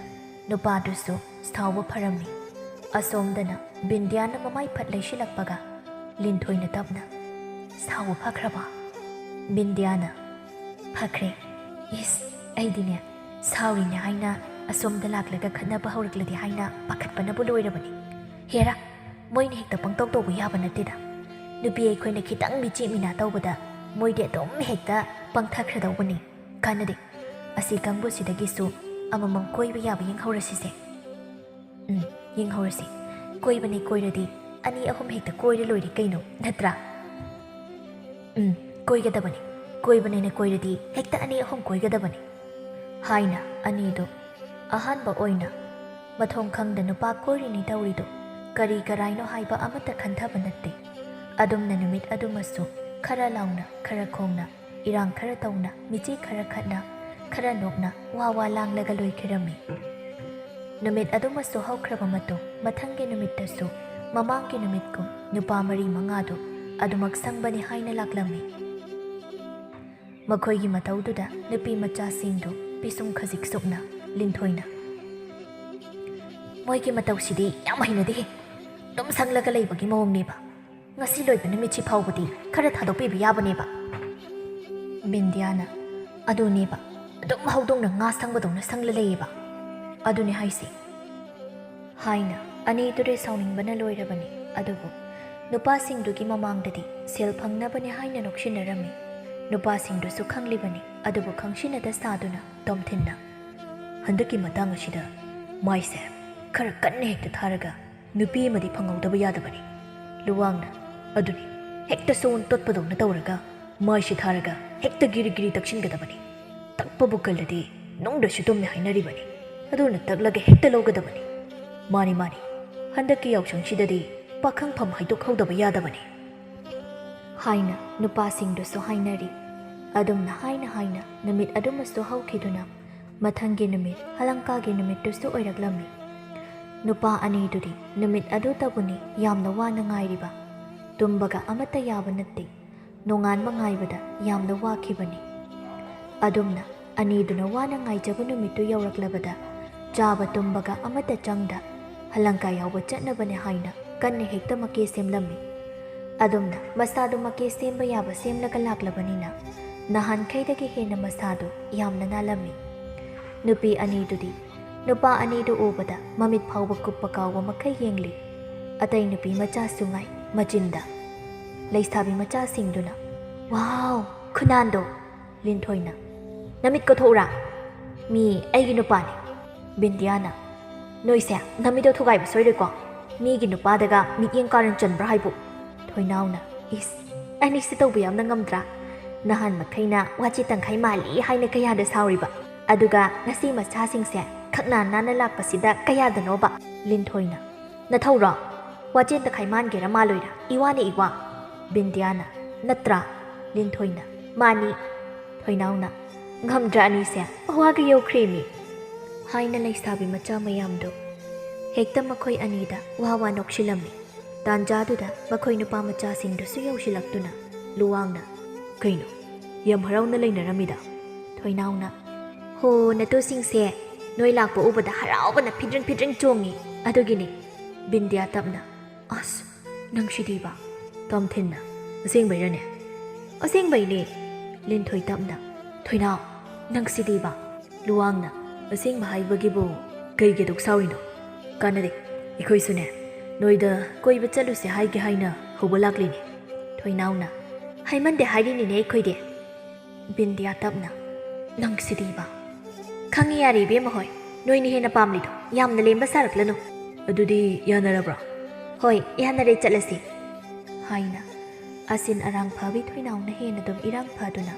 ꯅꯨꯄꯥꯗꯨꯁꯨ ꯁꯥꯎꯕ ꯐꯔꯝꯃꯤ꯫ ꯑꯁꯣꯝꯗꯅ ꯕꯤꯟꯗꯤꯌꯥꯅ ꯃꯃꯥꯏ ꯐꯠ ꯂꯩꯁꯤꯜꯂꯛꯄꯒ ꯂꯤꯟꯊꯣꯏꯅ ꯇꯞꯅ, "ꯁꯥꯎꯕ ꯐꯈ꯭ꯔꯕꯣ?" ꯕꯤꯟꯗꯤꯌꯥꯅ, "ꯐꯈ꯭ꯔꯦ꯫ ꯏꯁ, ꯑꯩꯗꯤꯅꯦ, ꯁꯥꯎꯔꯤꯅꯦ ꯍꯥꯏꯅ ꯑꯁꯣꯝꯗ ꯂꯥꯛꯂꯒ ꯈꯠꯅꯕ ꯍꯧꯔꯛꯂꯗꯤ ꯍꯥꯏꯅ ꯄꯥꯈꯠꯄꯅꯕꯨ ꯂꯣꯏꯔꯕꯅꯤ꯫ ꯍꯦꯔꯥ, ꯃꯣꯏꯅ ꯍꯦꯛꯇ ꯄꯪꯇꯧ ꯇꯧꯕ ꯌꯥꯕ ꯅꯠꯇꯦꯗ꯫ ꯅꯨꯄꯤ ꯑꯩꯈꯣꯏꯅ ꯈꯤꯇꯪ ꯃꯤꯆꯤ ꯃꯤꯅꯥ ꯇꯧꯕꯗ ꯃꯣꯏꯗꯤ ꯑꯗꯨꯝ ꯍꯦꯛꯇ ꯄꯪꯊꯈ꯭ꯔꯗꯧꯕꯅꯤ꯫ ꯀꯥꯟꯅꯗꯦ꯫ ꯑꯁꯤ ꯀꯥꯡꯕꯨꯁꯤꯗꯒꯤꯁꯨ ꯑꯃꯃꯝ ꯀꯣꯏꯕ ꯌꯥꯕ ꯌꯦꯡꯍꯧꯔꯁꯤꯁꯦ꯫ ꯎꯝ, ꯌꯦꯡꯍꯧꯔꯁꯤ꯫ ꯀꯣꯏꯕꯅꯦ ꯀꯣꯏꯔꯗꯤ ꯑꯅꯤ ꯑꯍꯨꯝ ꯍꯦꯛꯇ ꯀꯣꯏꯔ ꯂꯣꯏꯔꯦ ꯀꯩꯅꯣ, ꯅꯠꯇ꯭ꯔꯥ? ꯎꯝ, ꯀꯣꯏꯒꯗꯕꯅꯤ꯫ ꯀꯣꯏꯕꯅꯦꯅ ꯀꯣꯏꯔꯗꯤ ꯍꯦꯛꯇ ꯑꯅꯤ ꯑꯍꯨꯝ ꯀꯣꯏꯒꯗꯕꯅꯤ", ꯍꯥꯏꯅ ꯑꯅꯤꯗꯨ ꯑꯍꯥꯟꯕ ꯑꯣꯏꯅ, ꯃꯊꯣꯡ ꯈꯪꯗ ꯅꯨꯄꯥ ꯀꯣꯏꯔꯤꯅꯤ ꯇꯧꯔꯤꯗꯣ ꯀꯔꯤ ꯀꯔꯥꯏꯅꯣ ꯍꯥꯏꯕ ꯑꯃꯠꯇ ꯈꯟꯊꯕ ꯅꯠꯇꯦ꯫ ꯑꯗꯨꯝꯅ ꯅꯨꯃꯤꯠ ꯑꯗꯨꯃꯁꯨ ꯈꯔ ꯂꯥꯎꯅ, ꯈꯔ ꯈꯣꯡꯅ, ꯏꯔꯥꯡ ꯈꯔ ꯇꯧꯅ, ꯃꯤꯆꯤ ꯈꯔ ꯈꯠꯅ, ꯈꯔ ꯅꯣꯛꯅ, ꯋꯥ ꯋꯥ ꯂꯥꯡꯂꯒ ꯂꯣꯏꯈꯤꯔꯝꯃꯤ꯫ ꯅꯨꯃꯤꯠ ꯑꯗꯨꯃꯁꯨ ꯍꯧꯈ꯭ꯔꯕ ꯃꯇꯨꯡ, ꯃꯊꯪꯒꯤ ꯅꯨꯃꯤꯠꯇꯁꯨ ꯃꯃꯥꯡꯒꯤ ꯅꯨꯃꯤꯠꯀꯨꯝ ꯅꯨꯄꯥ ꯃꯔꯤ ꯃꯉꯥꯗꯨ ꯑꯗꯨꯃꯛ ꯁꯪꯕꯅꯤ ꯍꯥꯏꯅ ꯂꯥꯛꯂꯝꯃꯤ꯫ ꯃꯈꯣꯏꯒꯤ ꯃꯇꯧꯗꯨꯗ ꯅꯨꯄꯤ ꯃꯆꯥꯁꯤꯡꯗꯨ ꯄꯤꯁꯨꯝ ꯈꯖꯤꯛ ꯁꯨꯛꯅ ꯂꯤꯟꯊꯣꯏꯅ, "ꯃꯣꯏꯒꯤ ꯃꯇꯧꯁꯤꯗꯤ ꯌꯥꯝ ꯍꯩꯅꯗꯦꯍꯦ꯫ ꯑꯗꯨꯝ ꯁꯪꯂꯒ ꯂꯩꯕꯒꯤ ꯃꯑꯣꯡꯅꯦꯕ꯫ ꯉꯁꯤ ꯂꯣꯏꯕ ꯅꯨꯃꯤꯠꯁꯤ ꯐꯥꯎꯕꯗꯤ ꯈꯔ ꯊꯥꯗꯣꯛꯄꯤꯕ ꯌꯥꯕꯅꯦꯕ꯫" ꯕꯤꯟꯗꯤꯌꯥꯅ, "ꯑꯗꯨꯅꯦꯕ, ꯑꯗꯨꯝ ꯍꯧꯗꯣꯡꯅ ꯉꯥ ꯁꯪꯕꯗꯧꯅ ꯁꯪꯂ ꯂꯩꯌꯦꯕ꯫ ꯑꯗꯨꯅꯦ ꯍꯥꯏꯁꯦ꯫" ꯍꯥꯏꯅ ꯑꯅꯤꯗꯨꯗꯤ ꯁꯥꯎꯅꯤꯡꯕꯅ ꯂꯣꯏꯔꯕꯅꯤ꯫ ꯑꯗꯨꯕꯨ ꯅꯨꯄꯥꯁꯤꯡꯗꯨꯒꯤ ꯃꯃꯥꯡꯗꯗꯤ ꯁꯦꯜ ꯐꯪꯅꯕꯅꯤ ꯍꯥꯏꯅ ꯅꯣꯛꯁꯤꯟꯅꯔꯝꯃꯤ꯫ ꯅꯨꯄꯥꯁꯤꯡꯗꯨꯁꯨ ꯈꯪꯂꯤꯕꯅꯤ, ꯑꯗꯨꯕꯨ ꯈꯪꯁꯤꯟꯅꯗ ꯁꯥꯗꯨꯅ ꯇꯣꯝꯊꯤꯟꯅ, "ꯍꯟꯗꯛꯀꯤ ꯃꯇꯥꯡ ꯑꯁꯤꯗ ꯃꯥꯏꯁꯦ ꯈꯔ ꯀꯟꯅ ꯍꯦꯛꯇ ꯊꯥꯔꯒ ꯅꯨꯄꯤ ꯑꯃꯗꯤ ꯐꯪꯍꯧꯗꯕ ꯌꯥꯗꯕꯅꯤ꯫" ꯂꯨꯋꯥꯡꯅ, "ꯑꯗꯨꯅꯤ, ꯍꯦꯛꯇ ꯁꯣꯟ ꯇꯣꯠꯄꯗꯧꯅ ꯇꯧꯔꯒ ꯃꯥꯏꯁꯦ ꯊꯥꯔꯒ ꯍꯦꯛꯇ ꯒꯤꯔꯤ ꯒꯤꯔꯤ ꯇꯛꯁꯤꯟꯒꯗꯕꯅꯤ꯫ ꯇꯛꯄꯕꯨ ꯀꯜꯂꯗꯤ ꯅꯨꯡꯗꯁꯨ ꯇꯨꯝꯃꯦ ꯍꯥꯏꯅꯔꯤꯕꯅꯤ꯫ ꯑꯗꯨꯅ ꯇꯛꯂꯒ ꯍꯦꯛꯇ ꯂꯧꯒꯗꯕꯅꯤ꯫ ꯃꯥꯅꯤ, ꯃꯥꯅꯤ, ꯍꯟꯗꯛꯀꯤ ꯌꯥꯎꯁꯪꯁꯤꯗꯗꯤ ꯄꯥꯈꯪꯐꯝ ꯍꯥꯏꯗꯣꯛꯍꯧꯗꯕ ꯌꯥꯗꯕꯅꯤ," ꯍꯥꯏꯅ ꯅꯨꯄꯥꯁꯤꯡꯗꯨꯁꯨ ꯍꯥꯏꯅꯔꯤ꯫ ꯑꯗꯨꯝꯅ ꯍꯥꯏꯅ ꯍꯥꯏꯅ ꯅꯨꯃꯤꯠ ꯑꯗꯨꯃꯁꯨ ꯍꯧꯈꯤꯗꯨꯅ ꯃꯊꯪꯒꯤ ꯅꯨꯃꯤꯠ ꯍꯂꯪꯀꯥꯒꯤ ꯅꯨꯃꯤꯠꯇꯨꯁꯨ ꯑꯣꯏꯔꯛꯂꯝꯃꯤ꯫ ꯅꯨꯄꯥ ꯑꯅꯤꯗꯨꯗꯤ ꯅꯨꯃꯤꯠ ꯑꯗꯨꯇꯕꯨꯅꯤ ꯌꯥꯝꯅ ꯋꯥꯅ ꯉꯥꯏꯔꯤꯕ꯫ ꯇꯨꯝꯕꯒ ꯑꯃꯠꯇ ꯌꯥꯕ ꯅꯠꯇꯦ꯫ ꯅꯣꯡꯉꯥꯟꯕ ꯉꯥꯏꯕꯗ ꯌꯥꯝꯅ ꯋꯥꯈꯤꯕꯅꯤ꯫ ꯑꯗꯨꯝꯅ ꯑꯅꯤꯗꯨꯅ ꯋꯥꯅ ꯉꯥꯏꯖꯕ ꯅꯨꯃꯤꯠꯇꯨ ꯌꯧꯔꯛꯂꯕꯗ ꯆꯥꯕ ꯇꯨꯝꯕꯒ ꯑꯃꯠꯇ ꯆꯪꯗ ꯍꯂꯪꯀꯥ ꯌꯥꯎꯕ ꯆꯠꯅꯕꯅꯦ ꯍꯥꯏꯅ ꯀꯟꯅ ꯍꯦꯛꯇ ꯃꯀꯦ ꯁꯦꯝꯂꯝꯃꯤ꯫ ꯑꯗꯨꯝꯅ ꯃꯁꯥꯗꯨ ꯃꯀꯦ ꯁꯦꯝꯕ ꯌꯥꯕ ꯁꯦꯝꯂꯒ ꯂꯥꯛꯂꯕꯅꯤꯅ ꯅꯍꯥꯟꯈꯩꯗꯒꯤ ꯍꯦꯟꯅ ꯃꯁꯥꯗꯨ ꯌꯥꯝꯅ ꯅꯥꯜꯂꯝꯃꯤ꯫ ꯅꯨꯄꯤ ꯑꯅꯤꯗꯨꯗꯤ, ꯅꯨꯄꯥ ꯑꯅꯤꯗꯨ ꯎꯕꯗ ꯃꯃꯤꯠ ꯐꯥꯎꯕ ꯀꯨꯞꯄ ꯀꯥꯎꯕ ꯃꯈꯩ ꯌꯦꯡꯂꯤ꯫ ꯑꯇꯩ ꯅꯨꯄꯤ ꯃꯆꯥꯁꯨ ꯉꯥꯏ ꯃꯆꯤꯟꯗ꯫ ꯂꯩꯁꯥꯕꯤ ꯃꯆꯥꯁꯤꯡꯗꯨꯅ, "ꯋꯥꯎ, ꯈꯨꯅꯥꯟꯗꯣ!" ꯂꯤꯟꯊꯣꯏꯅ, "ꯅꯃꯤꯠ ꯀꯣꯊꯣꯛꯎꯔꯥ? ꯃꯤ ꯑꯩꯒꯤ ꯅꯨꯄꯥꯅꯤ꯫" ꯕꯤꯟꯗꯤꯌꯥꯅ, "ꯅꯣꯏꯁꯦ ꯅꯃꯤꯠꯇꯣ ꯊꯨꯒꯥꯏꯕ ꯁꯣꯏꯔꯣꯏꯀꯣ? ꯃꯤꯒꯤ ꯅꯨꯄꯥꯗꯒ ꯃꯤꯠꯌꯦꯡ ꯀꯥꯔꯟ ꯆꯟꯕ꯭ꯔꯥ ꯍꯥꯏꯕꯨ?" ꯊꯣꯏꯅꯥꯎꯅ, "ꯏꯁ, ꯑꯅꯤꯁꯦ ꯇꯧꯕ ꯌꯥꯝꯅ ꯉꯝꯗ꯭ꯔꯥ? ꯅꯍꯥꯟ ꯃꯈꯩꯅ ꯋꯥꯆꯤ ꯇꯪꯈꯥꯏ ꯃꯥꯜꯂꯤ ꯍꯥꯏꯅ ꯀꯌꯥꯗ ꯁꯥꯎꯔꯤꯕ? ꯑꯗꯨꯒ ꯉꯁꯤ ꯃꯆꯥꯁꯤꯡꯁꯦ ꯈꯛꯅꯥ ꯅꯥꯟꯅ ꯂꯥꯛꯄꯁꯤꯗ ꯀꯌꯥꯗꯅꯣꯕ? ꯂꯤꯟꯊꯣꯏꯅ, "ꯅꯊꯧꯔꯣ? ꯋꯥꯆꯦꯟ ꯇꯈꯥꯏ ꯃꯥꯟꯒꯦꯔꯥ ꯃꯥꯜꯂꯣꯏꯔꯥ? ꯏꯋꯥꯅ ꯏꯋꯥ!" ꯕꯤꯟꯗꯤꯌꯥꯅ, "ꯅꯠꯇ꯭ꯔꯥ?" ꯂꯤꯟꯊꯣꯏꯅ, "ꯃꯥꯅꯤ!" ꯊꯣꯏꯅꯥꯎꯅ, "ꯉꯝꯗ꯭ꯔꯥ ꯑꯅꯤꯁꯦ? ꯋꯥꯒ ꯌꯧꯈ꯭ꯔꯦꯃꯤ!" ꯍꯥꯏꯅ ꯂꯩꯁꯥꯕꯤ ꯃꯆꯥ ꯃꯌꯥꯝꯗꯨ ꯍꯦꯛꯇ ꯃꯈꯣꯏ ꯑꯅꯤꯗ ꯋꯥ ꯋꯥ ꯅꯣꯛꯁꯤꯜꯂꯝꯃꯤ꯫ ꯇꯥꯟꯖꯥꯗꯨꯗ ꯃꯈꯣꯏ ꯅꯨꯄꯥ ꯃꯆꯥꯁꯤꯡꯗꯨꯁꯨ ꯌꯧꯁꯤꯜꯂꯛꯇꯨꯅ ꯂꯨꯋꯥꯡꯅ, "ꯀꯩꯅꯣ, ꯌꯥꯝ ꯍꯔꯥꯎꯅ ꯂꯩꯅꯔꯝꯃꯤꯗ?" ꯊꯣꯏꯅꯥꯎꯅ, "ꯍꯣ, ꯅꯇꯨꯁꯤꯡꯁꯦ ꯅꯣꯏ ꯂꯥꯛꯄ ꯎꯕꯗ ꯍꯔꯥꯎꯕꯅ ꯐꯤꯗ꯭ꯔꯤꯡ ꯐꯤꯗ꯭ꯔꯤꯡ ꯆꯣꯡꯉꯤ꯫ ꯑꯗꯨꯒꯤꯅꯤ꯫" ꯕꯤꯟꯗꯤꯌꯥ ꯇꯞꯅ, "ꯑꯁ, ꯅꯪꯁꯤꯗꯤꯕ!" ꯇꯝꯊꯤꯟꯅ, "ꯑꯁꯦꯡꯕꯩꯔꯅꯦ?" "ꯑꯁꯦꯡꯕꯩꯅꯦ꯫" ꯂꯤꯟꯊꯣꯏ ꯇꯞꯅ, "ꯊꯣꯏꯅꯥꯎ, ꯅꯪꯁꯤꯗꯤꯕ!" ꯂꯨꯋꯥꯡꯅ, "ꯑꯁꯦꯡꯕ ꯍꯥꯏꯕꯒꯤꯕꯨ ꯀꯩꯒꯤ ꯑꯗꯨꯛ ꯁꯥꯎꯔꯤꯅꯣ? ꯀꯥꯟꯅꯗꯦ, ꯑꯩꯈꯣꯏꯁꯨꯅꯦ ꯅꯣꯏꯗ ꯀꯣꯏꯕ ꯆꯠꯂꯨꯁꯦ ꯍꯥꯏꯒꯦ ꯍꯥꯏꯅ ꯍꯧꯕ ꯂꯥꯛꯂꯤꯅꯤ꯫" ꯊꯣꯏꯅꯥꯎꯅ, "ꯍꯥꯏꯃꯟꯗꯦ ꯍꯥꯏꯔꯤꯅꯤꯅꯦ ꯑꯩꯈꯣꯏꯗꯤ꯫" ꯕꯤꯟꯗꯤꯌꯥ ꯇꯞꯅ, "ꯅꯪꯁꯤꯗꯤꯕ!" "ꯈꯪꯉꯤ, ꯌꯥꯔꯦ ꯏꯕꯦꯝꯃ ꯍꯣꯏ, ꯅꯣꯏꯅ ꯍꯦꯟꯅ ꯄꯥꯝꯂꯤꯗꯣ ꯌꯥꯝꯅ ꯂꯦꯝꯕ ꯁꯥꯔꯛꯂꯅꯨ꯫" "ꯑꯗꯨꯗꯤ ꯌꯥꯅꯔꯕ꯭ꯔꯣ?" "ꯍꯣꯏ, ꯌꯥꯅꯔꯦ, ꯆꯠꯂꯁꯤ꯫" ꯍꯥꯏꯅ ꯑꯁꯤꯟ ꯑꯔꯥꯡ ꯐꯕꯤ ꯊꯣꯏꯅꯥꯎꯅ ꯍꯦꯟꯅ ꯑꯗꯨꯝ ꯏꯔꯥꯡ ꯐꯗꯨꯅ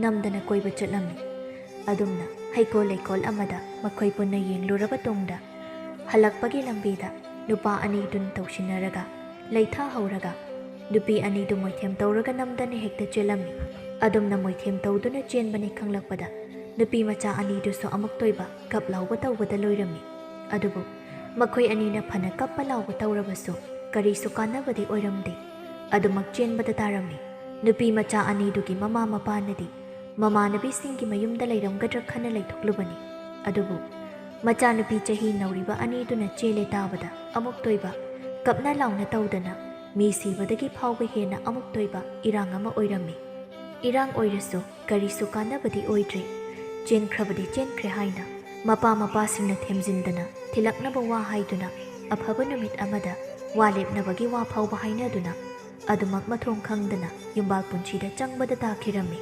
ꯅꯝꯗꯅ ꯀꯣꯏꯕ ꯆꯠꯂꯝꯃꯤ꯫ ꯑꯗꯨꯝꯅ ꯍꯩꯀꯣꯜ ꯂꯩꯀꯣꯜ ꯑꯃꯗ ꯃꯈꯣꯏ ꯄꯨꯟꯅ ꯌꯦꯡꯂꯨꯔꯕ ꯇꯨꯡꯗ, ꯍꯜꯂꯛꯄꯒꯤ ꯂꯝꯕꯤꯗ ꯅꯨꯄꯥ ꯑꯅꯤꯗꯨꯅ ꯇꯧꯁꯤꯟꯅꯔꯒ, ꯂꯩꯊꯥ ꯍꯧꯔꯒ, ꯅꯨꯄꯤ ꯑꯅꯤꯗꯨ ꯃꯣꯏꯊꯦꯝ ꯇꯧꯔꯒ ꯅꯝꯗꯅ ꯍꯦꯛꯇ ꯆꯦꯜꯂꯝꯃꯤ꯫ ꯑꯗꯨꯝꯅ ꯃꯣꯏꯊꯦꯝ ꯇꯧꯗꯨꯅ ꯆꯦꯟꯕꯅꯤ ꯈꯪꯂꯛꯄꯗ, ꯅꯨꯄꯤ ꯃꯆꯥ ꯑꯅꯤꯗꯨꯁꯨ ꯑꯃꯨꯛꯇꯣꯏꯕ ꯀꯞ ꯂꯥꯎꯕ ꯇꯧꯕꯗ ꯂꯣꯏꯔꯝꯃꯤ꯫ ꯑꯗꯨꯕꯨ ꯃꯈꯣꯏ ꯑꯅꯤꯅ ꯐꯅ ꯀꯞꯄ ꯂꯥꯎꯕ ꯇꯧꯔꯕꯁꯨ ꯀꯔꯤꯁꯨ ꯀꯥꯟꯅꯕꯗꯤ ꯑꯣꯏꯔꯝꯗꯦ꯫ ꯑꯗꯨꯃꯛ ꯆꯦꯟꯕꯗ ꯇꯥꯔꯝꯃꯤ꯫ ꯅꯨꯄꯤ ꯃꯆꯥ ꯑꯅꯤꯗꯨꯒꯤ ꯃꯃꯥ ꯃꯄꯥꯅꯗꯤ ꯃꯃꯥꯟꯅꯕꯤꯁꯤꯡꯒꯤ ꯃꯌꯨꯝꯗ ꯂꯩꯔꯝꯒꯗ꯭ꯔꯥ ꯈꯟꯅ ꯂꯩꯊꯣꯛꯂꯨꯕꯅꯤ꯫ ꯑꯗꯨꯕꯨ ꯃꯆꯥꯅꯨꯄꯤ ꯆꯍꯤ ꯅꯧꯔꯤꯕ ꯑꯅꯤꯗꯨꯅ ꯆꯦꯜꯂꯦ ꯇꯥꯕꯗ ꯑꯃꯨꯛꯇꯣꯏꯕ ꯀꯞꯅ ꯂꯥꯎꯅ ꯇꯧꯗꯅ ꯃꯤ ꯁꯤꯕꯗꯒꯤ ꯐꯥꯎꯕ ꯍꯦꯟꯅ ꯑꯃꯨꯛꯇꯣꯏꯕ ꯏꯔꯥꯡ ꯑꯃ ꯑꯣꯏꯔꯝꯃꯤ꯫ ꯏꯔꯥꯡ ꯑꯣꯏꯔꯁꯨ ꯀꯔꯤꯁꯨ ꯀꯥꯟꯅꯕꯗꯤ ꯑꯣꯏꯗ꯭ꯔꯦ꯫ ꯆꯦꯟꯈ꯭ꯔꯕꯗꯤ ꯆꯦꯟꯈ꯭ꯔꯦ ꯍꯥꯏꯅ ꯃꯄꯥ ꯃꯄꯥꯁꯤꯡꯅ ꯊꯦꯝꯖꯤꯟꯗꯅ ꯊꯤꯜꯂꯛꯅꯕ ꯋꯥ ꯍꯥꯏꯗꯨꯅ ꯑꯐꯕ ꯅꯨꯃꯤꯠ ꯑꯃꯗ ꯋꯥ ꯂꯦꯞꯅꯕꯒꯤ ꯋꯥ ꯐꯥꯎꯕ ꯍꯥꯏꯅꯗꯨꯅ ꯑꯗꯨꯃꯛ ꯃꯊꯣꯡ ꯈꯪꯗꯅ ꯌꯨꯝꯕꯥꯜ ꯄꯨꯟꯁꯤꯗ ꯆꯪꯕꯗ ꯇꯥꯈꯤꯔꯝꯃꯤ꯫